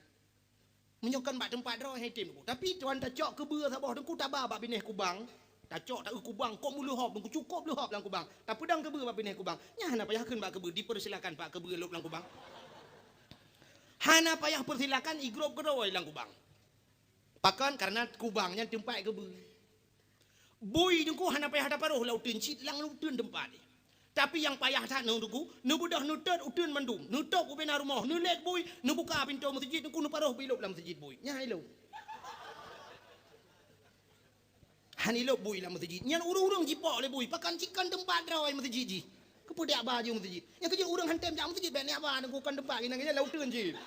Meunyoe kon bak teumpat droe, hai tem Teungku. Tapi tuan tacok keubeue saboh Teungku, taba bak binéh kubang. Tacok taeu kubang, kok meuleuhop Teungku, cukôp leuhop lam kubang. Tapeudong keubeue bak binéh kubang. Nyan hana payah kheun bak keubeue, dipersilakan bak keubeue lhôk lam kubang. Hana payah persilakan, igrôp keudroe lam kubang. Pakon? Karena kubang nyan teumpat keubeue. Bui Teungku hana payah taparoh lam uteuen, cit lam uteuen teumpat jih. Tapi nyang payah that nyoe Teungku, neubeudôh neutot uteuen mandum, neutôp ubena rumoh, neulét bui, neubuka pintoe meuseujid Teungku, neuparoh bak ilôp lam meuseujid bui. Nyan ilôp. Han ilôp bui lam meuseujid. Nyan ureueng-ureueng jipok lé bui, pakon? Cit kon teumpat droe meuseujid jih. Keupeue jak ba ju meuseujid? Nyang keujeuet ureueng han tem jak meuseujid, bèk neujak ba Teungku, kon teumpat, inan nyan lam uteuen jih.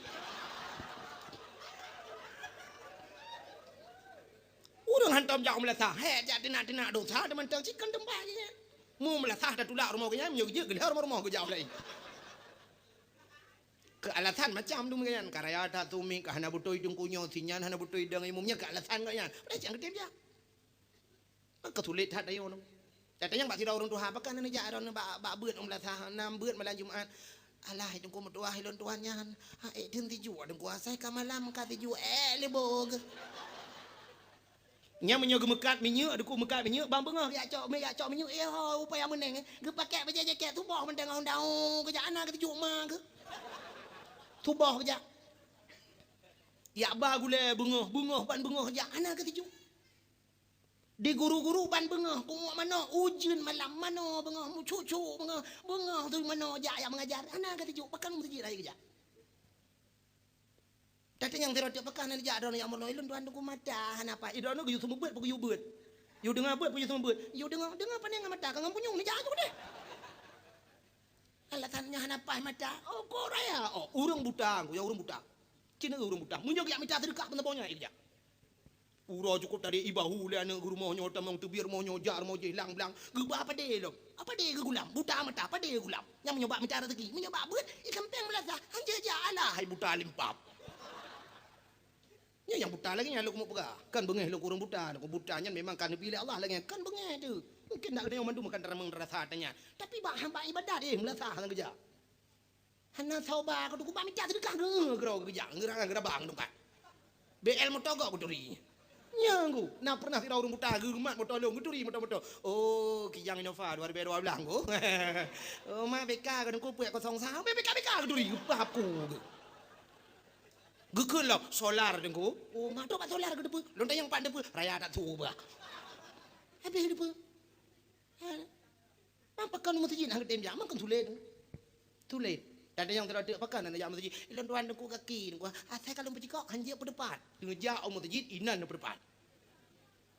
Ureueng hantom jak u meulasah, hék jak teunak-teunak dosa teumantong, cit kon teumpat jih nyan. Meu meulasah tatulak rumoh geuh nyan, meunyoe geujeuet geulhèe rumoh-rumoh geujak u laén. Keu alasan macam tu geuh nyan, ka raya that sumiek, ka hana beutôi Teungku nyoe, si nyan hana beutôi dong imum, nyan keu alasan geuh nyan. Padahai cit han geutem jak. Ka sulet that ayoe nyoe. That nyang bak sidroe ureueng tuha, pakon hana jak droeneuh bak, bak beuet u meulasah, na beuet malam Jumat. Alah, Teungku meutuah, ilôn tuan nyan. Ha, ék theun sijuek Teungku, asai ka malam ka sijuek, ék lé boh geuh. Nyan meunyoe geumeukat minyeuk, Teungku meukat minyeuk, ban beungoh jak cok, jak cok minyeuk, eh, ho, upaya meuneng, eh. Geupakèk bajèe jakèt, suboh mantong daun-daun, geujak hana keu sijuek ma geuh. Suboh geujak. Jak ba gulèe beungoh, beungoh ban beungoh jak, hana keu sijuek. Di guru-guru ban beungoh, kumuek manoe, ujeuen malam manoe beungoh, meucuk-cuk beungoh, beungoh tu manoe jak, jak mengajar, hana keu sijuek, pakon meuseujid hai geujak. Tapi nyang sidroe teuk, pakon hana jak droeneuh jak meurunoe, ilôn tuan Teungku mata hana paih. Droeneuh geuyue seumeubeuet, peu geuyue beuet. Yue deungoe beuet, peu yue seumeubeuet. Yue deungoe, deungoe pane ngon mata, ka ngon punyueng neujak ju deh. Alasan nyan hana paih mata. Oh, kok raya. Oh, ureueng buta, ya ureueng buta. Cina ureueng buta. Meunyoe geujak mita seudeukah pun saboh nyan geujak. Uroe cukôp tadi ibahu lé aneuk geurumoh nyoe, tamong teubiet rumoh nyoe, jak rumoh jih, lang blang. Geuba padé lom. Padé geugulam, buta mata, padé geugulam. Nyang meunyoe bak mita raseuki, meunyoe bak beuet, i kampeng meulasah, hanjeuet jak, alah hai buta limpab. Nyan nyang buta lagèe nyan lôn keumeung peugah. Kan beungèh lôn keu ureueng buta, lôn keu buta nyan memang ka neubi lé Allah lagèe nyan. Kan beungèh teuh. Mungkin nak geutanyoe mandum kan tarameng rasa tanyan. Tapi bak hamba ibadat, eh, meulasah sang geujak. Hana soe ba keu Teungku, bak mita seudeukah geu-, geurau geujak, geura-, geurabang tungkat. B L moto gok geuturi. Nyan Teungku, na pernah sidroe ureueng buta geumat moto lôn, geuturi moto-moto. Oh, Kijang Innova dua ribu dua belas Teungku. Oh, ma B K keu Teungku peuet kosong sa, B K, B K geuturi, geupah aku geuh. Geukheun lom, solar Teungku. Oh, ma trok bak solar keu teupeu. Lôn tanyong pat teupeu, raya that su bah. Habéh teupeu. Ha. Pakon u meuseujid hana geutem jak, makon sulet. Sulet. Tanyong sidroe teuk, pakon hana jak meuseujid? Ilôn tuan Teungku kaki, Teungku. Asai ka lôn peucikok, hanjeuet peuteupat. Teungoh jak u meuseujid, inan peuteupat.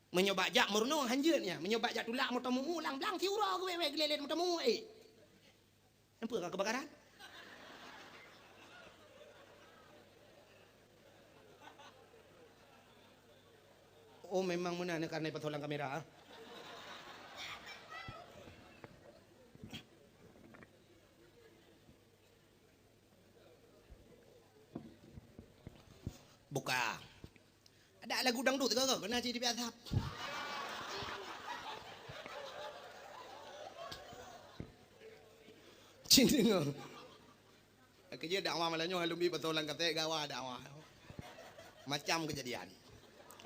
Meunyoe bak jak meurunoe, hanjeuet nyan. Meunyoe bak jak tulak moto mumu, lang blang, siuroe geuwèt-wèt geulélét moto mumu, eh. Nampak ka keubakaran? Oh, memang meunan karena pasolang kamera, ah. Buka. Ada lagu dangdut ke, ke? Kena cit biasa. Cit dengar. Keujeuet dakwah malam nyoe, lôn bi pasoe lam kaset gawa dakwah. Macam keujadian.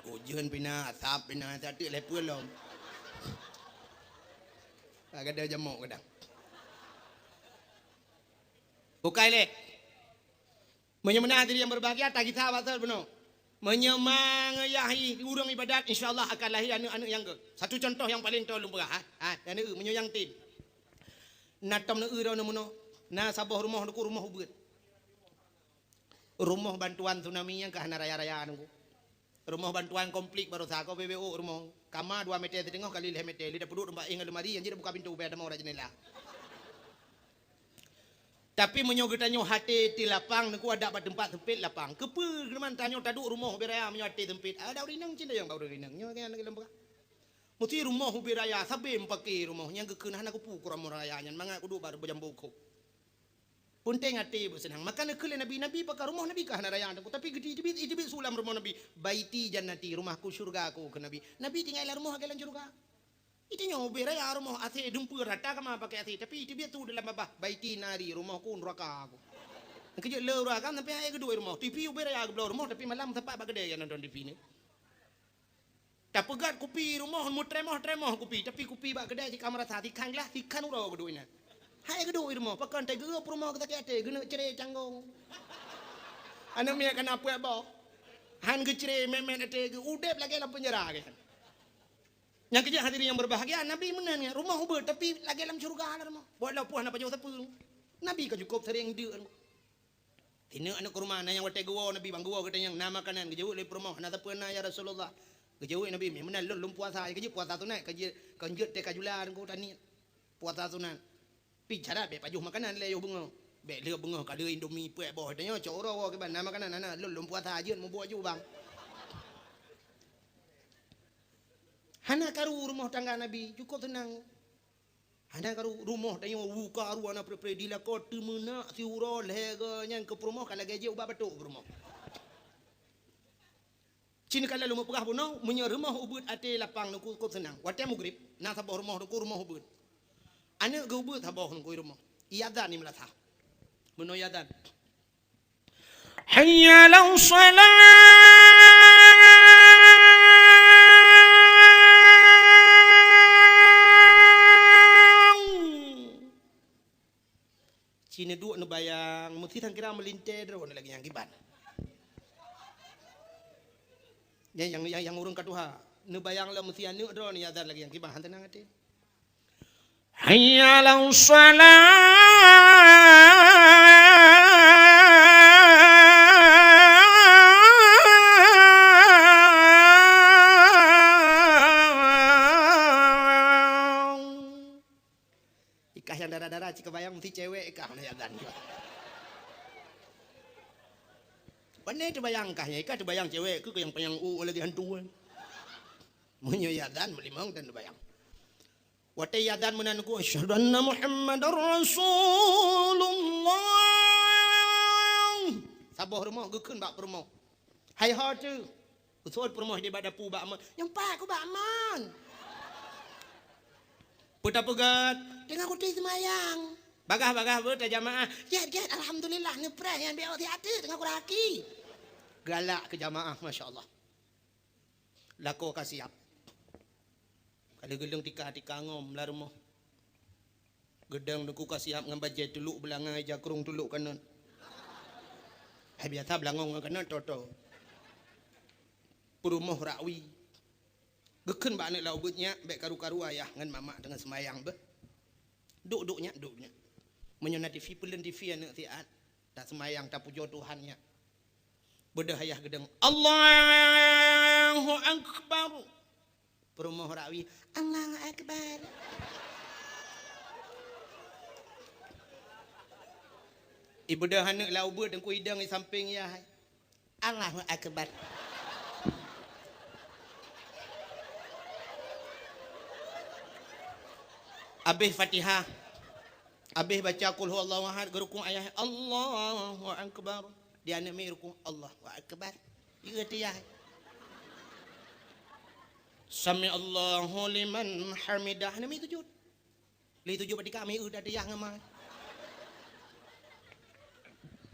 Ujeuen pih na, asap pih na, sateuk lhèe peue lom. Ka gadôh jamok kadang. Bukai lé. Meunyoe meunan hadirin yang berbahagia, tagisa batal bunoe. Meunyoe mangeuyah ureueng ibadat, insya Allah akan lahé aneuk-aneuk nyang gét. Satu contoh nyang paleng toe lôn peugah, ha. Ha, aneuk, meunyoe nyang tem. Na tom neueu droeneuh meunoe, na saboh rumoh teungku, rumoh ubeuet. Rumoh bantuan tsunami nyang ka hana raya-raya teungku. Rumoh bantuan konflik baroesa ko B B O rumoh. Kama dua meter siteungoh kali lhèe meter, lé tapeuduek teumpat éh ngon lemari, nyang jeuet buka pintoe ubé tamong rajin nila. Tapi meunyoe geutanyoe até ti lapang, teungku, adak bak teumpat sempit lapang. Keupeue geuman tanyoe taduek rumoh ubé raya meunyoe até sempit? Adak ureueng inong cit nyang bak ureueng inong. Nyoe kan lagèe lôn peugah. Meusti rumoh ubé raya, sabé meupaké rumoh nyang geukheun hana kupu keu rumoh raya nyan, mangat kuduek bak beujambu kop. Peunteng até beuseunang. Maka neukheun lé Nabi, Nabi pakat rumoh Nabi ka hana raya teungku, tapi geuteubiet, iteubiet su lam rumoh Nabi, "Baiti jannati, rumahku syurgaku," kheun Nabi. Nabi tinggai lam rumoh lagèe lam syurga. Itanyoe ubé raya rumoh, AC dumpeue rata kama pakai AC, tapi iteubiet su dalam babah, "Baiti nari, rumohku neurakaku." Keujeuet le ureueng agam sampai hai geuduek rumoh, TV ubé raya geubloe rumoh, tapi malam sempat bak keudè nyan nonton TV ni. Tapeugöt kupi rumoh, meutremoh-tremoh kupi, tapi kupi bak keudè jih ka meurasa, sikhan glah, sikhan uroe geuduek inan. Hai geuduek i rumoh, pakon teuh geurup rumoh geusakét até, geuneuk cre canggong. Aneuk miet kana peuet boh. Han geucre mèt-mèt até geu, udép lagèe lam peunjara geuh. Nyang keujeuet hadirin yang berbahagia, Nabi meunan nyan, rumoh ubeuet, tapi lagèe lam syeuruga lah rumoh. Walaupun hana pajoh sapeue. Nabi ka cukôp sering deuk. Sineuk aneuk kurma, na nyang watèe geuwoe Nabi, bang geuwoe geutanyoe, na makanan, geujaweueb lé peurumoh, "Na sapeue na, ya Rasulullah?" Geujaweueb Nabi, "Meunan lôn, lôn puasa, keujeuet puasa sunat, keujeuet, keujeuet teuka jula, teungku, taniet puasa sunat." Pi syarat bèk pajoh makanan lé yoh beungoh. Bèk lheueh beungoh ka lheueh Indomie peuet boh, tanyoe cok uroe woe kiban, "Na makanan, na, na, lôn, lôn puasa jeuet mubuet ju, bang." Hana karu rumoh tangga Nabi, cukôp seunang. Hana karu rumoh tanyoe, u karu hana pre-pre, dilakoe teumeunak siuroe lhèe goe nyan keu peurumoh ka lagèe jih ubat batuk peurumoh. Cit ka lôn peugah bunoe, meunyoe rumoh ubeuet até lapang teungku cukôp seunang. Watèe mugrib, na saboh rumoh teungku rumoh ubeuet. Aneuk geuh ubeuet saboh teungku i rumoh. I azan i meulasah. Bunoe i azan. Hayya 'alas shalah. Ci neuduek neubayang, meusti sang kira meulintèe droeneuh lagèe nyang kiban. Nyang, nyang, nyang, nyang ureueng ka tuha, neubayang lom meusti aneuk droeneuh nyang azan lagèe nyang kiban, han teunang até. Hayya 'alas shalah. Ikah nyang dara-dara cit kabayang meusti cewek ikah na nyang gan. Pane teubayang kah nyan, ikah teubayang cewek keuh nyang panyang u lagèe hantu. Meunyoe i azan meulimong dan teubayang. Watèe i azan meunan ku, "Asyhadu anna Muhammadar Rasulullah." Saboh rumoh geukheun bak peurumoh. Hai ho teuh. Geuseuôt peurumoh di bak dapu bak amon. "Nyang pat ku bak amon." Peue tapeugöt? "Teungoh kutem seumayang." "Bagaih-bagaih beuh tajamaah." "Gèt, gèt, alhamdulillah, neupreh nyan bèk ôk siat teuk teungoh kuraki." Galak keu jamaah, masya Allah. Lakoe ka siap. Ka lheueh geuleueng tika-tika ngom lam rumoh. Geudong teungku ka siap ngon bajèe tulok beulangai, jakrong tulok kanot. Hai biasa beulangong ngon kanot, toto. Peurumoh rakwi. Geukheun bak aneuk lam ubeuet, "Nyak, bèk karu-karu ayah ngon mamak teungoh seumayang beuh. Duek-duek nyak, duek nyak. Meunyoe na TV, peuleuen TV aneuk siat. Taseumayang, tapujoe Tuhan nyak." Beudôh ayah geudong, "Allahu Akbar." Peurumoh rakwi, "Allahu Akbar." Ibeudôh aneuk lam ubeuet teungku idong i sampéng yah. "Allahu Akbar." Abéh Fatihah. Abéh baca Qul huwallahu ahad, geurukuk ayah, "Allahu Akbar." Di aneuk miet rukuk, "Allahu Akbar." Ieu tiyah. Sami'allahu liman hamidah. Nami sujud. Lé sujud bak tika mi eu tiyah ngon ma.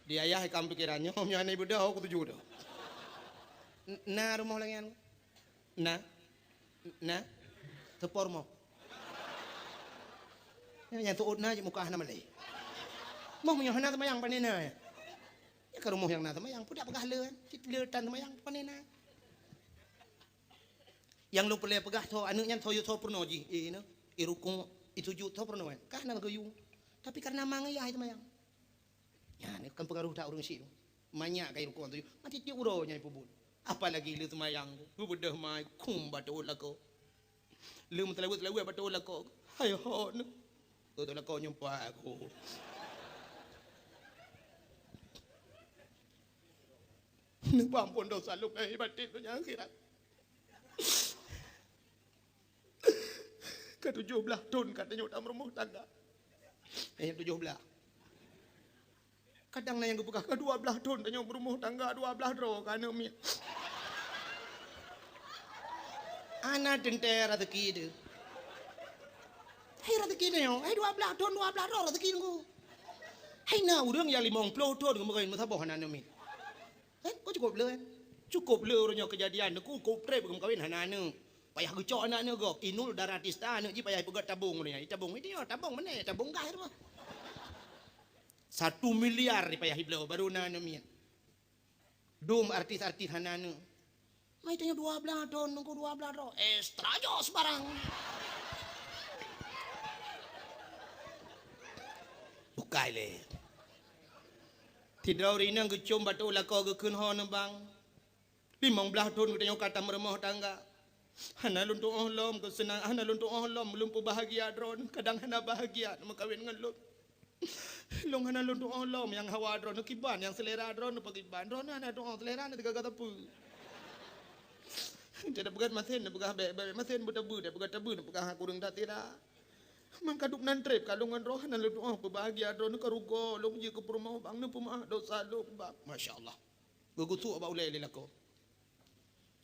Di ayah ikam pikiran nyoe, nyoe aneuk ibuda, oh, ku sujud. N-, na rumoh lagèe nyan? Na? Na? Teupor moh. Nyang tu'ut na cit muka hana malèe. Moh meunyoe hana seumayang pane na. Nyan ka rumoh nyang na seumayang, peue dak peugah le kan? Cit le tan seumayang pane na. Nyang lôn peureulèe peugah tho aneuk nyan tho yue tho peurunoe jih, eh, na, i rukuk, i sujud tho peurunoe kan? Ka hana geuyue. Tapi kareuna ma ngon yah seumayang. Nyan kan peungaroh that ureueng syiek. Manyak ka i rukuk sujud. Mati tiep uroe nyan ipeubuet. Apalagi le seumayang. Beudôh mai kum bak teuôt lakoe. Le meuteulaweuet-teulaweuet bak teuôt lakoe. Hai ho nyoe. Teuôt lakoe nyoe pat aku. Neuba ampôn desya lôn lahé batin donya akhirat. Ka tujoh blaih thon ka tanyoe tameurumoh tangga. Eh, tujoh blaih. Kadang na nyang geupeugah, "Ka dua blaih thon tanyoe meurumoh tangga, dua blaih droe ka aneuk miet." Hana teuntèe raseuki teuh. Hai raseuki tanyoe, hai dua blaih thon, dua blaih droe raseuki teungku. Hai na ureueng nyang limong ploh thon geumeukawen meusaboh hana aneuk miet. Kan? Kok cukôp le, kan? Cukôp le uroe nyoe keujadian, teungku cukôp trép geumeukawen hana aneuk. Payah geucok aneuk-aneuk gob, Inul Daratista aneuk jih payah ipeugöt tabong uroe nyoe. Tabong, tabong meunan, tabong gas rumoh. Satu miliar payah ibloe baru na aneuk miet. Dum artis-artis hana aneuk. Mai tanyoe dua blaih thon, teungku dua blaih thon. Extra jos barang. Bukai lé. Sidroe ureueng inong geucôm bak teuôt lakoe geukheun ho neubang. Limong blaih thon geutanyoe ka tameurumoh tangga. Hana lôn tu'oh lom keuseunang, hana lôn tu'oh lom lôn peubahgia droeneuh, kadang hana bahgia neumeukawen ngon lôn. Lôn hana lôn tu'oh lom nyang hawa droeneuh kiban, nyang seulera droeneuh pakriban. Droeneuh hana tu'oh seulera na teuga-ga sapeue. Teupeugöt masen neupeugah bèk, bèk masen beuteubeu, teupeugöt teubeu neupeugah kureueng that sira. Mangka dum nan trép ka lôn ngon droe hana lôn tu'oh peubahgia droeneuh ka rugoe lôn jeuet keu peurumoh bang neupeumeu'ah dosa lôn bang. Masya Allah. Geugusok bak ulèe lé lakoe.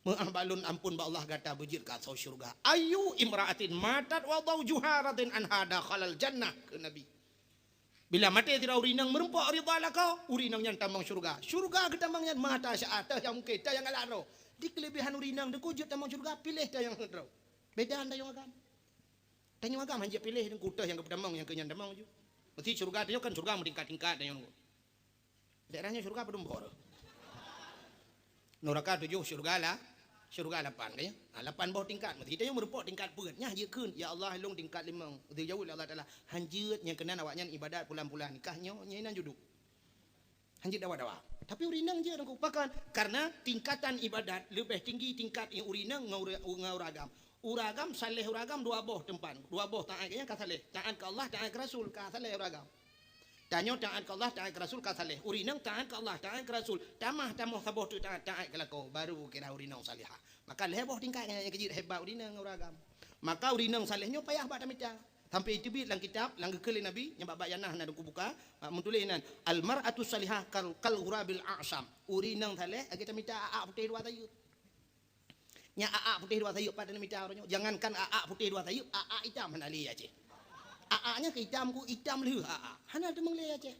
Meu'ah bak lôn, ampôn bak Allah, gata beujeuet keu asoe syeuruga. "Ayyu imra'atin matat wa zawjuha radin anha dakhalal jannah," kheun Nabi. Bila maté sidroe ureueng inong meurumpok ridha lakoe, ureueng inong nyan tamong syeuruga. Syeuruga geutamong nyan ma tasya'a, teuh nyang mungken, teuh nyang galak droe. Di keuleubehan ureueng inong teungku jeuet tamong syeuruga, piléh teuh nyang heuet droe. Beda ngon tanyoe agam. Tanyoe agam hanjeuet piléh teungku, teuh nyang geupeutamong nyang keu nyan tamong ju. Meusti syeuruga tanyoe kan syeuruga meutingkat-tingkat tanyoe teungku. Daerah nyoe syeuruga padum boh tu? Nuraka tujoh, syeuruga la-, syeuruga lapan, kan ya? Ha, lapan boh tingkat. Meusti tanyoe meurumpok tingkat peuet. Nyan jeuet kheun, "Ya Allah, lôn tingkat limong." Geujaweueb lé Allah Taala, "Hanjeuet, nyang keunan awaknyan ibadat pulan-pulan, nikah nyoe, nyan inan juduk." Hanjeuet dawa-dawa. Tapi ureueng inong jeuet, pakon? Karena tingkatan ibadat leubeh tinggi tingkat ureueng inong ngon ureueng, ngon ureueng agam. Ureueng agam saleh ureueng agam dua boh teumpat. Dua boh taát keu nyan ka saleh. Taát keu Allah, taát keu Rasul, ka saleh ureueng agam. Tanyoe taát keu Allah, taát keu Rasul ka saleh. Ureueng inong taát keu Allah, taát keu Rasul. Tamah tamoh saboh teuk taát, taát keu lakoe, baru kira ureueng inong salihah. Maka lhèe boh tingkat nyang keujeuet hebat ureueng inong ngon ureueng agam. Maka ureueng inong saleh nyoe payah bak tamita. Sampai teubiet lam kitab, lam geukheun lé Nabi, nyang bak-bak janah na teungku buka, bak meutuléh nan, "Al mar'atu salihah kal, kal ghurabil a'sam." Ureueng inong saleh lagèe tamita a'ak putéh dua sayeup. Nyan a'ak putéh dua sayeup pat taneuk mita uroe nyoe. Jangankan a'ak putéh dua sayeup, a'ak itam hana lé Aceh. A'ak nyan keu itam ku itam lheueh a'ak. Hana teumeung lé Aceh.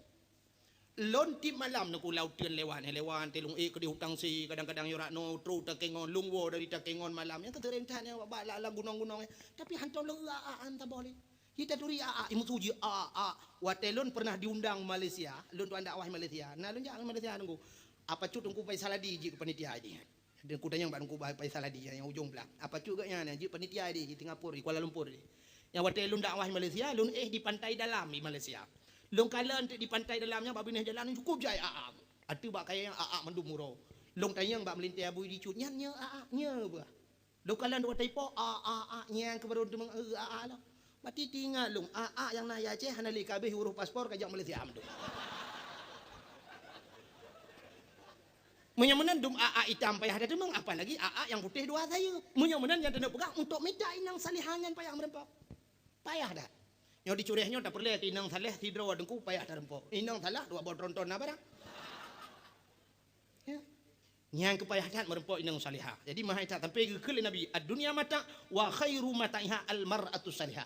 Lôn tiep malam neuk u laôt teun lewat, lewat teuh lôn ék keudéh u tangse, kadang-kadang yorak noe trok Takengon, lôn woe dari Takengon malam. Nyan keuseuréng that nyan bak lam, lam gunong-gunong nyan. Tapi hantom lôn eu a'ak, a'ak han saboh lé. Ji taturi a'ak, imeusu ji a'ak. Watèe lôn pernah diundang Malaysia, lôn tuan dakwah Malaysia. Na lôn jak Malaysia teungku. Apa cut teungku Faisal Hadi jeuet keu panitia jih. Teungku tanyong bak Teungku Faisal Hadi nyang ujong blang. Apa cut geuh nyan jeuet panitia di Singapura, di Kuala Lumpur di. Nyang watèe lôn dakwah di Malaysia, lôn éh di Pantai Dalam di Malaysia. Lôn kalon teuk di Pantai Dalam nyan bak binéh jalan cukôp jai a'ak. Ateueh bak kayèe nyan a'ak mandum uroe. Lôn tanyong bak meulintèe Abu Idi Cut, "Nyan nyoe a'ak nyoe beuh?" Lôn kalon dua taipo, a'ak, a'ak nyan keuh baru teumeung eu a'ak lom. Bati teuingat lôn, a'ak nyang na di Aceh hana lé ka abéh urôh paspor ka jak Malaysia mandum. Meunyoe meunan dum a'ak itam payah tateumeung, apalagi a'ak nyang putéh dua sayeup. Meunyoe meunan nyang taneuk peugah, untuk mita inong salihah nyan payah meurumpok. Payah that. Nyoe di Curéh nyoe tapeureulèe inong saleh sidroe teungku payah tarumpok. Inong saleh dua boh tronton na barang. Ya. Nyang keupayah that meureumpok inong salihah. Jadi, meuhai that sampai geukheun lé Nabi, "Ad-dunya mata' wa khairu mata'iha al-mar'atu salihah."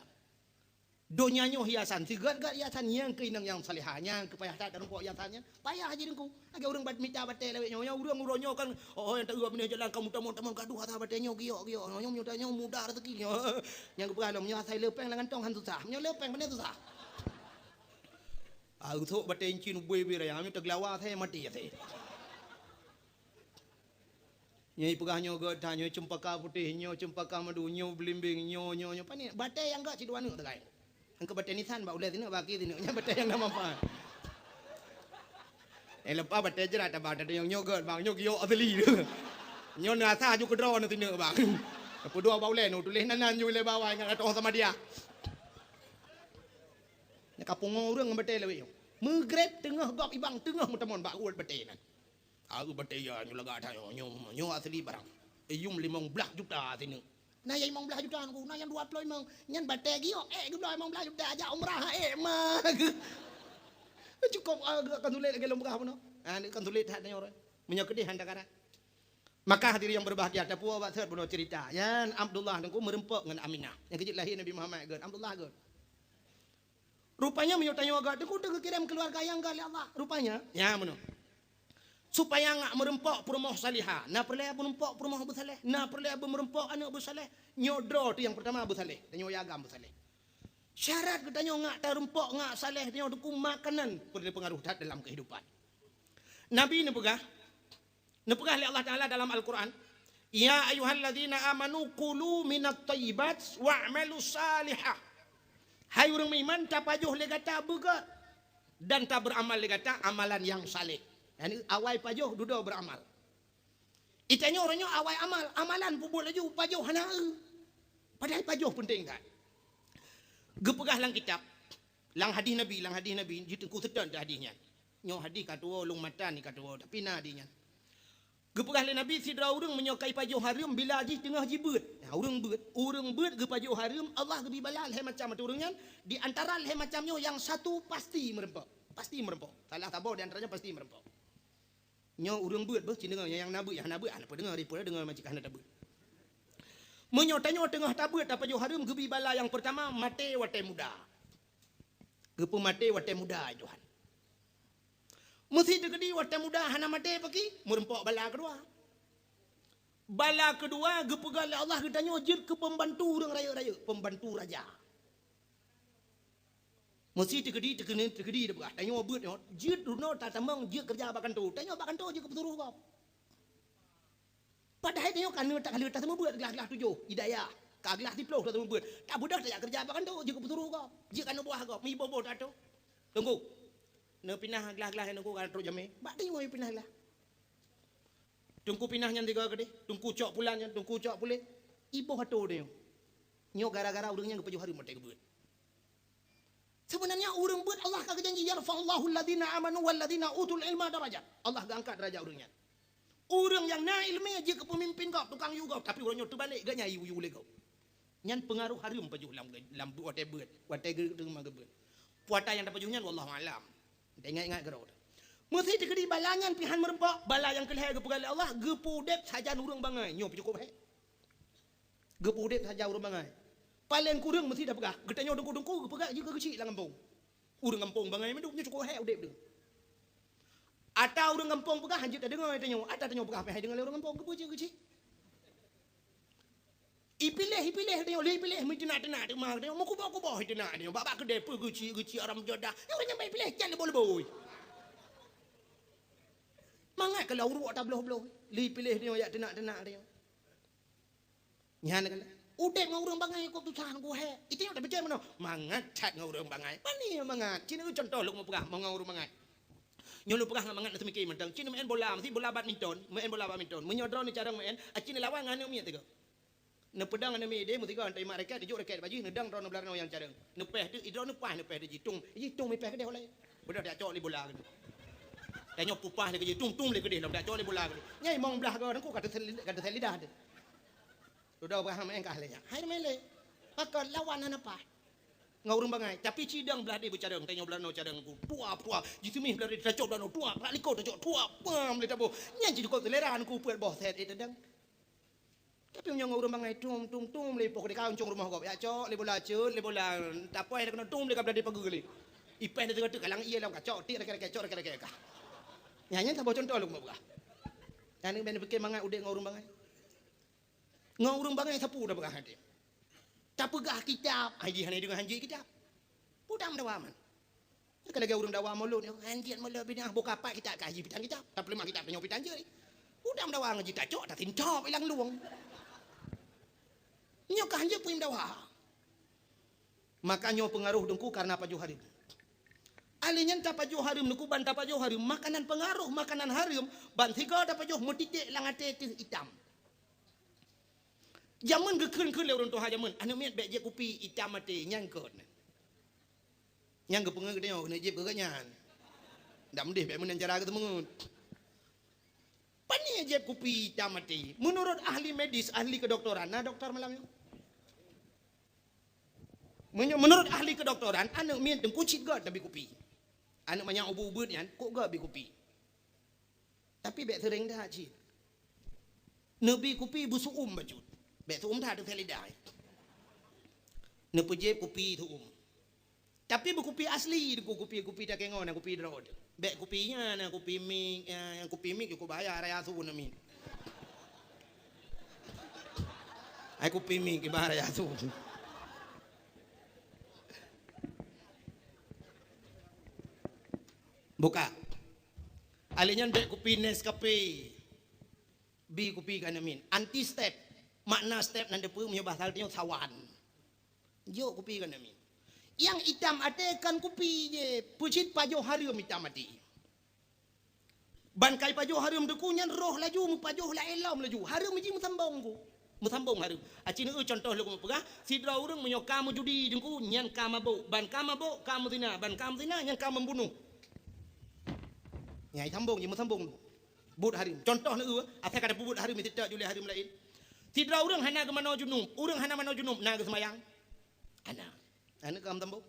Donya nyoe hiasan, sigat-gat hiasan nyang keu inong nyang salihah, nyang keupayah that meureumpok hiasan nyan. Payah jih Teungku. Lagèe ureueng bat-, mita batèe lawét nyoe, nyoe ureueng uroe nyoe kan, oh, oh, nyang taeu binéh jalan ka mutamong-tamong ka duha that batèe nyoe, giok-giok. Nyoe, nyoe, nyoe muda rezeki nyoe. Nyang geupeugah lom, nyoe asai le péng lam kantong han susah. Nyoe le péng pane susah. Ah, usok batèe incin ubé-ubé raya, nyoe teugeulawa asai maté asai. Nyoe ipeugah nyoe gèt that, nyoe ceumpaka putéh, nyoe ceumpaka madu, nyoe beulimbing, nyoe, nyoe, nyoe. Pane batèe nyang gèt sidua neuk teukai. Angka batèe nisan bak ulèe sineuk, bak akhé sineuk. Nyan batèe nyang na manfaat. Eh, leupah batèe jrat abang, tadi nyang nyoe gèt bang, nyoe giok asli. Nyoe na asa aju keudroe na sineuk bang. Peudua bak ulèe nu tuléh nan, nan ju lé bawai ngon atoh sama dia. Nyan ka pungo ureueng ngon batèe lawét nyoe. Meugreb teungoh gob ibang, teungoh meutamong bak uet batèe nan. Aeu batèe ya nyoe lagak that nyoe, nyoe, nyoe asli barang. Iyum limong blaih juta sineuk. Na nyang limong blaih juta Teungku, na nyang dua ploh limong. Nyan batèe giok, eh, geubloe limong blaih juta, jak umrah, eh, ma. Cukôp, ah, kan sulet lagèe lôn peugah bunoe. Ah, kan sulet that nyoe. Meunyoe keudéh han takarat. Maka hadirin yang berbahagia, tapuwoe bak sot bunoe cerita. Nyan Abdullah Teungku meureumpok ngon Aminah. Nyang keujeuet lahé Nabi Muhammad gèt, Abdullah gèt. Rupanya meunyoe tanyoe gèt, Teungku teugeukirém keuluwarga nyang gèt lé Allah. Rupanya, nya meunoe. Supaya ngak meureumpok peurumoh salihah, na peureulèe meureumpok peurumoh beusaleh, na peureulèe meureumpok aneuk beusaleh. Nyoe droe teuh nyang peurtama beusaleh, tanyoe yagam beusaleh. Syarat geutanyoe ngak tareupok ngak saleh, tanyoe Teungku makanan peureulèe peungaroh that dalam keuhidupan. Nabi neupeugah, neupeugah lé Allah Taala dalam Al-Quran, "Ya ayyuhalladzina amanu kulu minat thayyibat wa'malu salihah." Hai ureueng meuiman, tapajoh lé gata beugèt dan tabeuramal lé gata amalan nyang saleh. Yani awai pajoh dudoe beuramal. Itanyoe uroe nyoe awai amal, amalan peubuet laju, pajoh hana eu. Padahai pajoh peunteng that. Geupeugah lam kitab, lam hadih Nabi, lam hadih Nabi, jih Teungku seutôt hadih nyan. Nyoe hadih ka tuwoe, lôn matan ka tuwoe, tapi na hadih nyan. Geupeugah lé Nabi, sidroe ureueng meunyoe ka ipajoh hareuem bila jih teungoh jibeuet. Nah, ureueng beuet, ureueng beuet geupajoh hareuem, Allah geubri bala lhèe macam ateueh ureueng nyan, di antara lhèe macam nyoe nyang satu pasti meureumpok. Pasti meureumpok. Salah saboh di antaranya pasti meureumpok. Nyoe ureueng beuet beuh, ci deungoe nyang na beuet, nyang hana beuet, hana peue deungoe, ripeue deungoe macam hana tabeuet. Meunyoe tanyoe teungoh tabeuet tapajoh hareuem, geubri bala nyang peurtama maté watèe muda. Geupeumaté watèe muda, ai Tuhan. Meusi teukeudi watèe muda hana maté paki, meureumpok bala keudua. Bala keudua geupeugah lé Allah geutanyoe jeuet keu peumbantu ureueng rayeuk-rayeuk, peumbantu raja. Meusi teukeudi, teukeudi, teukeudi teupeugah, tanyoe beuet nyoe, jeuet runoe tatamong jeuet keureuja bak kantô. Tanyoe bak kantô jeuet keu peusuroh gob. Padahai tanyoe ka neuk takaleuh taseumeubeuet glah-glah tujoh, hidayah. Ka glah siplôh taseumeubeuet. Tabeudôh tajak keureuja bak kantô, jeuet keu peusuroh gob. Jeuet keu aneuk buah gob, meuiboh-boh tato. Teungku, neupinah glah-glah nyan Teungku ka trok jamé. Bak tanyoe pinah glah. Teungku pinah nyan tiga keudeh, Teungku cok pulan nyan, Teungku cok puléh. Iboh atô tanyoe. Nyoe gara-gara ureueng nyan geupajoh hareuem watèe geubeuet. Sebenarnya ureueng beuet Allah ka geujanji, "Yarfa'ullahu alladzina amanu walladzina utul ilma darajat." Allah geuangkat darajat ureueng nyan. Ureueng nyang na ileumèe jeuet keu peumimpin gob, tukang yue gob, tapi uroe nyoe teubalek, geuh nyan yue-yue lé gob. Nyan peungaroh hareuem pajoh lam, lam watèe beuet, watèe geu-, teuma geubeuet. Puata nyang tapajoh nyan wallahu a'lam. Taingat-ingat keudroe. Meusi teukeudi bala nyan pih han meureumpok, bala nyang keulhèe geupeugah lé Allah, geupeuudép sajan ureueng bangai. Nyoe pih cukôp hék. Geupeuudép sajan ureueng bangai. Paleng kureueng meusi tapeugah, geutanyoe teungku-teungku geupeugah jeuet keu geuchik lam gampông. Ureueng gampông bangai mandum nyoe cukôp hék udép deuh. Ata ureueng gampông peugah han jeuet tadeungoe tanyoe, ata tanyoe peugah pih han deungoe lé ureueng gampông, keupeue jeuet keu geuchik. Ipiléh, ipiléh tanyoe, lé ipiléh meuteunak-teunak teuma tanyoe, meukuboh-kuboh iteunak tanyoe, bak-bak keudè peue geuchik-geuchik haram jadah. Nyoe ureueng nyang bak ipiléh can leuboh-leuboh. Mangat keu lam uruek tabloh-bloh, lé ipiléh tanyoe jak teunak-teunak tanyoe. Nyan kan. Udép ngon ureueng bangai kok susah ngon geuhèk. Itu nyang tapike meunoe. Mangat that ngon ureueng bangai. Pani mangat. Ci nyoe contoh lôn meupeugah ngon ureueng bangai. Nyoe lôn peugah ngon mangat na seumiké mantong. Ci nyoe meu'en bola, meusti bola badminton, meu'en bola badminton. Meunyoe droeneuh carông meu'en, aci neulawan ngon aneuk miet tiga. Neupeudong aneuk miet idéh meusigoe, neutarima raket, neujok raket bak jih, neudong droeneuh blah nyoe nyang carông. Neupèh teuk, droeneuh paih neupèh teuk jih, tung, jih tung mipèh keudéh olèe. Beudôh tajak cok lé bola keudéh. Tanyoe pupah lé keudéh, tung, tung lé keudéh lom, tajak cok lé bola keudéh. Nyai mong blah goe, teungku ka teusel-, ka teusel lidah teuh. Dudoe bah meu'en kah lé nyan. Hai meu'en lé. Pakon lawan hana paih. Ngon ureuëng bangai, tapi cidong blah deh beucarong, tanyoe blah noe carong ku. Tua, tua, jiseumeh blah deh tacok blah noe, tua, blah likot tacok, tua, pam lé taboh. Nyan jidukot selera ku peuet boh set, eh, tadong. Tapi meunyoe ngon ureuëng bangai, tum, tum, tum, lé poh deh ka uncong rumoh gob, ya cok, lé bola cut, lé bola, tapoh lé keunoe tum, lé ka blah deh pageue lé. Ipeh lé teungoh teuk kalang ié lam kacok, tik, reke-reke, cok, reke-reke ka. Nyan, nyan saboh cuntoh lôn peugah. Nyan, nyan, bèk neupiké mangat udép ngon ureuëng bangai. Ngon ureuëng bangai sapeue tapeugah até. Tapeugah kitab, ai jih hana deungoe hanjeuet kitab. Peue tameudawa man. Ka lagèe ureuëng dawa mulod nyoe, hanjeuet mulod binéh boh kapai kitab ka jih pitang kitab. Tapeuleumah kitab tanyoe pitang jeuet. Peue tameudawa ngon jih tacok, tasintop ilang lueng. Nyoe ka hanjeuet peue dawa. Maka nyoe peungaroh Teungku karena pajoh hareuem. Alèh nyan tapajoh hareuem Teungku, ban tapajoh hareuem, makanan peungaroh makanan hareuem, ban sigoe tapajoh meutiték lam até teuh itam. Jameun geukheun-kheun lé ureuëng tuha jameun, aneuk miet bèk jieb kupi itam até, nyan keuh. Nyan geupeungeut geutanyoe keuneuk jieb keu geuhnyan. Ndak meudeh bèk meunan cara geuteumeungeut. Pane jieb kupi itam até? Meunurot ahli medis, ahli kedokteran, na doktor malam nyoe? Meunyoe meunurot ahli kedokteran, aneuk miet Teungku cit göt tabi kupi. Aneuk manyak ubeuet-ubeuet nyan, kok göt bi kupi. Tapi bèk seuréng that cit. Neubi kupi beusu'um bacut. Bèk su'um that, teuseuet lidah. Neupeujieb kupi su'um. Tapi beukupi asli, kupi-kupi takèe ngon, kupi droe. Bèk kupi nyan, kupi mik, eh, kupi mik cukup bahaya, raya su na mik. Ai kupi mik, bah raya su. Buka. Alèh nyan bèk kupi Nescafe. Bi kupi keu aneuk miet. Anti step. Makna step nan teupeue meunyoe bahasa tanyoe sawan. Jok kupi keu aneuk miet. Nyang itam até kon kupi jih. Peucit pajoh hareuem itam até. Ban kai pajoh hareuem Teungku nyan roh laju meupajoh laén lom laju. Hareuem jih meusambong ku. Meusambong hareuem. Aci neu contoh lôn peugah, sidroe ureuëng meunyoe ka meujudi Teungku nyan ka mabök. Ban ka mabök ka meuzina. Ban ka meuzina nyan ka membunuh. Nyai sambong jih meusambong tu. Buet hareuem. Contoh neu, asai ka tapeubuet hareuem, meusitak julée hareuem laén. Sidroe ureuëng hana geumanoe junub, ureuëng hana manoe junub, na geuseumayang? Hana. Hana ka meusambong.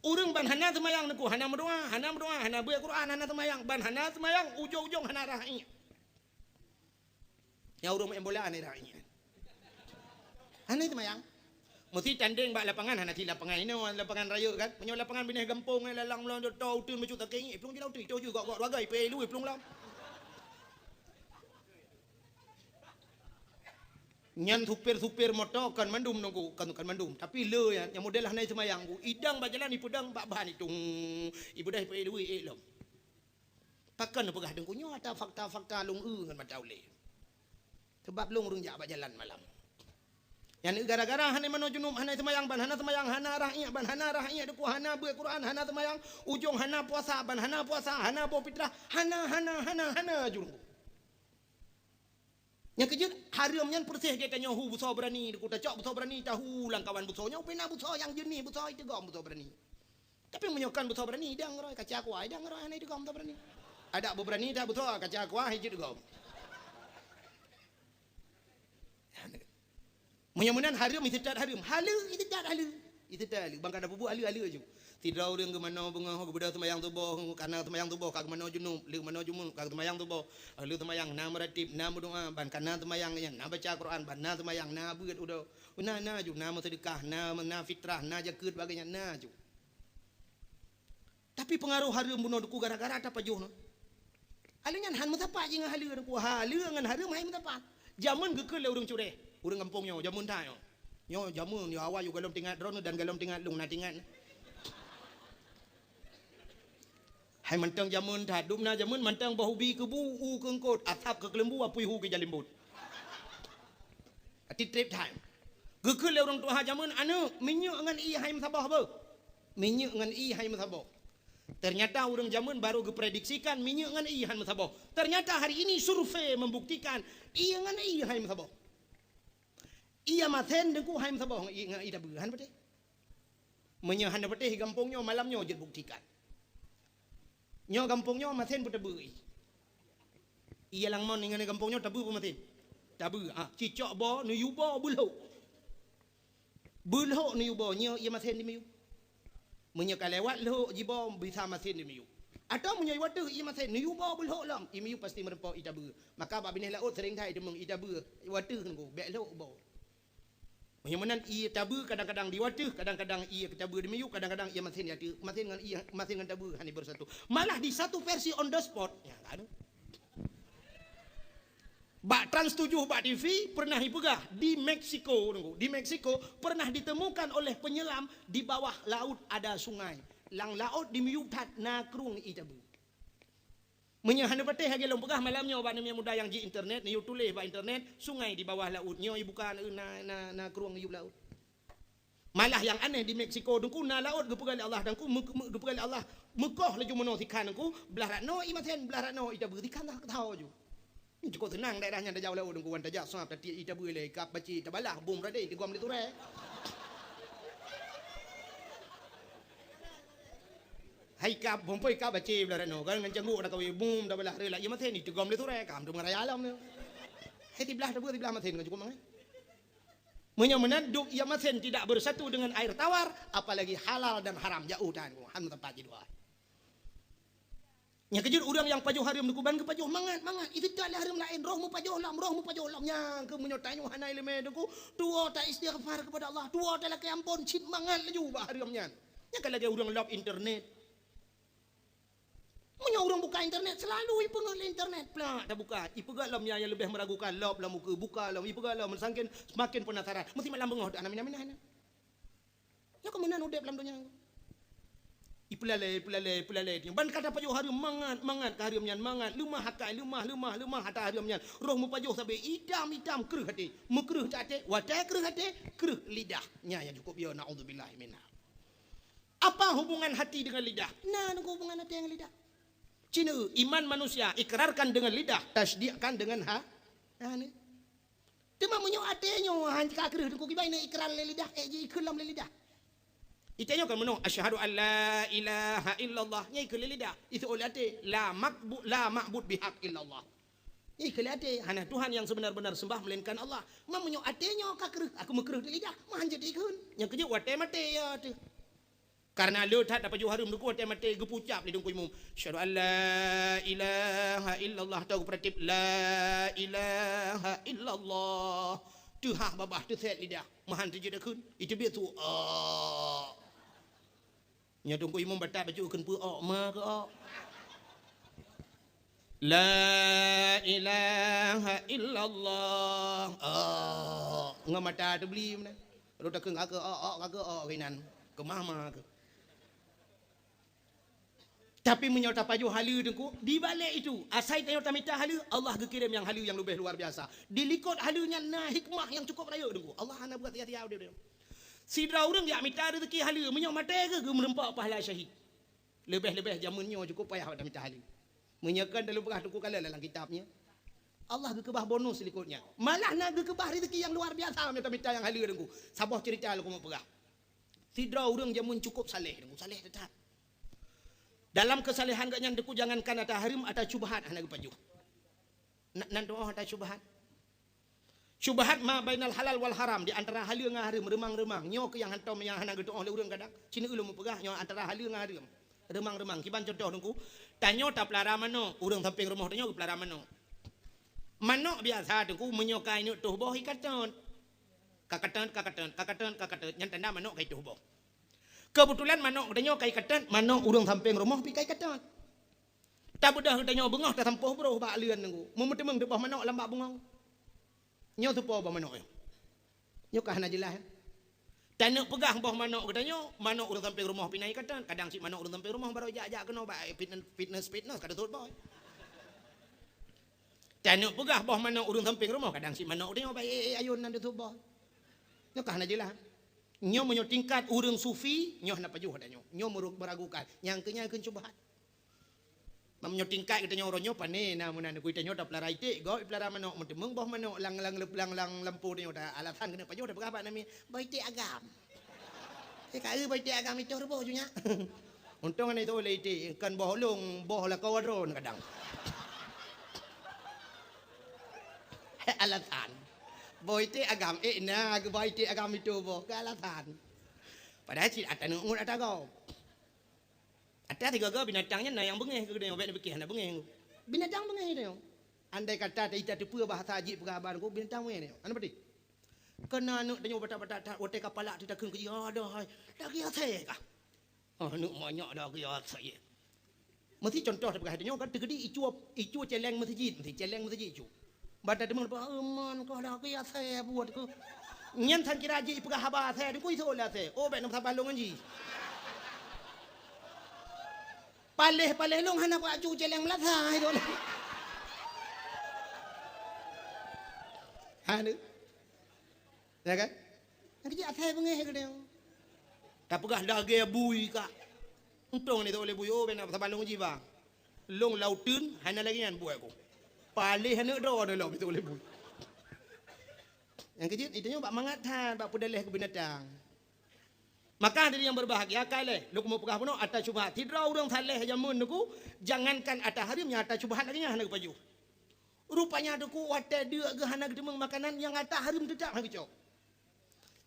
Ureuëng ban hana seumayang Teungku, hana meudoa, hana meudoa, hana beuet Quran, hana seumayang, ban hana seumayang, ujong-ujong hana rhah iék. Nyang ureuëng maén bola hana rhah iék. Hana seumayang. Meusti tandeng bak lapangan, hana sit lapangan inoe, lapangan rayeuk kan. Meunyoe lapangan binéh gampông, eh, lalang meulan jok to uteuen bacut sakét, eh, plueng jilau teuh, toh ju gok-gok ragai, peué lui plueng lam. Nyan supir-supir moto kon mandum Teungku, kon, kon mandum. Tapi le nyan, nyang model hana seumayang, idang bak jalan ipeudang bak ban itung. Ibeudôh peué lui ék lom. Pakon neupeugah Teungku nyoe ata fakta-fakta lôn eu ngon mata ulée. Sabab lôn ureuëng jak bak jalan malam. Nyan gara-gara hana manoe junub, hana seumayang, ban hana seumayang, hana rhah iék, ban hana rhah iék Teungku, hana beuet Quran, hana seumayang, ujong hana puasa, ban hana puasa, hana boh fitrah, hana, hana, hana, hana ju Teungku. Nyang keujeuet, hareuem nyan peureséh geutanyoe hu beusoe beurani, Teungku tacok beusoe beurani tahu lam kawan beusoe nyoe, pih na beusoe nyang jeunih, beusoe iteugom beusoe beurani. Tapi meunyoe kon beusoe beurani, idang roe, kaca kuah, idang roe, hana iteugom beusoe beurani. Adak beubeurani that beusoe, kaca kuah, hijeuet gom. Meunyoe meunan hareuem, iseutôt hareuem. Haleue, iseutôt haleue. Iseutôt haleue. Ban ka na peubuet haleue-haleue ju. Sidroe ureuëng geumanoe beungoh, geubeudôh seumayang suboh, kana seumayang suboh, ka geumanoe junub, le manoe junub, ka seumayang suboh. Haleue seumayang, na meuratib, na meudoa, ban kana seumayang nyan, na baca Quran, ban na seumayang, na beuet udoe. Na, na ju, na meuseudeukah, na, na fitrah, na jakeuet, bagée nyan, na ju. Tapi peungaroh hareuem bunoe Teungku gara-gara tapajoh nyoe. Haleue nyan han meusapat jih ngon haleue Teungku. Haleue ngon hareuem hai meusapat. Jameun geukheun lé ureuëng cureh, ureuëng gampông nyoe, jameun that nyoe. Nyoe jameun, nyoe awai yôh gohlom teuingat droeneuh dan gohlom teuingat lôn na teuingat. Hai mantong jameun that, dum na jameun mantong boh ubi keubu, u keu eungkôt, asab keu keuleumbu, apui hu keu jalimbot. Ati trép that. Geukheun lé ureuëng tuha jameun, "Aneuëk, minyeuk ngon ié hai meusaboh beuh? Minyeuk ngon ié hai meusaboh." Ternyata ureuëng jameun baru geuprediksikan minyeuk ngon ié hai meusaboh. Ternyata hari ini survei membuktikan ié ngon ié hai meusaboh. Ié masen Teungku hai meusaboh ngon ié, ngon ié tabeue, han patéh. Meunyoe hana patéh gampông nyoe, malam nyoe jeuet buktikan. Nyoe gampông nyoe masen peuteubeu ié. Ié lam mon ngon gampông nyoe tabeue peumasen. Tabeue, ah, cicok boh, neuyue boh, beulhok. Beulhok neuyue boh, nyoe ié masen di miyueb. Meunyoe ka lewat lhok jiboh bisa masen di miyueb. Atawa meunyoe wateuh ié masen, neuyue boh beulhok lom, ié miyueb pasti meureumpok ié tabeue. Maka bak binéh laôt seuring that iteumeung ié tabeue, wateuh nunggu, bék lhok boh. Meunyoe meunan ié tabeue kadang-kadang di wateuh, kadang-kadang ié tabeue di miyueb, kadang-kadang ié masen di ateueh, masen ngon ié, masen ngon tabeue hana beusatu. Malah di satu versi on the spot, ya kan? Bak Trans tujuh bak T V pernah ipeugah di Meksiko, nunggu, di Meksiko pernah ditemukan oleh penyelam di bawah laut ada sungai. Lam laôt di miyueb that na krueng ié tabeue. Meunyoe hana patéh lagée lôn peugah malam nyoe bak aneuk muda nyang ji internet, neuyue tuléh bak internet, sungai di bawah laut nyoe ibuka na, na, na krueng iyueb laôt. Malah nyang aneh di Meksiko teungku na laôt geupeugah lé Allah teungku, meu-, meu-, geupeugah lé Allah meukoh laju meunoe sikhan teungku, blah rat noe ié masen, blah rat noe ié tabeue sikhan, teuh teuh ju. Cukôp seunang daerah nyan tajak u laôt teungku, wan tajak sab tatiek ié tabeue ilée, kab bacé tabalah bom radeh tigom lé turée. Hai kab, bom poi kab bacé blah rat noe, kan ngon cangguek dak kawé bom tabalah reulah ié masen tigom lé turée, kam tu meuraya lom tu. Hai siblah tabeue siblah masen kan cukôp mangat. Meunyoe meunan dum ié masen tidak bersatu dengan air tawar, apalagi halal dan haram, jauh tan, han meuteumpat jidua. Nyang keujeuet ureuëng nyang pajoh hareuem teungku ban geupajoh mangat-mangat. Itu tak lé hareuem laén, roh meupajoh lom, roh meupajoh lom. Nyang keu meunyoe tanyoe hana iéleumé teungku, tuwoe ta istighfar kepada Allah, tuwoe ta lakée amphon cit mangat laju bak hareuem nyan. Nyang ka lagée ureuëng lob internet. Meunyoe ureuëng buka internet, selalu ipeungeut lé internet. Plak, tabuka, ipeugah lom nyang, nyang leubeh meragukan, lob lom ukeue, buka lom, ipeugah lom, sangken semakin penasaran. Meusti malam beungoh dak na mina-mina nyan. Nyoe keuh meunan udeb lam donya. Ipeulalée, ipeulalée, ipeulalée. Ban ka tapajoh hareuem mangat, mangat ka hareuem nyan mangat, leumah akai, leumah, leumah, leumah ata hareuem nyan. Roh meupajoh sabe itam-itam kreueh até, meukreueh até, watée kreueh até, kreueh lidah. Nyan nyang cukôp yo, naudzubillah minha. Apa hubungan hati dengan lidah? Na nunggu hubungan hati dengan lidah. Cina, iman manusia ikrarkan dengan lidah, tasdikkan dengan ha-, hana. Teuma meunyoe até nyoe han ka kreueh teungku kiban na ikrar lé lidah, ék ji ikheun lom lé lidah. Ita nyoe kan meunoe, "Asyhadu an la ilaha illallah," nyan ikheun lé lidah. Iseuôt lé até, "La maqbu-, la ma'bud bihaq illallah." Nyan ikheun lé até, "Hana Tuhan yang sebenar-benar sembah melainkan Allah." Ma meunyoe até nyoe ka kreueh, aku meukreueh lé lidah, ma han jeuet ikheun. Nyang keujeuet watée maté ya teuh. Karena le that tapajoh hareuem teungku watée maté geupucap lé teungku imum. Asyhadu an la ilaha illallah, tau geupeuratéb la ilaha illallah. Teuhah babah teusét lidah. Ma han teujeuet akheun. Iteubiet su. Oh. Nyoe teungku imum batat bacut kheun peu ok ma keu ok. La ilaha illallah. Oh, ngon mata teubli meunan. Lôn takheun ka keu ok, ok ka keu ok keunan. Keumah ma keu. Tapi meunyoe tapajoh haleue teungku, di balek itu, asai tanyoe tamita haleue, Allah geukirém nyang haleue nyang leubeh luar biasa. Di likot haleue nyan na hikmah nyang cukup rayeuk teungku. Allah hana buat sia-sia udeb. Sidroe ureuëng jak mita rezeki haleue, meunyoe maté geuh geumeureumpok pahala syahid. Leubeh-leubeh jameun nyoe cukup payah bak tamita haleue. Meunyoe kon dalam peugah teungku kala lam kitab nyan. Allah geukeubah bonus likot nyan. Malah na geukeubah rezeki nyang luar biasa meunyoe tamita nyang haleue teungku. Saboh cerita lôn keumeung peugah. Sidroe ureuëng jameun cukup saleh teungku, saleh that. Dalam keusalehan geuh nyan teungku jangankan ata hareuem, ata syubhat hana geupajoh. Na, nan tuoh ata syubhat. Syubhat ma bainal halal wal haram, di antara haleue ngon hareuem, reumang-reumang. Nyoe keuh nyang hantom nyang hana geutuoh lé ureuëng kadang. Cina ulôn meupeugah nyoe antara haleue ngon hareuem. Reumang-reumang. Kiban contoh teungku, tanyoe tapeulara manok, ureuëng sampéng rumoh tanyoe geupeulara manok. Manok biasa teungku meunyoe ka ineuk toh boh ikatot. Kakatot, kakatot, kakatot, kakatot. Nyan tanda manok ka itoh boh. Keubeutulan manok geutanyoe ka ikatot, manok ureuëng sampéng rumoh pih ka ikatot. Tabeudôh geutanyoe beungoh tasampôh broh bak leuen teungku. Meuteumèe teuboh manok lam bak bungong. Nyoe teupo boh manok nyoe. Nyoe ka hana jeulaih. Taneuk peugah boh manok geutanyoe, manok ureuëng sampéng rumoh pih na ikatot. Kadang cit manok ureuëng sampéng rumoh barô jak-jak keunoe bak fitness, fitness, fitness ka teutot boh. Taneuk peugah boh manok ureuëng sampéng rumoh, kadang cit manok geutanyoe bak ék-ék ayôn nan teutot boh. Nyoe ka hana jeulaih. Nyoe meunyoe tingkat ureuëng sufi, nyoe hana pajoh geutanyoe. Nyoe meurug-, meragukan. Nyang keu nyan kheun syubhat. Meunyoe tingkat geutanyoe uroe nyoe pane na meunan, geutanyoe tapeulara iték, gob ipeulara manok, meuteumèe boh manok lam, lam, lam, lam lampôh tanyoe ta alasan keuneuk pajoh tapeugah bak namiet, "Boh iték agam." Eh, ka eu boh iték agam itoh ruboh ju nyak. Untông hana itoh lé iték, kon boh ulông, boh lakoe droe kadang. Alasan. Boh iték agam, eh, na geuboh iték agam itoh boh, keu alasan. Padahai cit ata ngon ata gob. Ata sigoe-goe binatang nyan na nyang beungéh keu geutanyoe, bék neupike hana beungéh. Binatang beungéh geutanyoe. Andai kata ta-, ita teupeue bahasa jih peugah haba nyoe, binatang beungéh nyoe. Hana peudeh. Keunan aneuk tanyoe batat-batat that, watée ka palak teutakheun keu jih, "Adoh hai, lagée asée kah?" Oh, aneuk manyak lagée asée. Meusi contoh tapeugah tanyoe kan, teukeudi icue, icue céléng meuseujid, meusi céléng meuseujid icue. Ban tadeungoe, "Bah, euman kah lagée asée buet keuh." Nyan sang kira jih ipeugah haba asée, teungku iseuôt lé asée. Oh, bék na meusaban lôn ngon jih. Paléh-paléh lôn hana kuacu céléng meulasa itu. Hana. Ya kan? Nyang keuji asai beungéh keudéh. Tapeugah lagée bui kak. Untông ni toleh bui, oh, bék na saban lôn jiba. Lôn lauteun hana lagée nyan buet ku. Paléh aneuk droe lom toleh bui. Nyang keuji, itu nyoe bak mangat that, bak peudaleh keu binatang. Maka hadirin yang berbahagia, kaleh, lôn keumeung peugah bunoe ata syubhat. Sidroe ureuëng saleh jameun nyoe ku, jangankan ata hareuem, nyang ata syubhat lagée nyan hana geupajoh. Rupanya teungku watée deuk geuh hana geuteumeung makanan nyang ata hareuem teutap hana geucok.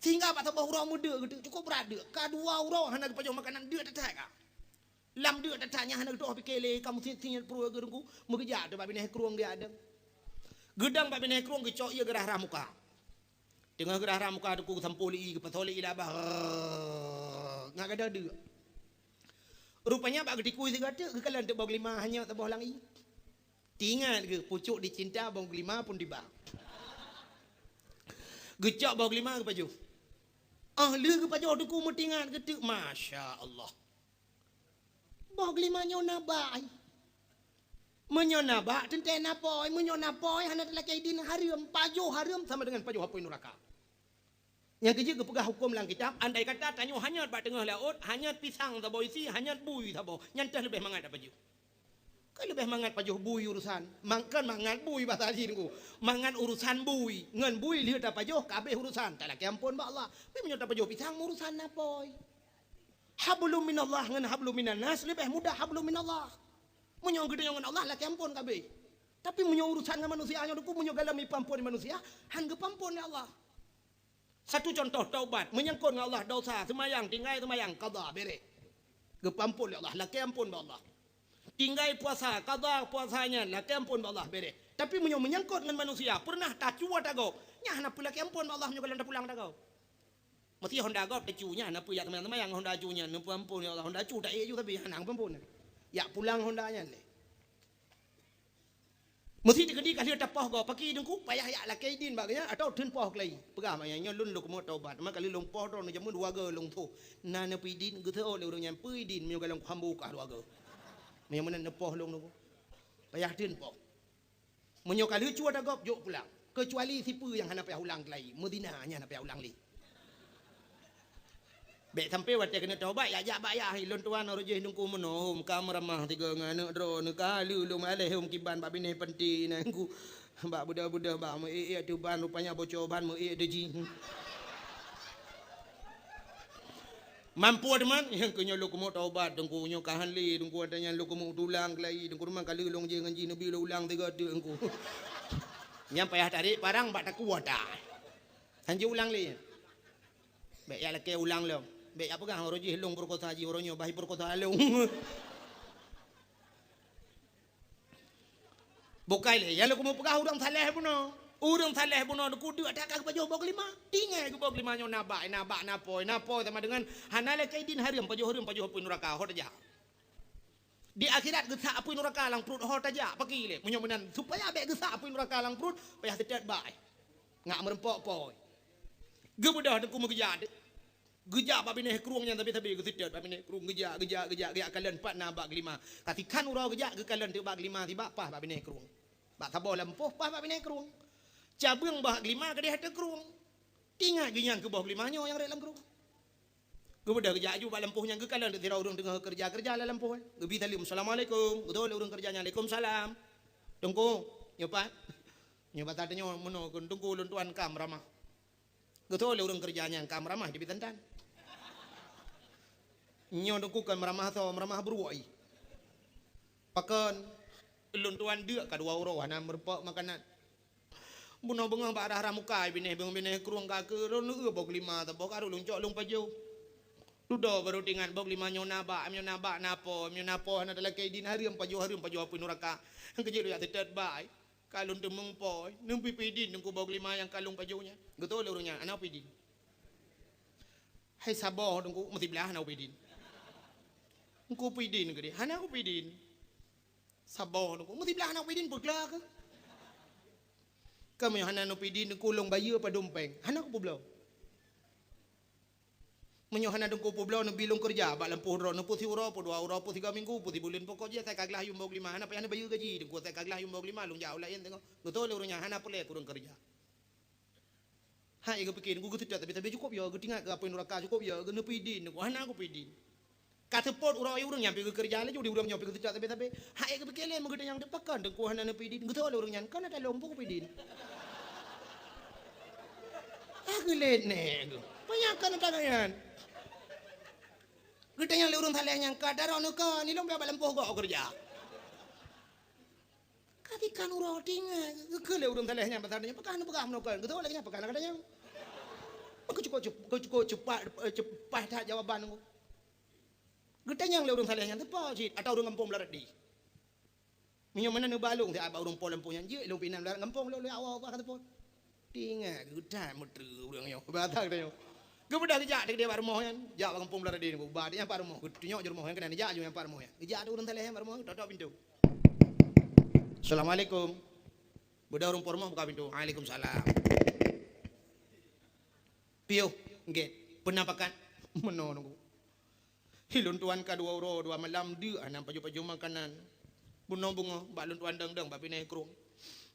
Sehingga bak saboh uroe meudeuk geuteuk cukôp brat deuk. Ka dua uroe hana geupajoh makanan deuk teutap ka. Lam deuk teutap nyan hana geutoh pike lé ka meusiet-siet pruet geuh teungku meugeujak teuk bak binéh krueng geuadeng. Geudong bak binéh krueng geucok ié geurah-rah muka. Teungoh geurah-rah muka teungku geusampoe lé ié geupasoe lé ié labah. Ngat gadôh deuk. Rupanya bak geutikui sigoe teuk geukalon teuk boh geulima hanyot saboh lam ié. Teuingat geuh, pucuk dicinta boh geulima pun tiba. Geucok boh geulima geupajoh. Oh lheueh geupajoh teungku meuteuingat geuteuk, masya Allah. Boh geulima nyoe na bak ai. Meunyoe na bak teuntée na pôi, meunyoe na pôi hana teulakée idin hareuem, pajoh hareuem sama dengan pajoh apui nuraka. Nyang keujeuet geupeugah huköm lam kitab, andai kata tanyoe hanyot bak teungoh laôt, hanyot pisang saboh isi, hanyot bui saboh, nyan teuh leubeh mangat tapajoh. Kan leubeh mangat pajoh bui urusan. Mang-, kan mangat bui bahasa jih teungku. Mangat urusan bui. Ngon bui lheueh tapajoh, ka abéh urusan. Talakée amphon bak Allah. Tapi meunyoe tapajoh pisang, urusan na pôi. Hablum minallah ngon hablum minannas leubeh mudah hablum minallah. Meunyoe geutanyoe ngon Allah, lakée amphon ka abéh. Tapi meunyoe urusan ngon manusia nyoe teungku, meunyoe galom ipeuamphon manusia, han geupeuamphon lé Allah. Satu contoh taubat, menyangkut ngon Allah dosa, seumayang, tinggai seumayang, qadha, bereh. Geupeuamphon lé Allah, lakée amphon bak Allah. Tinggai puasa, qadha puasa nyan, lakée amphon bak Allah, bereh. Tapi meunyoe menyangkut ngon manusia, peureunah tacue tagob, nyan hana peue lakée amphon bak Allah meunyoe galom tapulang tagob. Meusti honda gob tacue nyan, hana peue jak seumayang-seumayang honda cu nyan, neupeuamphon, ya Allah, honda cu taék ju sabe, hana geupeuamphon. Jak pulang honda nyan lé. Meusi teukeudi ka lheueh tapoh gob, pakri teungku, payah jak lakée idin bak geuhnyan atawa theun poh keulayi. Peugah bak nyan, "Nyoe lôn lôn keumeung taubat." Maka lheueh lôn poh droeneuh jameun dua goe lôn tho. Na neupeu idin, geuteuôt lé ureuëng nyan, "Peue idin meunyoe ka lôn hambo kah dua goe?" Meunyoe meunan neupoh lôn teungku. Payah theun poh. Meunyoe ka lheueh cue tagob, jok pulang. Keucuali sipeue nyang hana payah ulang keulayi, meuzina nyan hana payah ulang lé. Bék sampoe watée keuneuk taubat, jak jak bak yah, "Lôn tuan, uroe jih teungku meunoe hom ka meuramah tiga ngon aneuk droeneuh, ka lheueh lôn aleh hom kiban bak binéh panti nyan ku bak beudôh-beudôh bak meu-ék-ék teuh ban, rupanya bocor ban meu-ék teuh jih." Mampu teuma, nyang keu nyoe lôn keumeung taubat teungku, nyoe ka han lé teungku, watée nyan lôn keumeung tulang keulayi teungku, teuma ka lheueh lôn jih ngon jih neubi lôn ulang tiga teuk teungku. Nyang payah tarék parang bak takue ata. Han jeuet ulang lé. Bék jak lakée ulang lom. Bék jak peugah uroe jih lôn peurekosa jih, uroe nyoe bah ipeurekosa lôn. Bukai lé, nyang lôn keumeung peugah ureuëng saleh bunoe. Ureuëng saleh bunoe teungku deuk that ka geupajoh boh geulima. Tinggai geuboh geulima nyoe na bak, na bak, na pôi, na pôi sama dengan hana lakée idin hareuem, pajoh hareuem, pajoh apui nuraka, ho tajak. Di akhirat geusak apui nuraka lam pruet ho tajak, pakri lé. Meunyoe meunan, supaya bék geusak apui nuraka lam pruet, payah seutet bak. Ngat meurumpok pôi. Geubeudôh teungku meugeujak. Geujak bak binéh krueng nyan sabe-sabe geuseutet bak binéh krueng, geujak, geujak, geujak, geujak kalon pat na bak geulima. Ka sikhan uroe geujak geukalon teuk bak geulima sibak paih bak binéh krueng. Bak saboh lampôh paih bak binéh krueng. Cabeueng bak geulima keudeh ateueh krueng. Teuingat geuh nyang keu boh geulima nyoe nyang rhot lam krueng. Geubeudôh geujak aju bak lampôh nyan geukalon teuk sidroe ureuëng teungoh keureuja-keureuja lam lampôh. Geubi saleuem, "Assalamualaikum." Geutôh lé ureuëng keureuja nyan, "Waalaikumsalam." "Teungku, nyoe pat?" "Nyoe pat tanyoe meunoe keu teungku lôn tuan ka meuramah." Geutôh lé ureuëng keureuja nyan ka meuramah jibi tan-tan. Nyoe teungku kon meuramah soe, meuramah bruek. Pakon? Lôn tuan deuk ka dua uroe hana meurumpok makanan. Bunoe beungoh bak rhah-rhah muka binéh, beungoh binéh krueng ka keu lôn eu boh geulima saboh ka rhot lôn cok lôn pajoh. Dudoe barô teuingat boh glima nyoe na bak, nyoe na bak na po, nyoe na po hana talakée idin, hareuem pajoh, hareuem pajoh apui nuraka. Keujeuet lôn jak seutôt bak, ka lôn teumeung po, neubi pih idin teungku boh glima nyang ka lôn pajoh nyan. Geutôi lé ureuëng nyan, hana pih idin. Hai saboh teungku, meusiblah hana pih idin. Teungku pih idin keudeh, hana pih idin. Saboh teungku, meusiblah hana pih idin peugla keuh. Ka meunyoe hana neupih idin teungku lôn bayeue padum péng, hana kupeubloe. Meunyoe hana teungku peubloe neubi lôn keureuja bak lampôh droe, neupeusiuroe, peudua uroe, peusigoe minggu, peusibuleuen, pokok jih asai ka glah yuem boh glima, hana payah neubayeue gaji teungku, asai ka glah yuem boh glima lôn jak u laén teungoh. Geutôi lé ureuëng nyan hana peureulée keu ureuëng keureuja. Hai geupike teungku geuseutôt sabe-sabe cukôp yo, geutingat keu apui nuraka cukôp yo, geuneupih idin teungku, hana kupih idin. Ka seupôt uroe ureuëng nyan pih geukeureuja laju di ureuëng nyoe pih geuseutôt sabe-sabe. Hai geupike lé meugeutanyong teupakon teungku hana neupih idin, geutôi lé ureuëng nyan, kon ata lôn peue kupih idin. Ah geulét nèe geuh. Panyang kon ata nyan. Geutanyong lé ureuëng saleh nyan ka daroe neuka nilong pih bak lampôh gob keureuja. Ka tikan uroe tingai, geukheun lé ureuëng saleh nyan pasal nyan, pakah neupeugah meunoe kon, geutôi lagée nyan pakah na gata nyang. Maka cukup, cukup, cukup cepat, eh, cepat that jawaban tu. Geutanyong lé ureuëng saleh nyan, teupeue cit, atau ureuëng gampông Beularadi. Meunyoe meunan neuba lôn siat bak ureuëng po lampôh nyan, jeuet lôn pih inan Beularadi gampông lôn, lôn awak-awak ka teupeue. Tingai geutanyoe meuteu ureuëng nyoe. Bata geutanyoe. Geubeudôh geujak teukeudeh bak rumoh nyan. Jak bak gampông Beularadi nyan, ba nyan pat rumoh. Geutunyok jih rumoh nyan keunan, jak jih nyan pat rumoh nyan. Geujak ureuëng saleh nyan bak rumoh, tôk-tôk pintoe. "Assalamualaikum." Beudôh ureuëng po rumoh buka pintoe. "Waalaikumsalam." "Piôh, nggét. Peue na pakat?" "Meunoe teungku. Hi lôn tuan ka dua uroe dua malam deuk hana pajoh-pajoh makanan. Bunoe beungoh bak lôn tuan dong-dong bak pinai krueng.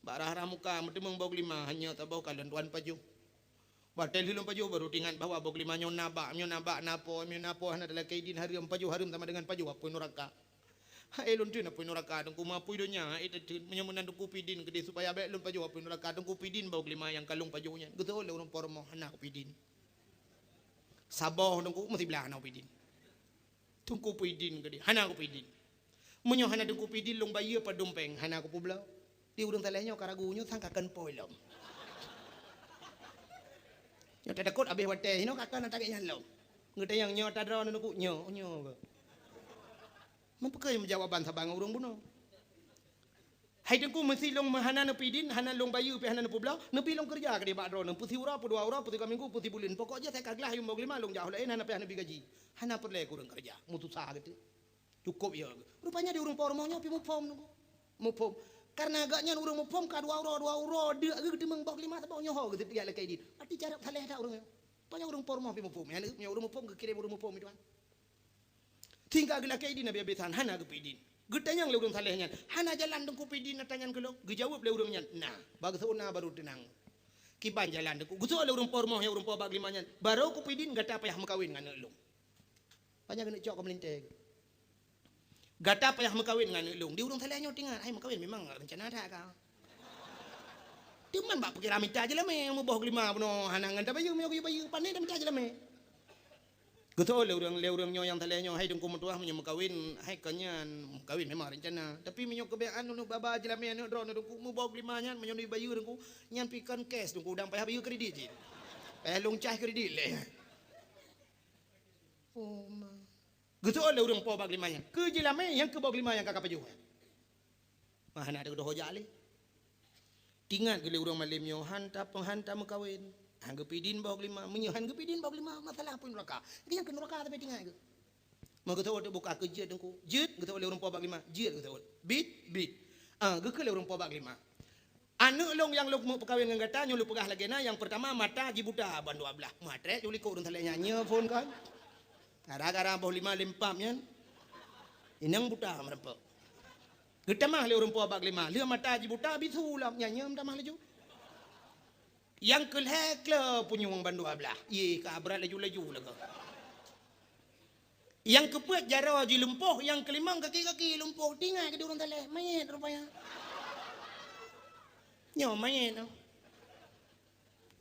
Bak rhah-rhah muka meuteumeung boh glima hana saboh ka lôn tuan pajoh. Watée lheueh lôn pajoh barô teuingat bahwa boh glima nyoe na bak, nyoe na bak na po, nyoe na po hana talakée idin, hareuem pajoh, hareuem sama dengan pajoh apui nuraka. Hai lôn teun apui nuraka teungku, meupui donya hai teuteun. Meunyoe meunan teungku pih idin keudeh supaya bék lôn pajoh apui nuraka, teungku pih idin boh glima nyang ka lôn pajoh nyan." Geutôi lé ureuëng po rumoh, "Hana kupih idin." Saboh teungku, meusiblah hana kupih idin. Teungku pih idin keudeh, hana kupih idin. Meunyoe hana teungku pih idin lôn bayeue padum péng, hana kupeubloe. Di ureuëng saleh nyoe ka ragu, nyoe sang ka kon po lom. Nyoe tatakot abéh watée, nyoe ka kon ata nyan lom. Geutanyong nyoe ata droe teungku, nyoe, nyoe. Meupeukeue jawaban saban ngon ureuëng bunoe. Hai teungku, meusé lôn hana neupih idin, hana lôn bayeue pih hana neupeubloe, neubi lôn keureuja keudeh bak droeneuh, peusiuroe, peudua uroe, peusigoe minggu, peusibuleuen. Pokok jih asai ka glah yuem boh glima lôn jak u laén hana payah neubi gaji. Hana peureulée keu ureuëng keureuja, meususah geutanyoe. Cukup yo. Rupanya di ureuëng po rumoh nyoe pih muphom teungku. Muphom. Karena gobnyan ureuëng muphom ka dua uroe, dua uroe deuk geuh teumeung boh glima saboh nyoe ho geuh teubiet lakée idin. Berarti carab saleh that ureuëng nyoe. Rupanya ureuëng po rumoh pih muphom. Nyan ureuëng muphom geukirém ureuëng muphom itu kan. Sehingga geulakée idin habéh-habésan, hana geupih idin. Geutanyong lé ureuëng saleh nyan, "Hana jalan teungku pih idin ata nyan keu lôn?" Geujaweueb lé ureuëng nyan, "Na." Bak geuseuôt na barô teunang. Kiban jalan teungku. Geuseuôt lé ureuëng po rumoh nyang ureuëng po bak glima nyan, "Barô kupih idin gata payah meukawen ngon aneuëk lôn." Panyang keuneuk cok keu meulintée. "Gata payah meukawen ngon aneuëk lôn." Di ureuëng saleh nyoe teuingat, hai meukawen memang rencana that ka. Teuma bak pikiran mita jeulamé, meuboh glima bunoe hana ngon tabayeue, meunyoe geuyue bayeue, pane dan mita jeulamé. Geutôi lé ureuëng, lé ureuëng nyoe nyang saleh nyoe, "Hai teungku meutuah, meunyoe meukawen, hai kon nyan meukawen memang rencana. Tapi meunyoe keubiasaan uneuk baba jeulamé aneuëk droeneuh teungku, meuboh glima nyan meunyoe neubayeue teungku, nyan pih kon cash teungku, dang payah bayeue kredit cit. Payah lôn cah kredit lé." Oh ma. Geuseuôt lé ureuëng po bak glima nyan, "Keu jeulamé nyang keu boh glima nyang ka kapajoh nyan?" Mah hana teudoh jak lé. Teuingat geuh lé ureuëng malém nyoe, "Han ta-, han tameukawen, han geupih idin boh glima." Meunyoe han geupih idin boh glima, masalah apui nuraka. Nyang keu nuraka sabe teuingat geuh. Mah geuseuôt buka keu jeuet teungku. "Jeuet," geuseuôt lé ureuëng po bak glima. "Jeuet," geuseuôt. "Bit," bit. Ah, geukheun lé ureuëng po bak glima. "Aneuëk lôn nyang lôn meupeukawen ngon gata nyoe lôn peugah lagée na, nyang peurtama mata jibuta ban dua blaih." Meutrek ju likot ureuëng saleh nyan, nyoe phon kon. Gara-gara boh glima lempam nyan. Inong buta meureumpok. Geutamah lé ureuëng po bak glima, lheueh mata jibuta bisu lom, nyan nyoe meutamah laju. Nyang keu lhée klo punyueng ban dua blaih. Yeh, ka brat laju-laju lagée. Nyang keupeuet jaroe jih lumpoh, nyang keulimong kaki-kaki lumpoh. Teuingat geuh di ureuëng saleh, manyét rupanya. Nyoe manyét nyoe.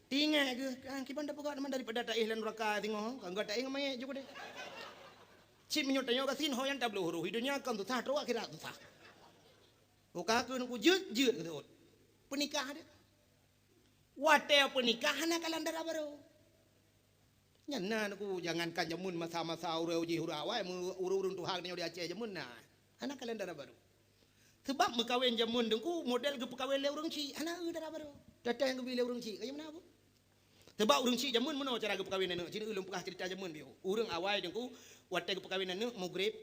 Teuingat geuh, ah, kiban tapeugah teuma daripada taéh lam nuraka singoh, ka gata éh ngon manyét ju keudeh. Cit meunyoe tanyoe gasien ho nyang tabloe roh, di donya kon susah, trok akhirat susah. Buka keu neuk jeuet-jeuet geuseut. Peunikah deh. Watée peunikah hana kalon dara barô. Nyan na Teungku, jangankan jameun masa-masa ureuëng jih ureuëng awai, ureuëng-ureuëng tuha nyoe di Aceh jameun na. Hana kalon dara barô. Sebab meukawen jameun Teungku model geupeukawen lé ureuëng chik, hana eu dara barô. Teuntang nyang geubi lé ureuëng chik, kaya meunan. Sebab ureuëng chik jameun meunoe cara geupeukawen aneuëk, cit lôn peugah ceurita jameun biôh. Ureuëng awai Teungku, watée geupeukawen aneuëk, mugreb,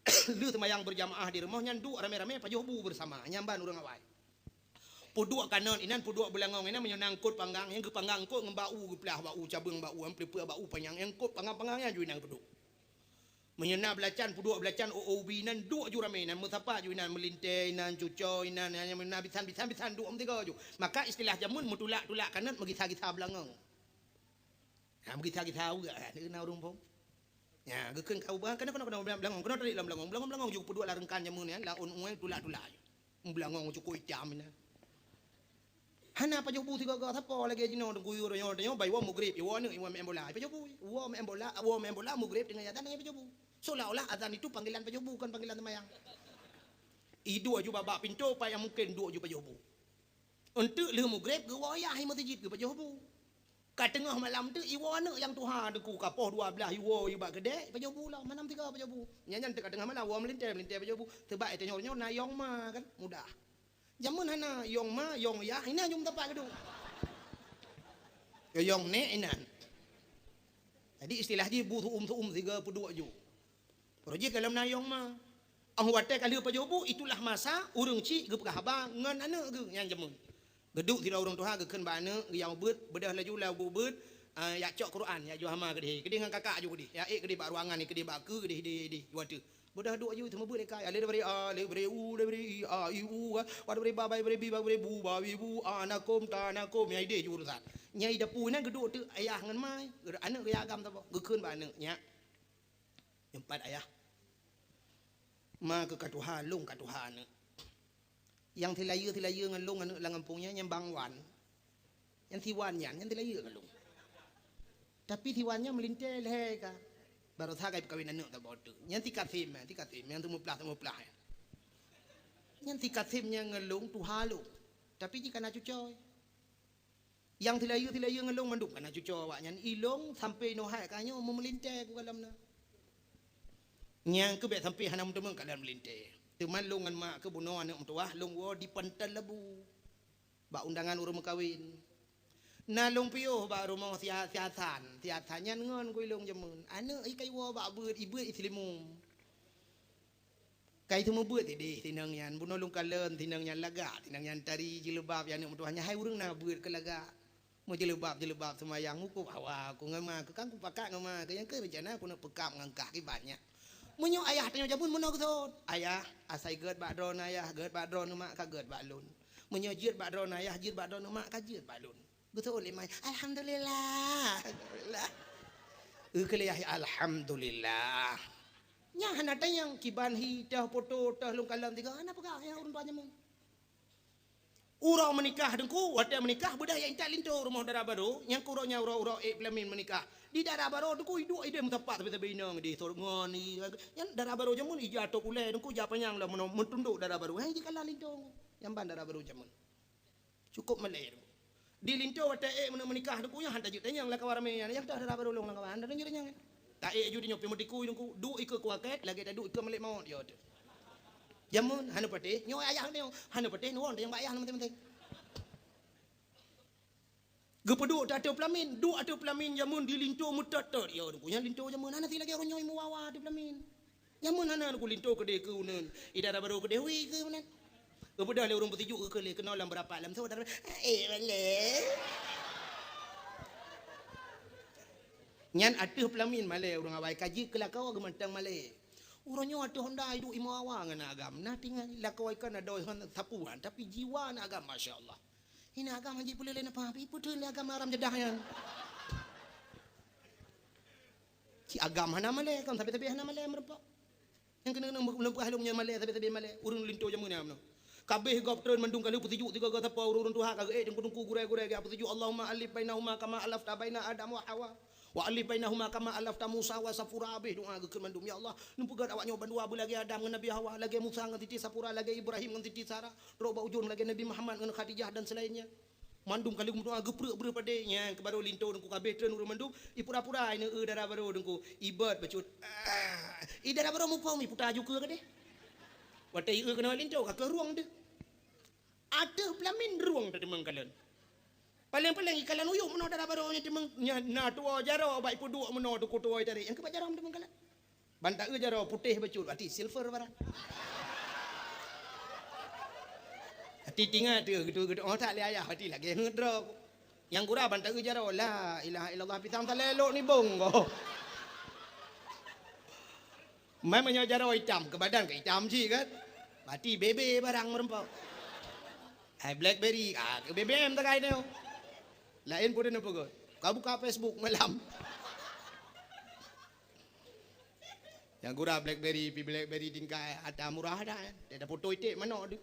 lheueh seumayang beurjamaah di rumoh nyan duek ramé-ramé pajoh bu beusama, nyan ban ureuëng awai. Peuduek kanot inan, peuduek beulangong inan, meunyoe na eungkot panggang, nyang geupanggang eungkot ngon bak u, geuplah bak u, cabeueng bak u, peuleupeuk bak u panyang, nyang eungkot panggang-panggang nyan ju inan peuduek. Meunyoe na beulacan, peuduek beulacan, o-o ubi inan, duek ju ramé inan, meusapa ju inan, meulintée inan, cucoe inan, nyan meunyoe na bisan-bisan, bisan duek meusigoe ju. Maka istilah jameun meutulak-tulak kanot, meugisa-gisa beulangong. Ha, meugisa-gisa uroe, ha, na ureuëng phon. Ya, geukheun ka ubah, keunoe, keunoe, keunoe beulangong, keunoe tarék lam beulangong, beulangong, beulangong ju peuduek lam reungkan jameun nyan, laôn ueh tulak-tulak. Beulangong cukôp itam inan. Hana pajoh bu sigoe-goe, sapo lagée jinoe Teungku, yue nyoe, nyoe bai woe mugreb, iwoe aneuëk, iwoe meu'en bola, pajoh bu. Woe meu'en bola, woe meu'en bola, mugreb teungoh azan, teungoh pajoh bu. Seolah-olah azan itu panggilan pajoh bu, bukan panggilan seumayang. Iduek ju bak-bak pintoe, pat nyang mungken duek ju pajoh bu. Eunteuk lheueh mugreb geuwoe yah i meuseujid geupajoh bu. Ka teungoh malam teuk iwoe aneuëk nyang tuha Teungku, ka poh dua blaih iwoe yue bak keudè, pajoh bu lom, manam tiga pajoh bu. Nyan, nyan teuk ka teungoh malam woe meulintée, meulintée pajoh bu. Sebab tanyoe nyoe na yong ma kan, mudah. Jameun hana yong ma, yong yah, inan ju meusapat geuduek. Yong nèk inan. Jadi istilah jih bu su'um-su'um sigoe peuduek ju. Roh jih ka lom na yong ma. Óh watée ka lheueh pajoh bu, itulah masa ureuëng chik geupeugah haba ngon aneuëk geuh nyang jameun. Geuduek sidroe ureuëng tuha geukheun bak aneuëk, geuyang ubeuet, beudôh laju lam ubeuet, ah, yak cok Quran, yak ju hama keudeh. Keudeh ngon kakak ju keudeh. Yak ék keudeh bak ruangan, keudeh bak keue, keudeh, keudeh, keudeh, ju ateueh. Beudôh duek ju teumeubeut lé kai. Alif dari a, alif dari u, dari i, a, i, u, ka. Wa dari ba, ba dari bi, ba dari bu, ba, bi, bu, a, na, kum, ta, na, kum. Nyang ideh ju urusan. Nyang i dapu nyan geuduek teuk ayah ngon ma, aneuëk geuyagam saboh. Geukheun bak aneuëk, "Nyak, nyoe pat ayah. Ma keuh ka tuha, lôn ka tuha aneuëk. Nyang silayeue-silayeue ngon lôn aneuëk lam gampông nyan, nyan Bang Wan. Nyan si Wan nyan, nyan silayeue ngon lôn. Tapi si Wan nyan meulintée lhée ka. Baroesa ka ipeukawen aneuëk saboh teuk. Nyan si Kasim, si Kasim, nyang teumuplah-teumuplah nyan. Nyan si Kasim nyan ngon lôn tuha lôn. Tapi jih ka na cucoe. Nyang silayeue-silayeue ngon lôn mandum ka na cucoe awaknyan. Ilôn sampoe inoe hai ka nyoe meumeulintée ku gohlom na." Nyang keuh bék sampoe hana meuteumé ka lôn meulintée. Teuma lôn ngon mak keuh bunoe aneuëk meutuwah, lôn woe di Pantai Labu. Bak undangan ureuëng meukawen. Na lôn piôh bak rumoh si A-, si Hasan. Si Hasan nyan ngon ku ilôn jameun. Aneuëk i ka iwoe bak beuet, ibeuet i Seulimeum. Ka iteumeubeut ideh sinong nyan, bunoe lôn kalon sinong nyan lagak, sinong nyan tari jilbab, ya aneuëk meutuwah nyan hai ureuëng na beuet keu lagak. Meujeulbab-jeulbab seumayang, mukub hawa, ku ngon ma keuh, kan kupakat ngon ma keuh, nyang keuh rencana kuneuk peukab ngon kah kiban nyan. Meunyoe ayah tanyoe jameun meunoe geuseuôt, "Ayah, asai gét bak droeneuh ayah, gét bak droeneuh mak, ka gét bak lôn. Meunyoe jeuet bak droeneuh ayah, jeuet bak droeneuh mak, ka jeuet bak lôn." Geuseuôt lé ma, "Alhamdulillah." Alhamdulillah. Eukeuh lé yah, "Alhamdulillah." Nyan hana tanyong kiban hi, toh poto, toh lôn kalon tiga, hana peugah nyang ureuëng tuha jameun. Uroe meunikah Teungku, watée meunikah beudôh jak intat linto rumoh dara barô, nyang keu uroe nyan uroe-uroe ék peulamin meunikah. Di dara barô Teungku iduek ideh meusapat sabe-sabe inong ideh sot ngon i, nyan dara barô jameun ija top ulée Teungku, ija panyang lom meuno-, meutundok dara barô. Hai jikalan linto, nyang ban dara barô jameun. Cukôp malée Teungku. Di linto watée ék meunikah Teungku nyan han tajeuet tanyong lam kawan ramé nyan, nyang toh dara barô lôn lam kawan, han tajeuet tanyong. Ta ék ju tanyoe pih meutikui Teungku, duek ikeue kuakét lagée taduek ikeue malaikat maut, yo teuh. Jameun hana patéh, nyoe ayah nyoe, hana patéh nuwon tanyong bak ayah na maséng-maséng. Geupeuduek ateueh peulamin, duek ateueh peulamin jameun di linto meutot-tot, yo Teungku, nyan linto jameun hana si lagée uroe nyoe meuwawa ateueh peulamin. Jameun hana Teungku, linto keudeh keu uneun, i dara barô keudeh wie keu uneun. Geubeudôh lé ureuëng peusijuek geukheun lé keunoe lam beurapat lam sot, eh, malée. Nyan ateueh peulamin malée ureuëng awai ka jeuet keu lakoe geumantong malée. Uroe nyoe ateueh honda iduek imoe awa ngon agam. Na tinggai lakoe ikan adoe hon sapuan, tapi jiwa na agam, masya Allah. Hina agam han jipeuleueh lé nafah, tapi ipeuteun lé agam haram jadah nyan. Cit agam hana malée, kon sabe-sabe hana malée meurumpok. Nyang keuneuk lôn peugah lôn nyoe malée, sabe-sabe malée, ureuëng linto jameun nyan meunoe. Ka abéh gob treun mandum ka lheueh peusijuek sigoe-goe sapo ureuëng tuha ka geuék teungku-teungku gurée-gurée geuék peusijuek, "Allahumma alif bainahuma kama alafta baina Adam wa Hawa. Wa alif bainahuma kama alafta Musa wa Safura." Abéh doá geukheun mandum, "Ya Allah, neupeugét awak nyoe bandua beulagée Adam ngon Nabi Hawa, lagée Musa ngon Siti Safura, lagée Ibrahim ngon Siti Sarah, trok bak ujong lagée Nabi Muhammad ngon Khadijah dan selainnya." Mandum kali geumeudoa geupreuek-preuek padé, nyan keuh barô linto Teungku ka abéh treun ureuëng mandum, ipura-pura ineuk eu dara barô Teungku, ibot bacut. Ah, i dara barô muphom iputa aju keue keudeh. Watée ieu keunoe linto ka keuh rueng deuh. Ateueh peulamin rueng teuteumeng kalon. Paleng-paleng ikalon uyuek meunoe dara barô nyan teumeung, nyan na tuwoe jaroe bak ipeuduek meunoe Teungku tuwoe itarek, nyang keuh bak jaroe teumeung kalon. Ban ta eu jaroe putéh bacut, até silver barang. Até tingat teuh geutu-geutu, oh, that lé ayah, até lagée heuet droe. Nyang gura ban ta eu jaroe, la ilaha illallah, pisang salée lok nibong ko. Mai meunyoe jaroe itam, keu badan ka itam cit kan. Berarti bebe barang meureumpok. Hai BlackBerry, ah, keu B B M takai nyoe. Laén peue neupeugah. Ka buka Facebook malam. Nyang gura BlackBerry, pi BlackBerry tingkat ata murah dah. Dia dah foto iték manok tu.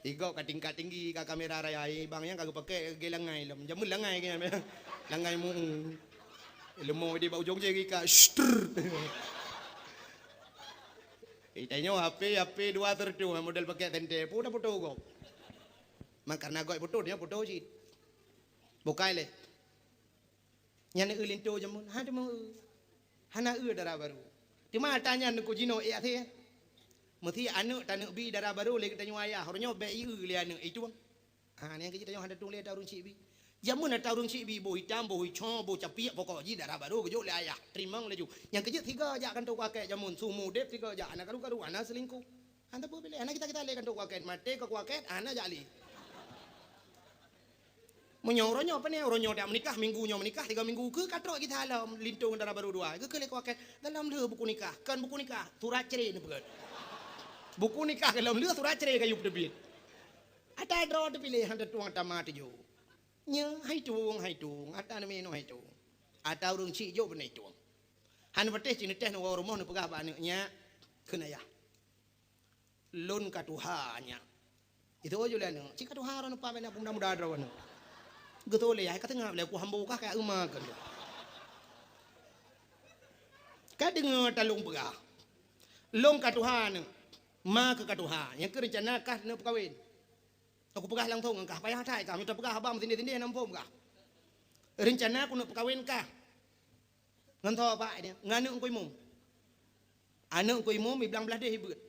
Igok ka tingkat tinggi ka kamera raya, eh, bang nyang ka geupakai lagée langai lom. Jameun langai ke nyan. Langai mu. Leumo di bak ujong jari ka. Shtr. Eh, tanyoe H P, H P dua tertu model pakai tente. Pun dah foto gok. Mak karena gok foto dia foto cit. Bukai leh. Nyan eu linto jameun, ha teuma eu. Hana eu dara barô. Teuma ata nyan Teungku jinoe ék até. Meusi aneuk taneuk bi dara barô lé geutanyoe ayah, uroe nyoe bék ieu lé aneuk itueng. Ha, nyan keuh jih tanyoe hana tueng lé ata ureuëng syiek bi. Jameun ata ureuëng syiek bi boh itam, boh ico, boh capiek, pokok jih dara barô geujok lé ayah. Teurimong laju. Nyang keuh jeuet sigoe jak kantô kuakét jameun, su mudeb sigoe jak, hana karu-karu, hana seulingkoh. Hana peue piléh, hana kita-kita lé kantô kuakét, maté ka kuakét, hana jak lé. Meunyoe uroe nyoe pane, uroe nyoe dak meunikah, minggu nyoe meunikah, tiga minggu keu ka trok kita lom linto ngon dara barô dua. Geukheun lé kuakét, dalam lheueh buku nikah, kon buku nikah, surat cerai neupeugét. Buku nikah dalam lheueh surat cerai ka yue peuteubiet. Ata droe teupiléh han teutueng tama tujoh. Nyoe hai tueng, hai tueng, ata neuminoe hai tueng. Ata ureuëng syiek jok beunai tueng. Han patéh cit neuteh neuwoe rumoh neupeugah bak aneuk nyak, kheun ayah. Lôn ka tuha nyak. Itu aju lé aneuk, cit ka tuha droeneuh pa bak na peumuda-muda droeneuh. Geutôh lé yah ka teungab lé ku hambo kah ka euma keu lôn. Ka deungoe talôn peugah. Lôn ka tuha aneuk, ma keuh ka tuha, nyang keuh reuncana kah neupeukawen. Aku peugah langsong ngon kah, payah that kah, meunyoe tapeugah haba meutindeh-tindeh na muphom kah. Reuncana ku neupeukawen kah. Ngon tho bak nyan, ngon aneuk Teungku Imum. Aneuk Teungku Imum iblang blaih deh ibeuet.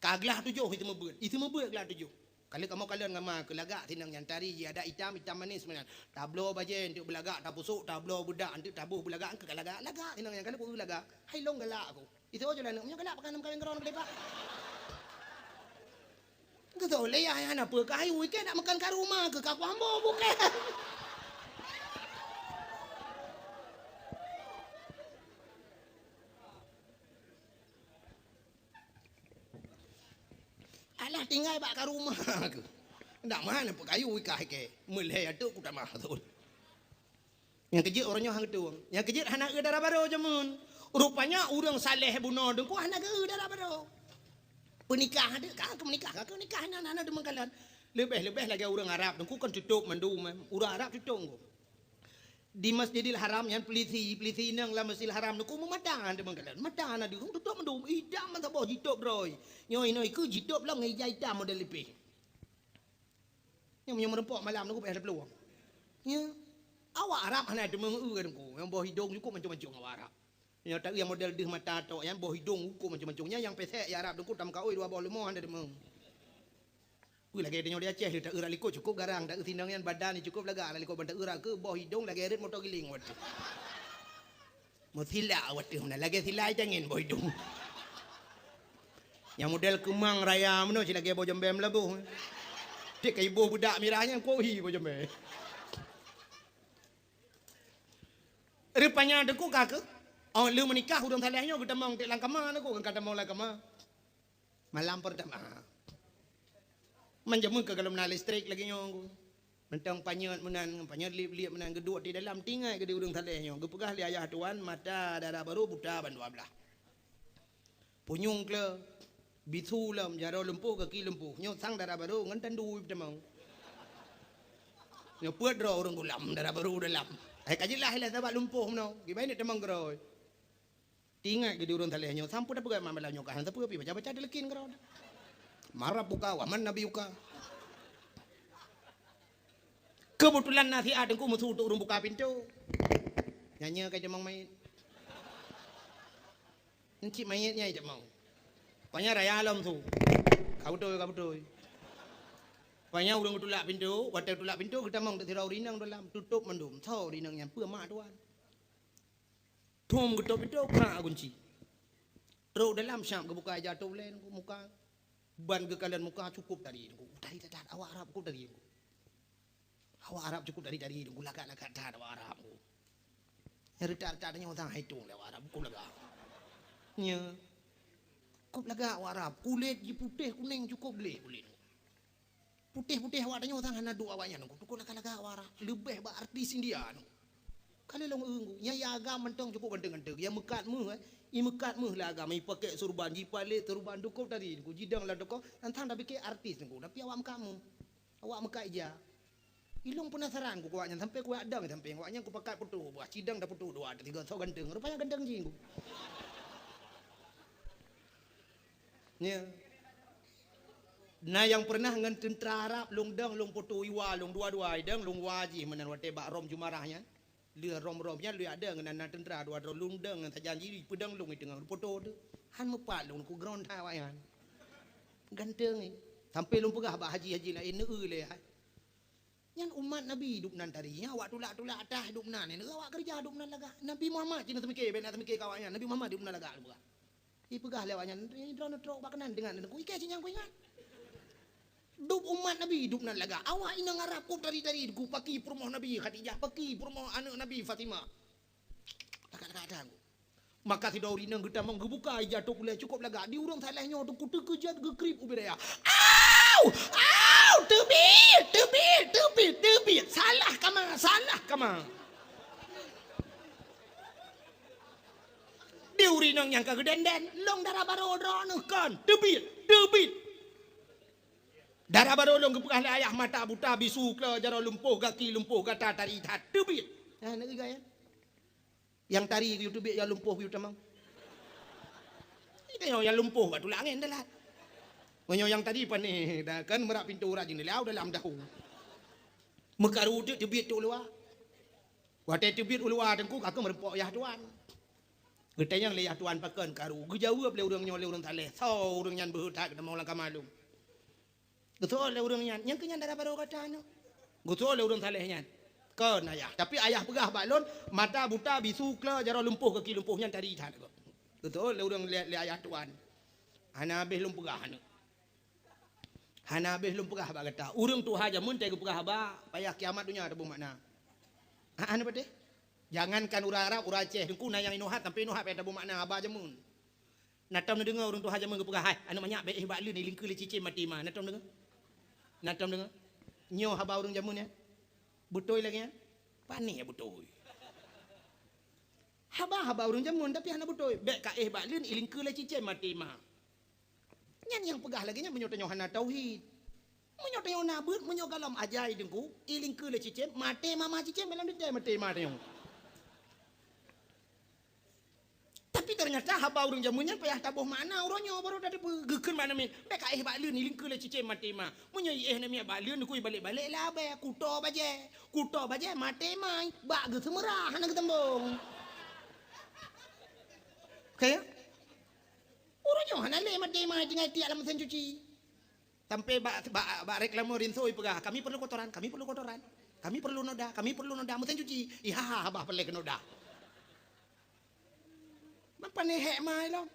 Ka glaih tujoh iteumeubeut, iteumeubeut glaih tujoh. Ka lheueh kamoe kalon ngon ma keuh lagak sinong nyan tari jih adat itam, itam manis meunan. Tabloe bajée eunteuk beulagak, tapusok, tabloe beudak eunteuk taboh beulagak, eungkeu ka lagak, lagak sinong nyan ka lheueh ku lagak. Hai lôn galak aku. Itu aja lah aneuk, meunyoe galak pakai nam kawin keurong leubeh bak. Geutôh lé yah hana peue keu ayu, ikei nak makan ka ruma keu ka kuambo bukée. Alah tinggai bak ka ruma keu. Ndak mana peukayu ikah ikei. Meulhée ateueh ku tamah thon. Nyang keujeuet uroe nyoe han geutueng. Nyang keujeuet hana eu dara barô jameun. Rupanya ureuëng saleh bunoe Teungku hana geu dara barô. Peunikah deuek ka keu meunikah, ka keu nikah nyan hana deungon kalon. Leubeh-leubeh lagée ureuëng Arab Teungku kan tutôp mandum, eh. Ureuëng Arab tutôp Teungku. Di Masjidil Haram nyan peulisi, peulisi inong lam Masjidil Haram Teungku meumata deungon kalon. Mata hana deungon tutôp mandum, idam mantong boh jitôp droe. Nyoe inoe ikeu jitôp lom ngon ija itam model lipeh. Nyang meunyoe meurumpok malam Teungku payah taplueng. Ya. Awak Arab hana deungon eu Teungku. Nyang boh idong cukôp mancong-mancong awak Arab. Nyoe ta eu nyang model deuh mata tok nyan boh idong cukôp mancong-mancong. Nyan nyang pesek ya Arab Teungku tam kaôi dua boh leumo hana deungon. Kui lagée tanyoe di Aceh lé ta eu rak likot cukôp garang, ta eu sinong nyan badan cukôp lagak rak likot ban ta eu rak keu boh idong lagée rot moto giling watée. Meusilak watée meunan lagée silai cangin boh idong. Nyang model keumang raya meunoe cit lagée boh jambée meulaboh. Tiek ka iboh beudak mirah nyan kuohi boh jambée. Rupanya Teungku ka keuh, oh, lheueh meunikah ureuëng saleh nyoe geutamong tiek lam kama Teungku, ka tamong lam kama. Malam pertama. Manjameun ka galom na listrik lagée nyoe Teungku. Mantong panyöt meunan, panyöt lieb-lieb meunan geuduek di dalam tinggai geude ureuëng saleh nyoe. Geupeugah lé ayah tuan, mata dara barô buta ban dua blaih. Punyueng kle, bisu lom, jaroe lumpoh, gaki lumpoh. Nyoe sang dara barô ngon tandu itamong. Nyoe peuet droe ureuëng gulam dara barô dalam. Hai ka jeulaih lé sabab lumpoh meunoe. Kiban ni tamong keurôi. Tingat geude ureuëng saleh nyoe, sampoe tapeugah malam nyoe ka hana sapeue pi baca-baca dileukin keudroe. Marab buka, wa man nabi uka. Keubeutulan na siat teungku meusu untuk ureuëng buka pintoe. Nyan nyoe ka jamong manyét. Nyan cit manyét nyan jamong. Panya raya lom su. Ka beutôi, ka beutôi. Panya ureuëng geutulak pintoe, watée geutulak pintoe geutamong teuk sidroe ureuëng inong dalam, tutôp mandum. Soe ureuëng inong nyan? Peue mak tuan. Thom geutôp pintoe, krak gunci. Trok dalam siap geubuka ija tôp lé muka. Ban geukalon muka cukôp tari teungku. Tari that-that, awak Arab cukôp tari teungku. Awak Arab cukôp tari-tari teungku, lagak-lagak that awak Arab teungku. Nyang reutak-reutak tanyoe sang hai tueng lé awak Arab, cukôp lagak. Nya. Cukôp lagak awak Arab, kulét jih putéh kunéng cukôp gleh kulét. Putéh-putéh awak tanyoe sang hana duek awak nyan teungku, cukôp lagak-lagak awak Arab, leubeh bak artis India teungku. Ka lheueh lôn eu teungku, nyan ya agam mantong cukôp ganteng-ganteng, ya meukat méuh, eh. I meukat méuh lé agam, i pakèk surban, jipalét surban, cukôp tari teungku, jidong lam toko, nyan sang tapike artis teungku, tapi awak meukat méuh. Awak meukat ija. Ilong peunasaran ku awak nyan sampai kuwak dang sampai awak nyan kupakat putôh buah cidang dah putôh dua tiga soe ganteng. Rupanya ganteng jih ku. Nya. Na nyang pernah ngon teuntara Arab long dang long putôh iwa long dua-dua idang long wa jih meunan watée bak Rom Jumarah nyan. Lheueh Rom-Rom nyan lheueh ada ngon na teuntra dua droe lôn dang ngon sajan jih peudang lôn i teungoh putôh teuh. Han meupat lôn ku ground that awaknyan. Ganteng i. Sampai lôn peugah bak haji-haji laén neu lé hai. Nyan umat Nabi dub nan tari nyan awak tulak-tulak atah dub nan neu awak keureuja dub nan lagak. Nabi Muhammad cit na teumike bèk na teumike ka awaknyan. Nabi Muhammad dub nan lagak lôn peugah. Ipeugah lé awaknyan, "Droeneuh trok bak keunan deungon aneuëk ku iké sinyang kuingat." Dub umat Nabi dub nan lagak. Awak inong Arab kôb tari-tari ku paki peurumoh Nabi Khadijah, paki peurumoh aneuëk Nabi Fatimah. Lagak-lagak that ku. Maka sidroe ureuëng inong geutamong geubuka ija tôp ulée cukôp lagak. Di ureuëng saleh nyoe teungku teukeujot geukrieb ubé daya. Au! Au! Teubiet! Teubiet! Teubiet! Teubiet! Salah kama! Salah kama! Di ureuëng inong nyang ka geudenden, lôn dara barô droeneuh kon, teubiet, teubiet. Dara barô lôn geupeugah lé ayah mata buta bisu klo jaroe lumpoh gaki lumpoh gata tari that, teubiet. Nah, nak gaya. Yang tari geuyue teubiet yang lumpoh geuyue tamong. Itu yang, yang lumpoh bak tulak angén dalam. Meunyoe yang tadi panéh dah kan merak pintu urat jeuneula dalam dahu. Meukaru teuk teubiet tu luwa. Watée teubiet u luwa teungku ka keuh meureumpok yah tuan. Geutanyong lé yah tuan pakon karu. Geujaweueb lé ureuëng nyoe lé ureuëng saleh. Soe ureuëng nyan beuhe that geutamong lam kama lôn. Geuseuôt lé ureuëng nyan, nyang keu nyan dara barô gata nyoe. Geuseuôt lé ureuëng saleh nyan. Kon ayah. Tapi ayah peugah bak lôn, mata buta bisu klo jaroe lumpoh gaki lumpoh nyan tari that. Geuseuôt lé ureuëng lé, lé ayah tuan. Hana habéh lôn peugah nyoe. Hana habéh lôn peugah bak gata. Ureuëng tuha jameun teuh geupeugah haba, payah kiamat donya taboh makna. Ha, hana patéh? Jangankan ureuëng Arab, ureuëng Aceh, teungku na nyang inoe hat sampai inoe hat payah taboh makna haba jameun. Na tom neudeungoe ureuëng tuha jameun geupeugah, "Hai, aneuëk manyak bèk éh bak leuen, ilingkeue lé cicém maté ma." Na tom deungoe? Na tom deungoe? Nyoe haba ureuëng jameun nyan? Beutôi lagée nyan? Panéh beutôi. Haba-haba ureuëng jameun tapi hana beutôi. Bèk ka éh bak leuen, ilingkeue lé cicém maté ma. Nyan nyang peugah lagée nyan meunyoe tanyoe hana tauhid. Meunyoe tanyoe na beuet, meunyoe gohlom ajai teungku, ilingkeue lé cicém, maté ma ma cicém, dalam deunjai maté ma tanyoe. Tapi ternyata haba ureuëng jameun nyan payah taboh makna uroe nyoe baru tateupeue. Geukheun bak aneuk miet, "Bèk ka éh bak leuen, ilingkeue lé cicém maté ma." Meunyoe iéh aneuk miet bak leuen, teungku ibalek-balek lé abée, kuto bajée. Kuto bajée maté ma, bak geuseumeurah hana geuteumbong. Oke ya? Uroe nyoe hana lé maté ma tinggai tiek lam mesin cuci. Sampai bak, bak, bak reklame rinso ipeugah, "Kami perlu kotoran, kami perlu kotoran, kami perlu noda, kami perlu noda, mesin cuci." Iha, haba peureulée keu noda. Mapa neuhek ma ilong?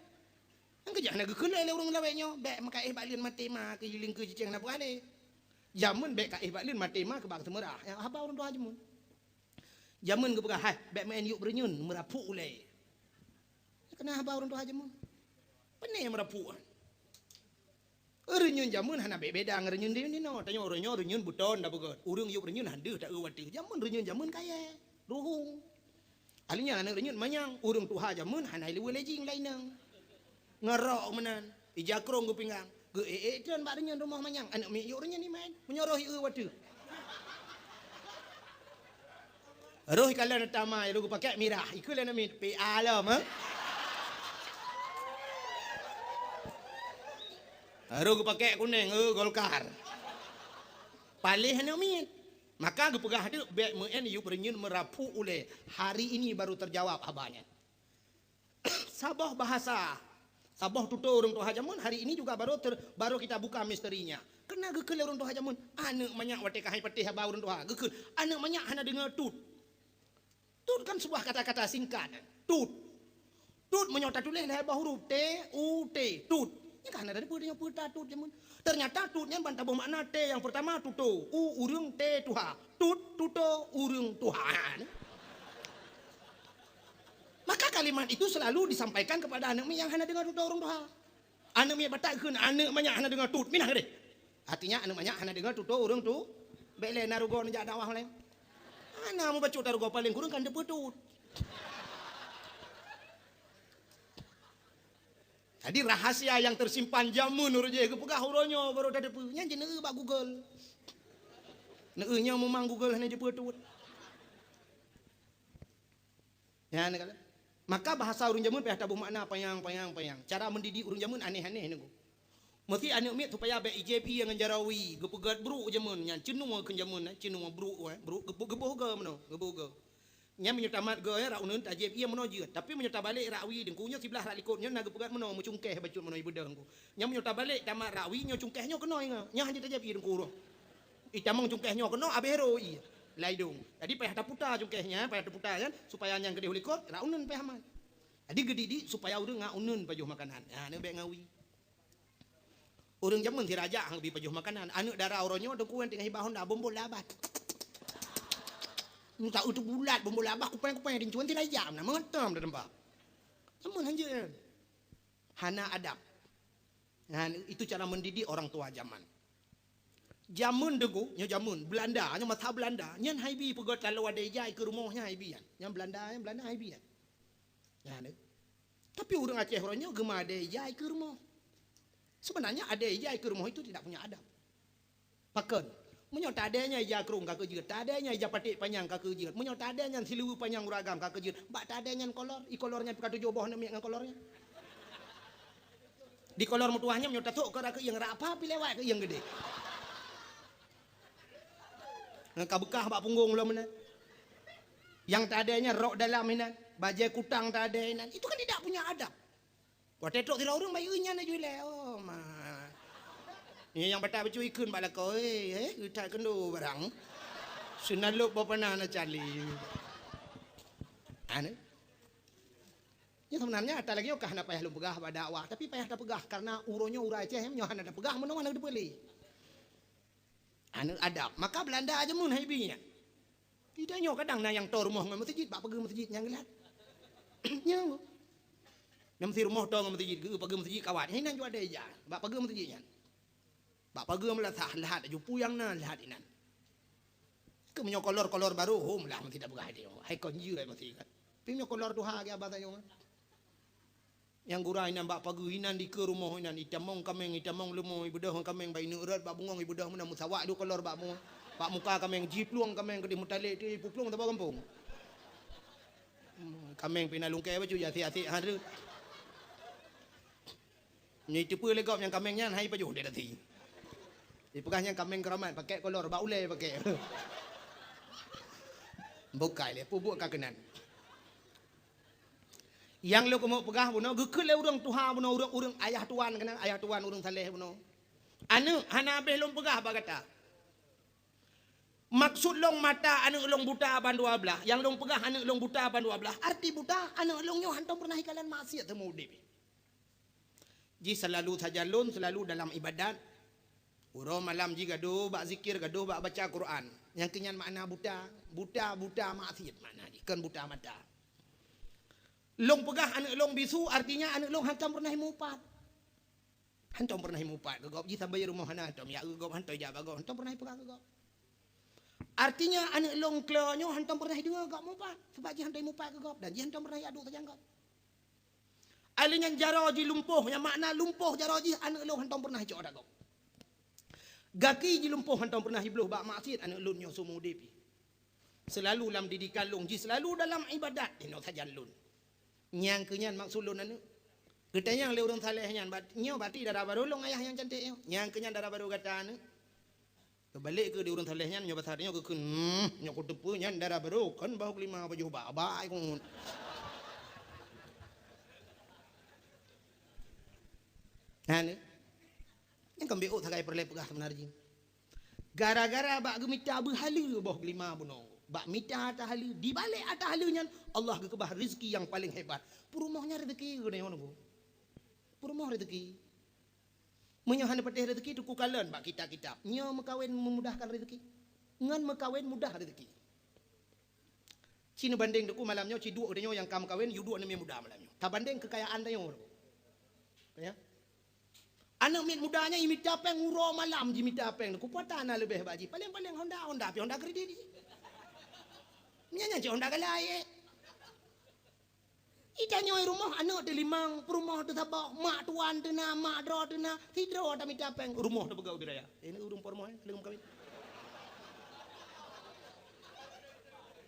Nyang keujah na geukheun lé ureuëng lawét nyoe, "Bèk meuka éh bak leuen maté ma keu ilingkeue cicém na buah lé." Jameun bèk ka éh bak leuen maté ma keu bak seumeurah. Nyang haba ureuëng tuha jameun. Jameun geupeugah, "Hai, bèk meu'en yôk beureunyun, meurapuk ulée." Keunan haba ureuëng tuha jameun. Pane meurapuk nyan. Reunyeun jameun hana beda ngon reunyeun di, di noe. Tanyoe uroe nyoe reunyeun beuton da beugöt. Ureuëng yôk reunyeun han deuh taeu watèe. Jameun reunyeun jameun kayèe, ruhueng. Akhirnya aneuk reunyeun manyang, ureuëng tuha jameun hana ileuweue lejing lainang. Ngon rok meunan, ija krong geupinggang. Geu-ék-ék treun bak reunyeun rumoh manyang. Aneuk miet yôk reunyeun iman. Meunyoe roh ieu watèe. Roh ikalon tamai, roh geupakèk mirah. Ikeu lé aneuk miet, P A lom, eh? Roh geupakèk kunèng, eh, Golkar. Paléh aneuk miet. Maka geupeugah teuk, "Bék meu'en yup reunyeun meuraphu ulée." Hari ini baru terjawab haba nyan. Saboh bahasa, saboh tutoe ureuëng tuha jameun, hari ini juga baru ter-, baru kita buka misterinya. Keureuna geukheun lé ureuëng tuha jameun, aneuëk manyak watée ka hai patéh haba ureuëng tuha, geukheun, aneuëk manyak hana deungoe tut. Tut kan sebuah kata-kata singkat. Tut. Tut meunyoe tatuléh lhée boh huruf, T, U, T. Tut. Nyan ka hana teupeue tanyoe peue ta tut jameun. Ternyata tut nyan ban taboh makna T nyang peurtama tutoe, U ureuëng, T tuha. Tut tutoe ureuëng tuha. Maka kalimat itu selalu disampaikan kepada aneuëk miet nyang hana deungoe tutoe ureuëng tuha. Aneuëk miet Batak kheun, aneuëk manyak hana deungoe tut, minah keudeh. Artinya aneuëk manyak hana deungoe tutoe ureuëng tu, bék lé na rugoe neujak dakwah laén. Hana mubacut ta rugoe, paléng kureueng kan teupeue tut. Jadi rahasia nyang tersimpan jameun ureuëng jih geupeugah uroe nyoe baru tateupeue. Nyan jeuet neueu bak Google. Neueu nyoe meumang Google hana jeuet tut. Nyan kan. Maka bahasa ureuëng jameun payah taboh makna panyang, panyang, panyang. Cara mendidik ureuëng jameun aneh-aneh nunggu. Meusti aneuëk miet supaya bék ijép ié ngon jaroe wie, geupeugét brok jameun nyan, ceunoe kheun jameun, eh, ceunoe brok, eh, brok geuboh, geuboh goe meunoe, geuboh goe. Nyan meunyoe tamat goe, eh, rak uneuen tajép ié meunoe jeuet. Tapi meunyoe tabalek rak wie deungku nyoe siblah rak likot nyoe na geupeugét meunoe, meucungkéh bacut meunoe ibeudôh deungku. Nyan meunyoe tabalek tamat rak wie nyoe cungkéh nyoe keunoe ingat. Nyan hana tajép ié deungku uroe. Itamong cungkéh nyoe keunoe abéh roh ié. Laidong. Jadi payah taputa cungkéh nyan, payah taputa nyan supaya nyang keudeh u likot rak uneuen payah mat. Jadi geudidik supaya ureuëng ngat uneuen pajoh makanan. Ha, neueh bék ngawi. Ureuëng jameun sirajak hang bi pajoh makanan. Aneuëk dara uroe nyoe deungku nyan teungoh hibah honda bombol labah. Muta utu bulat bombol labah kupeng-kupeng rincuan sirajak na mengetam dah tempat. Jameun hanjeuet. Hana adab. Nah, itu cara mendidik orang tua zaman. Jameun deungku, nyoe jameun Belanda, nyoe masa Belanda, nyan hai bi peugét taloe adé ija ikeue rumoh nyan hai bi nyan. Nyan Belanda, nyan Belanda hai bi nyan. Nyan. Tapi ureuëng Aceh uroe nyoe geuma adé ija ikeue rumoh. Sebenarnya adé ija ikeue rumoh itu tidak punya adab. Pakon? Meunyoe tadé nyan ija krong ka keujeuet, tadé nyan ija paték panyang ka keujeuet, meunyoe tadé nyan siluweue panyang ureuëng agam ka keujeuet, bak tadé nyan kolor, ikolor nyan pih ka tujoh boh neumiet ngon kolor nyan. Di kolor meutuwah nyan meunyoe tasok keu rak keuieng, rak apa pi lewat keuieng geudeh. Ngon ka beukah bak punggong lom meunan. Nyang tadé nyan rok dalam inan, bajée kutang tadé inan. Itu kan tidak punya adab. Watée trok sidroe ureuëng bayeue nyan laju ilée, "Oh, ma." Nyan nyang batat bacut ikheun bak lakoe, "Eh, eh, geutat keundo barang." Seunalop boh panah na cali. Anu. Nyan sebenarnya ata lagée nyoe ka hana payah lôn peugah bak dakwah, tapi payah tapeugah karena uroe nyoe ureuëng Aceh nyoe hana tapeugah meunoe hana teupeue lé. Aneuëk adab. Maka Belanda aja mun hai bi nyan. Tidak nyoe kadang na nyang toe rumoh ngon meuseujid, bak pageue meuseujid nyang geulat. Nyoe. Nyang meusi rumoh toe ngon meuseujid, geu pageue meuseujid kawat. Hai nan jua daya, bak pageue meuseujid nyan. Bak pageue meulasah, lahat aju puyang na, lahat inan. Keu meunyoe kolor-kolor barô, hom lah meusi tapeugah dia. Hai kon jeuet meusi kan. Tapi meunyoe kolor tuha ge abah tanyoe. Nyang gura inan bak pageue inan dikeue rumoh inan, itamong kaméng, itamong leumo, ibeudôh kaméng bak ineuk rot, bak bungong ibeudôh meunan, meusawak duek kolor bak mu-, bak muka kaméng, jiplueng kaméng keudeh meutalek ti, ipuplueng saboh gampông. Hmm, kaméng pih na lungkée bacut, asek-asek ha rot. Nyoe iteupeue lé gob nyang kaméng nyan hai pajoh di dati. Ipeugah nyang kaméng keuramat, pakék kolor, bak ulée pakék. Bukai lé, peubuet ka keunan. Nyang lôn keumeung peugah bunoe, geukheun lé ureuëng tuha bunoe, ureuëng-ureuëng ayah tuan keunan, ayah tuan ureuëng saleh bunoe. Aneuëk, hana habéh lôn peugah bak gata. Maksud lôn mata aneuëk lôn buta ban dua blaih, nyang lôn peugah aneuëk lôn buta ban dua blaih, arti buta aneuëk lôn nyoe hantom peureunah ikalon maksiat seumeu udeb. Jih seulalu sajan lôn, seulalu dalam ibadat. Uroe malam jih gadôh bak zikir, gadôh bak baca Quran. Nyang keu nyan makna buta, buta, buta maksiat makna jih, kon buta mata. Lôn peugah aneuëk lôn bisu, artinya aneuëk lôn hantom peureunah imupat. Hantom peureunah imupat keu gob, jih sabe rumoh hana hantom, jak keu gob hantom, jak bak gob, hantom peureunah ipeugah keu gob. Artinya aneuëk lôn klo nyoe hantom peureunah ideungoe gob mupat, sabab jih hantom imupat keu gob dan jih hantom peureunah iadu sajan gob. Alèh nyan jaroe jih lumpoh, nyang makna lumpoh jaroe jih aneuëk lôn hantom peureunah icok atra gob. Gaki jih lumpoh hantom peureunah ibloh bak maksiat aneuëk lôn nyoe seumeu udeb jih. Seulalu lam didikan lôn jih, seulalu dalam ibadat, inoe sajan lôn. Nyang keu nyan maksud lôn aneuëk. Geutanyong lé ureuëng saleh nyan, bat-, nyoe bati dara barô lôn ayah nyang cantik nyoe. Nyang keu nyan dara barô gata aneuëk. Teubalek keu di ureuëng saleh nyan, nyoe basa nyoe geukheun, hmm, nyoe kuteupeue nyan dara barô, kon bahu keulima pajoh bak-bak ai keumun. Nah, ni. Nyang keumbeuôt sagai peureulée peugah seumeunar jih. Gara-gara bak geumita beuhaleue boh keulima bunoe. Bak mita ata haleue, dibalek ata haleue nyan, Allah geukeubah rezeki nyang paleng hebat. Peurumoh nyan rezeki geutanyoe nunggu. Peurumoh rezeki. Meunyoe hana patéh rezeki, teuku kalon bak kitab-kitab. Nyoe meukawen memudahkan rezeki. Ngon meukawen mudah rezeki. Ci neubandeng teuku malam nyoe, ci duek geutanyoe nyang ka meukawen, yue duek neumie muda malam nyoe. Tabandeng keukayaan tanyoe. Ya. Aneuk miet muda nyan imita péng uroe malam jimita péng. Kupata na leubeh bak jih. Paleng-paleng Honda, Honda pi Honda kredit jih. Nyan, nyan cit Honda galai, eh. Itanyoe rumoh aneuk teulimong, peurumoh teusaboh, mak tuan teuna, mak droe teuna, sidroe tamita péng, rumoh tapeugah ubit raya. Ini ureuëng peurumoh, eh, leueng kawin.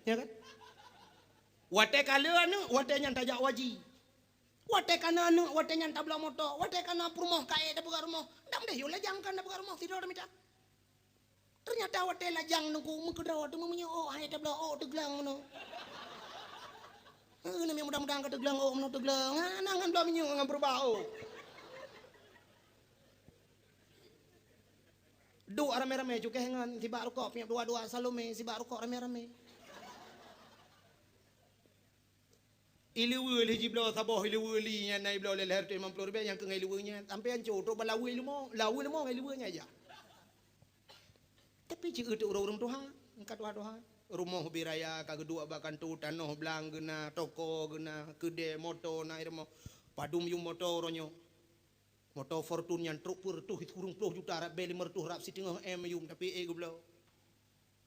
Ya kan? Watée ka le aneuk, watée nyan tajak waji. Watée ka na aneuk, watée nyan tabloe moto, watée ka na peurumoh ka ék tapeugah rumoh. Dang deh yue lajang kan tapeugah rumoh, sidroe tamita. Teunyata watée lajang nungku meukeudroe teuma meunyoe ôk hai tabloe ôk teuglang meunoe. Heuh, namiet muda-muda ka teuglang ôk meunoe teuglang. Hana ngon bloe minyeuk ngon peurubah ôk. Duek ramé-ramé cukéh ngon sibak rukok, piep dua-dua Salome sibak rukok ramé-ramé. Ileue lheueh jibloe saboh ileue li nyan na ibloe lé lhèe reutôh limong ploh ribèe nyang keu ngon ileue nyan. Sampoe ancô trok bak laweue leumo, laweue leumo ngon ileue nyan ija. Tapi ci eu teuk ureuëng-ureuëng tuha, ka tuha-tuha. Rumoh ubit raya ka geuduek bak kantô, tanoh blang geuna, toko geuna, keudè, moto na i rumoh. Padum yum moto uroe nyoe. Moto Fortuner nyan trok peureutôh sikureueng ploh juta, rab bèe lima reutôh, rab siteungoh M yum, tapi ék geubloe.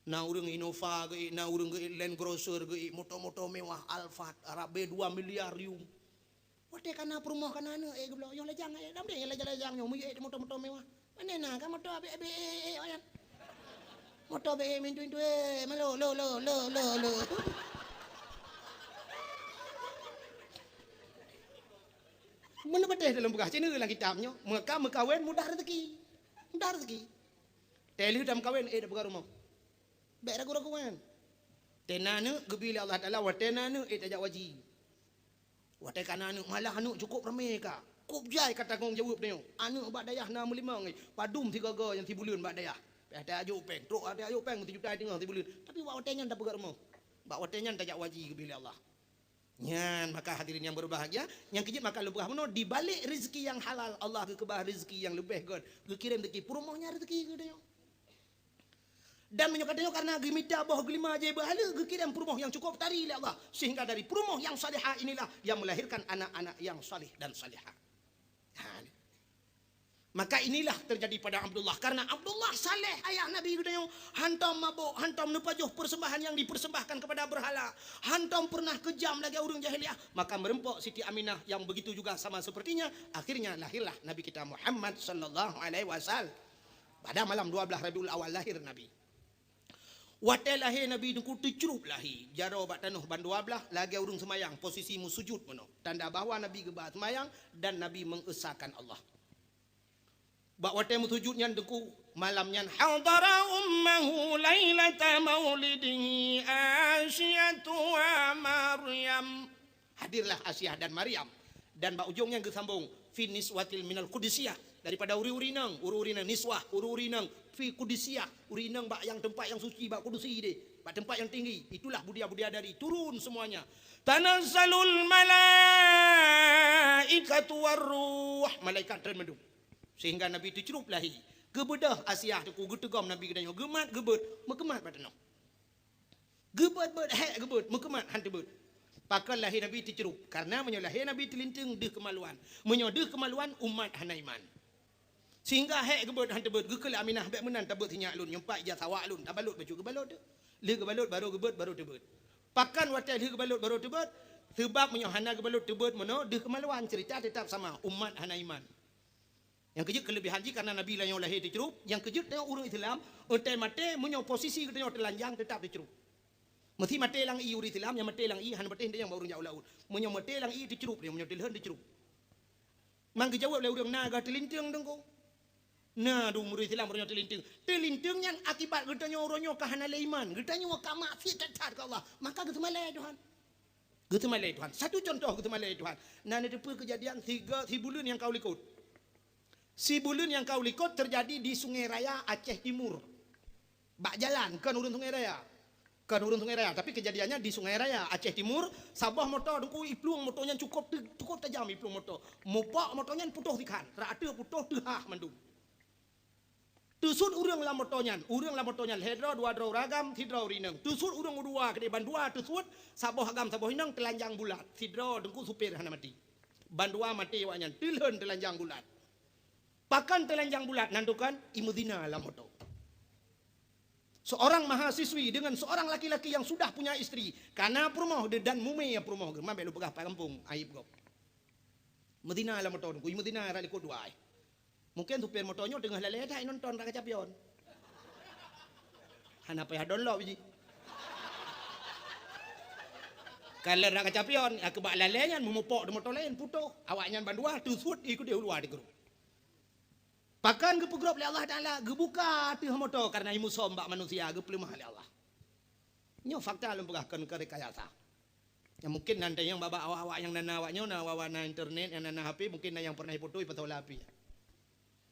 Na ureuëng Innova geuék, na ureuëng geuék Land Cruiser geuék, moto-moto mewah Alphard, rab bèe dua miliar yum. Watée ka na peurumoh ka na aneuk ék geubloe, yoh lajang ék, dam deh lajang-lajang nyoe, meuyueb ék moto-moto mewah. Pane na ka moto abéh-abéh ék, ék, ék, ék. Moto abéh ék mintu-mintu ék, malo, lo, lo, lo, lo, lo. Meunan patéh dalam peugah, ci neu lam kitab nyoe, meuka meukawen mudah rezeki. Mudah rezeki. Tée lheueh tam kawen, ék tapeugah rumoh. Bék ragu-ragu kan. Tée na aneuk geubi lé Allah Taala, watée na aneuk ék tajak waji. Watée ka na aneuk, malah aneuk cukôp ramé ka. Kôp jai ka tanggong jaweueb tanyoe. Aneuk bak dayah na meulimong, eh, padum sigoe-goe nyang sibuleuen bak dayah. Pih tajok péng, trok tajok péng sijuta teungoh sibuleuen. Tapi bak watée nyan tapeugah rumoh. Bak watée nyan tajak waji geubi lé Allah. Nyan, maka hadirin yang berbahagia, nyang keujeuet maka lôn peugah bunoe, di balek rezeki nyang halal, Allah geukeubah rezeki nyang leubeh göt, geukirém rezeki peurumoh nyan rezeki geutanyoe. Dan meunyoe ka tanyoe karena geumita boh geulima jai beuhaleue, geukirém peurumoh nyang cukup tari lé Allah, sehingga dari peurumoh yang salihah inilah yang melahirkan anak-anak yang salih dan salihah. Ha, ni. Maka inilah terjadi pada Abdullah. Karena Abdullah saleh ayah Nabi geutanyoe, hantom mabök, hantom neupajoh persembahan yang dipersembahkan kepada berhala, hantom pernah kejam lagée ureuëng jahiliyah, maka meureumpok Siti Aminah yang begitu juga sama sepertinya, akhirnya lahirlah Nabi kita Muhammad sallallahu alaihi wasallam. Pada malam dua belas Rabiul Awal lahir Nabi. Watée lahé Nabi Teungku teucrup lahé, jaroe bak tanoh bandua blaih lagée ureuëng seumayang, posisi meusujut meunoe. Tanda bahwa Nabi geuba seumayang dan Nabi mengesahkan Allah. Bak watée meusujut nyan Teungku, malam nyan hadara ummahu lailata maulidihi Asiyatu wa Maryam. Hadirlah Asiah dan Maryam. Dan bak ujong nyan geusambong, fi niswatil minal qudusiyah, daripada uri-uri inong, uri-uri inong niswah, uri-uri inong fi qudusiyah, uri inong bak nyang teumpat nyang suci, bak kudusi deh, bak teumpat nyang tinggi. Itulah budia-budia dari turun semuanya. Tanazzalul malaikatu warruh, malaikat treun mandum. Sehingga Nabi teucrup lahé. Geubeudôh Asiah Teungku, geuteugom Nabi geutanyoe, geumat geubeuet, meukeumat bak tanoh. Geubeuet-beuet hék geubeuet, meukeumat han teubeuet. Pakon lahé Nabi teucrup? Karena meunyoe lahé Nabi teulinteung deuh keumaluan. Meunyoe deuh keumaluan, umat hana iman. Sehingga hék geubeuet han teubeuet, geukheun lé Aminah, bék meunan tabeuet sinyak lôn, nyoe pat ija sawak lôn, tabalot bacut geubalot teuh. Lheueh geubalot barô geubeuet, barô teubeuet. Pakon watée lheueh geubalot barô teubeuet? Seubab meunyoe hana geubalot teubeuet meunoe deuh keumaluan, ceurita teutap sama, umat hana iman. Nyang keujeuet keuleubehan jih karena Nabi lagée nyoe lahé teucrup, nyang keujeuet tanyoe ureuëng Islam, watée maté meunyoe posisi geutanyoe teulanjang teutap teucrup. Meusi maté lam ié ureuëng Islam, nyang maté lam ié hana patéh nyang bak ureuëng jak u laôt. Meunyoe maté lam ié teucrup dia, meunyoe teulheueh teucrup. Mang geujaweueb lé ureuëng na geuh teulinteung Teungku. Na dum ureuëng Islam uroe nyoe teulinteung. Teulinteung nyan akibat geutanyoe uroe nyoe ka hana lé iman. Geutanyoe ka maksiat that-that keu Allah. Maka geuseumalée Tuhan. Geuseumalée Tuhan. Satu contoh geuseumalée Tuhan. Na neuteupeue keujadian siga-, sibuleuen nyang ka u likot. Sibuleuen nyang ka u likot teujadi di Sungai Raya, Aceh Timur. Bak jalan, kon ureuëng Sungai Raya. Kon ureuëng Sungai Raya, tapi keujadiannya di Sungai Raya, Aceh Timur, saboh moto teungku iplueng moto nyan cukôp te-, cukôp tajam iplueng moto. Mupok moto nyan putôh sikhan, rata putôh teuhah mandum. Teusuet ureuëng lam moto nyan, ureuëng lam moto nyan lhée droe dua droe ureuëng agam, sidroe ureuëng inong. Teusuet ureuëng u dua keudeh bandua teusuet, saboh agam saboh inong teulanjang bulat, sidroe teungku supir hana maté. Bandua maté awaknyan, teulhon teulanjang bulat. Pakon teulanjang bulat nan tukon imeuzina lam moto. Seorang mahasiswi dengan seorang laki-laki yang sudah punya istri, kana peurumoh dan mumé peurumoh geuh, mabék lôn peugah pat gampông, aib gob. Meuzina lam moto teungku, meuzina rot likot dua ai. Mungkin supir moto nyoe teungoh lalée that nonton raka capion. Hana payah download ji. Kalau raka capion, ya keubak lalée nyan meumupok di moto laén putôh. Awaknyan bandua teusuet ikuti uluwa di grup. Pakon geupeugrôp lé Allah Taala, geubuka ateueh moto kareuna imusom bak manusia geupeuleumah lé Allah. Nyoe fakta lôn peugah kon keu rekayasa. Ya mungkin nan teunyang bak awak-awak nyang na awak nyoe na awak na internet nyang na H P mungkin na nyang pernah ipotoe pasal H P.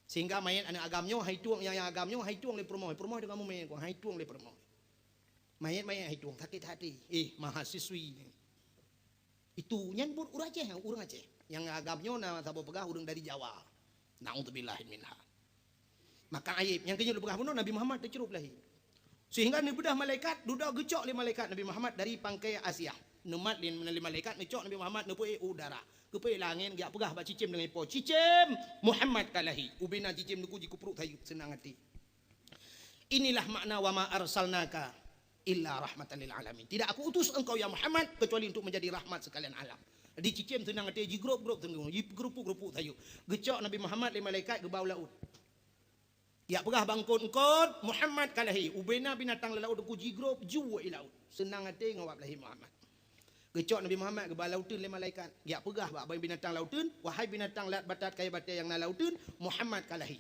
Sehingga mayét aneuk agam nyoe hai tueng nyang agam nyoe hai tueng lé peurumoh, peurumoh dengan mumé hai tueng lé peurumoh. Mayét-mayét hai tueng sakét hati. Eh mahasiswi. Itu nyan buet ureuëng Aceh, ureuëng Aceh. Nyang agam nyoe na saboh peugah ureuëng dari Jawa. Naudzubillah minha. Maka aib nyang keunyoe peugah bunoe Nabi Muhammad teucrup lahé. Sehingga neubeudôh malaikat, dudoe geucok lé malaikat Nabi Muhammad dari pangkai Asia. Neumat lé, lé malaikat neucok Nabi Muhammad neupeuék u udara. Geupeuék lam angén geujak peugah bak cicém deungon ipo, "Cicém, Muhammad ka lahé." Ubena cicém teungku jikeuprok sayeup seunang até. Inilah makna wa ma arsalnaka illa rahmatan lil alamin. Tidak aku utus engkau ya Muhammad kecuali untuk menjadi rahmat sekalian alam. Di cicém seunang até jigrôp-grôp teungku, jigrôp-grôp sayeup. Geucok Nabi Muhammad lé malaikat geuba u laôt. Jak peugah bak eungkôt-eungkôt, Muhammad ka lahé. Ubena binatang lam laôt teungku jigrôp jue i laôt. Seunang até ngon wab lahé Muhammad. Geucok Nabi Muhammad geuba lauteun lé malaikat. Jak peugah bak binatang lauteun, "Wahai binatang lat batat kayée batée nyang na lauteun, Muhammad ka lahé."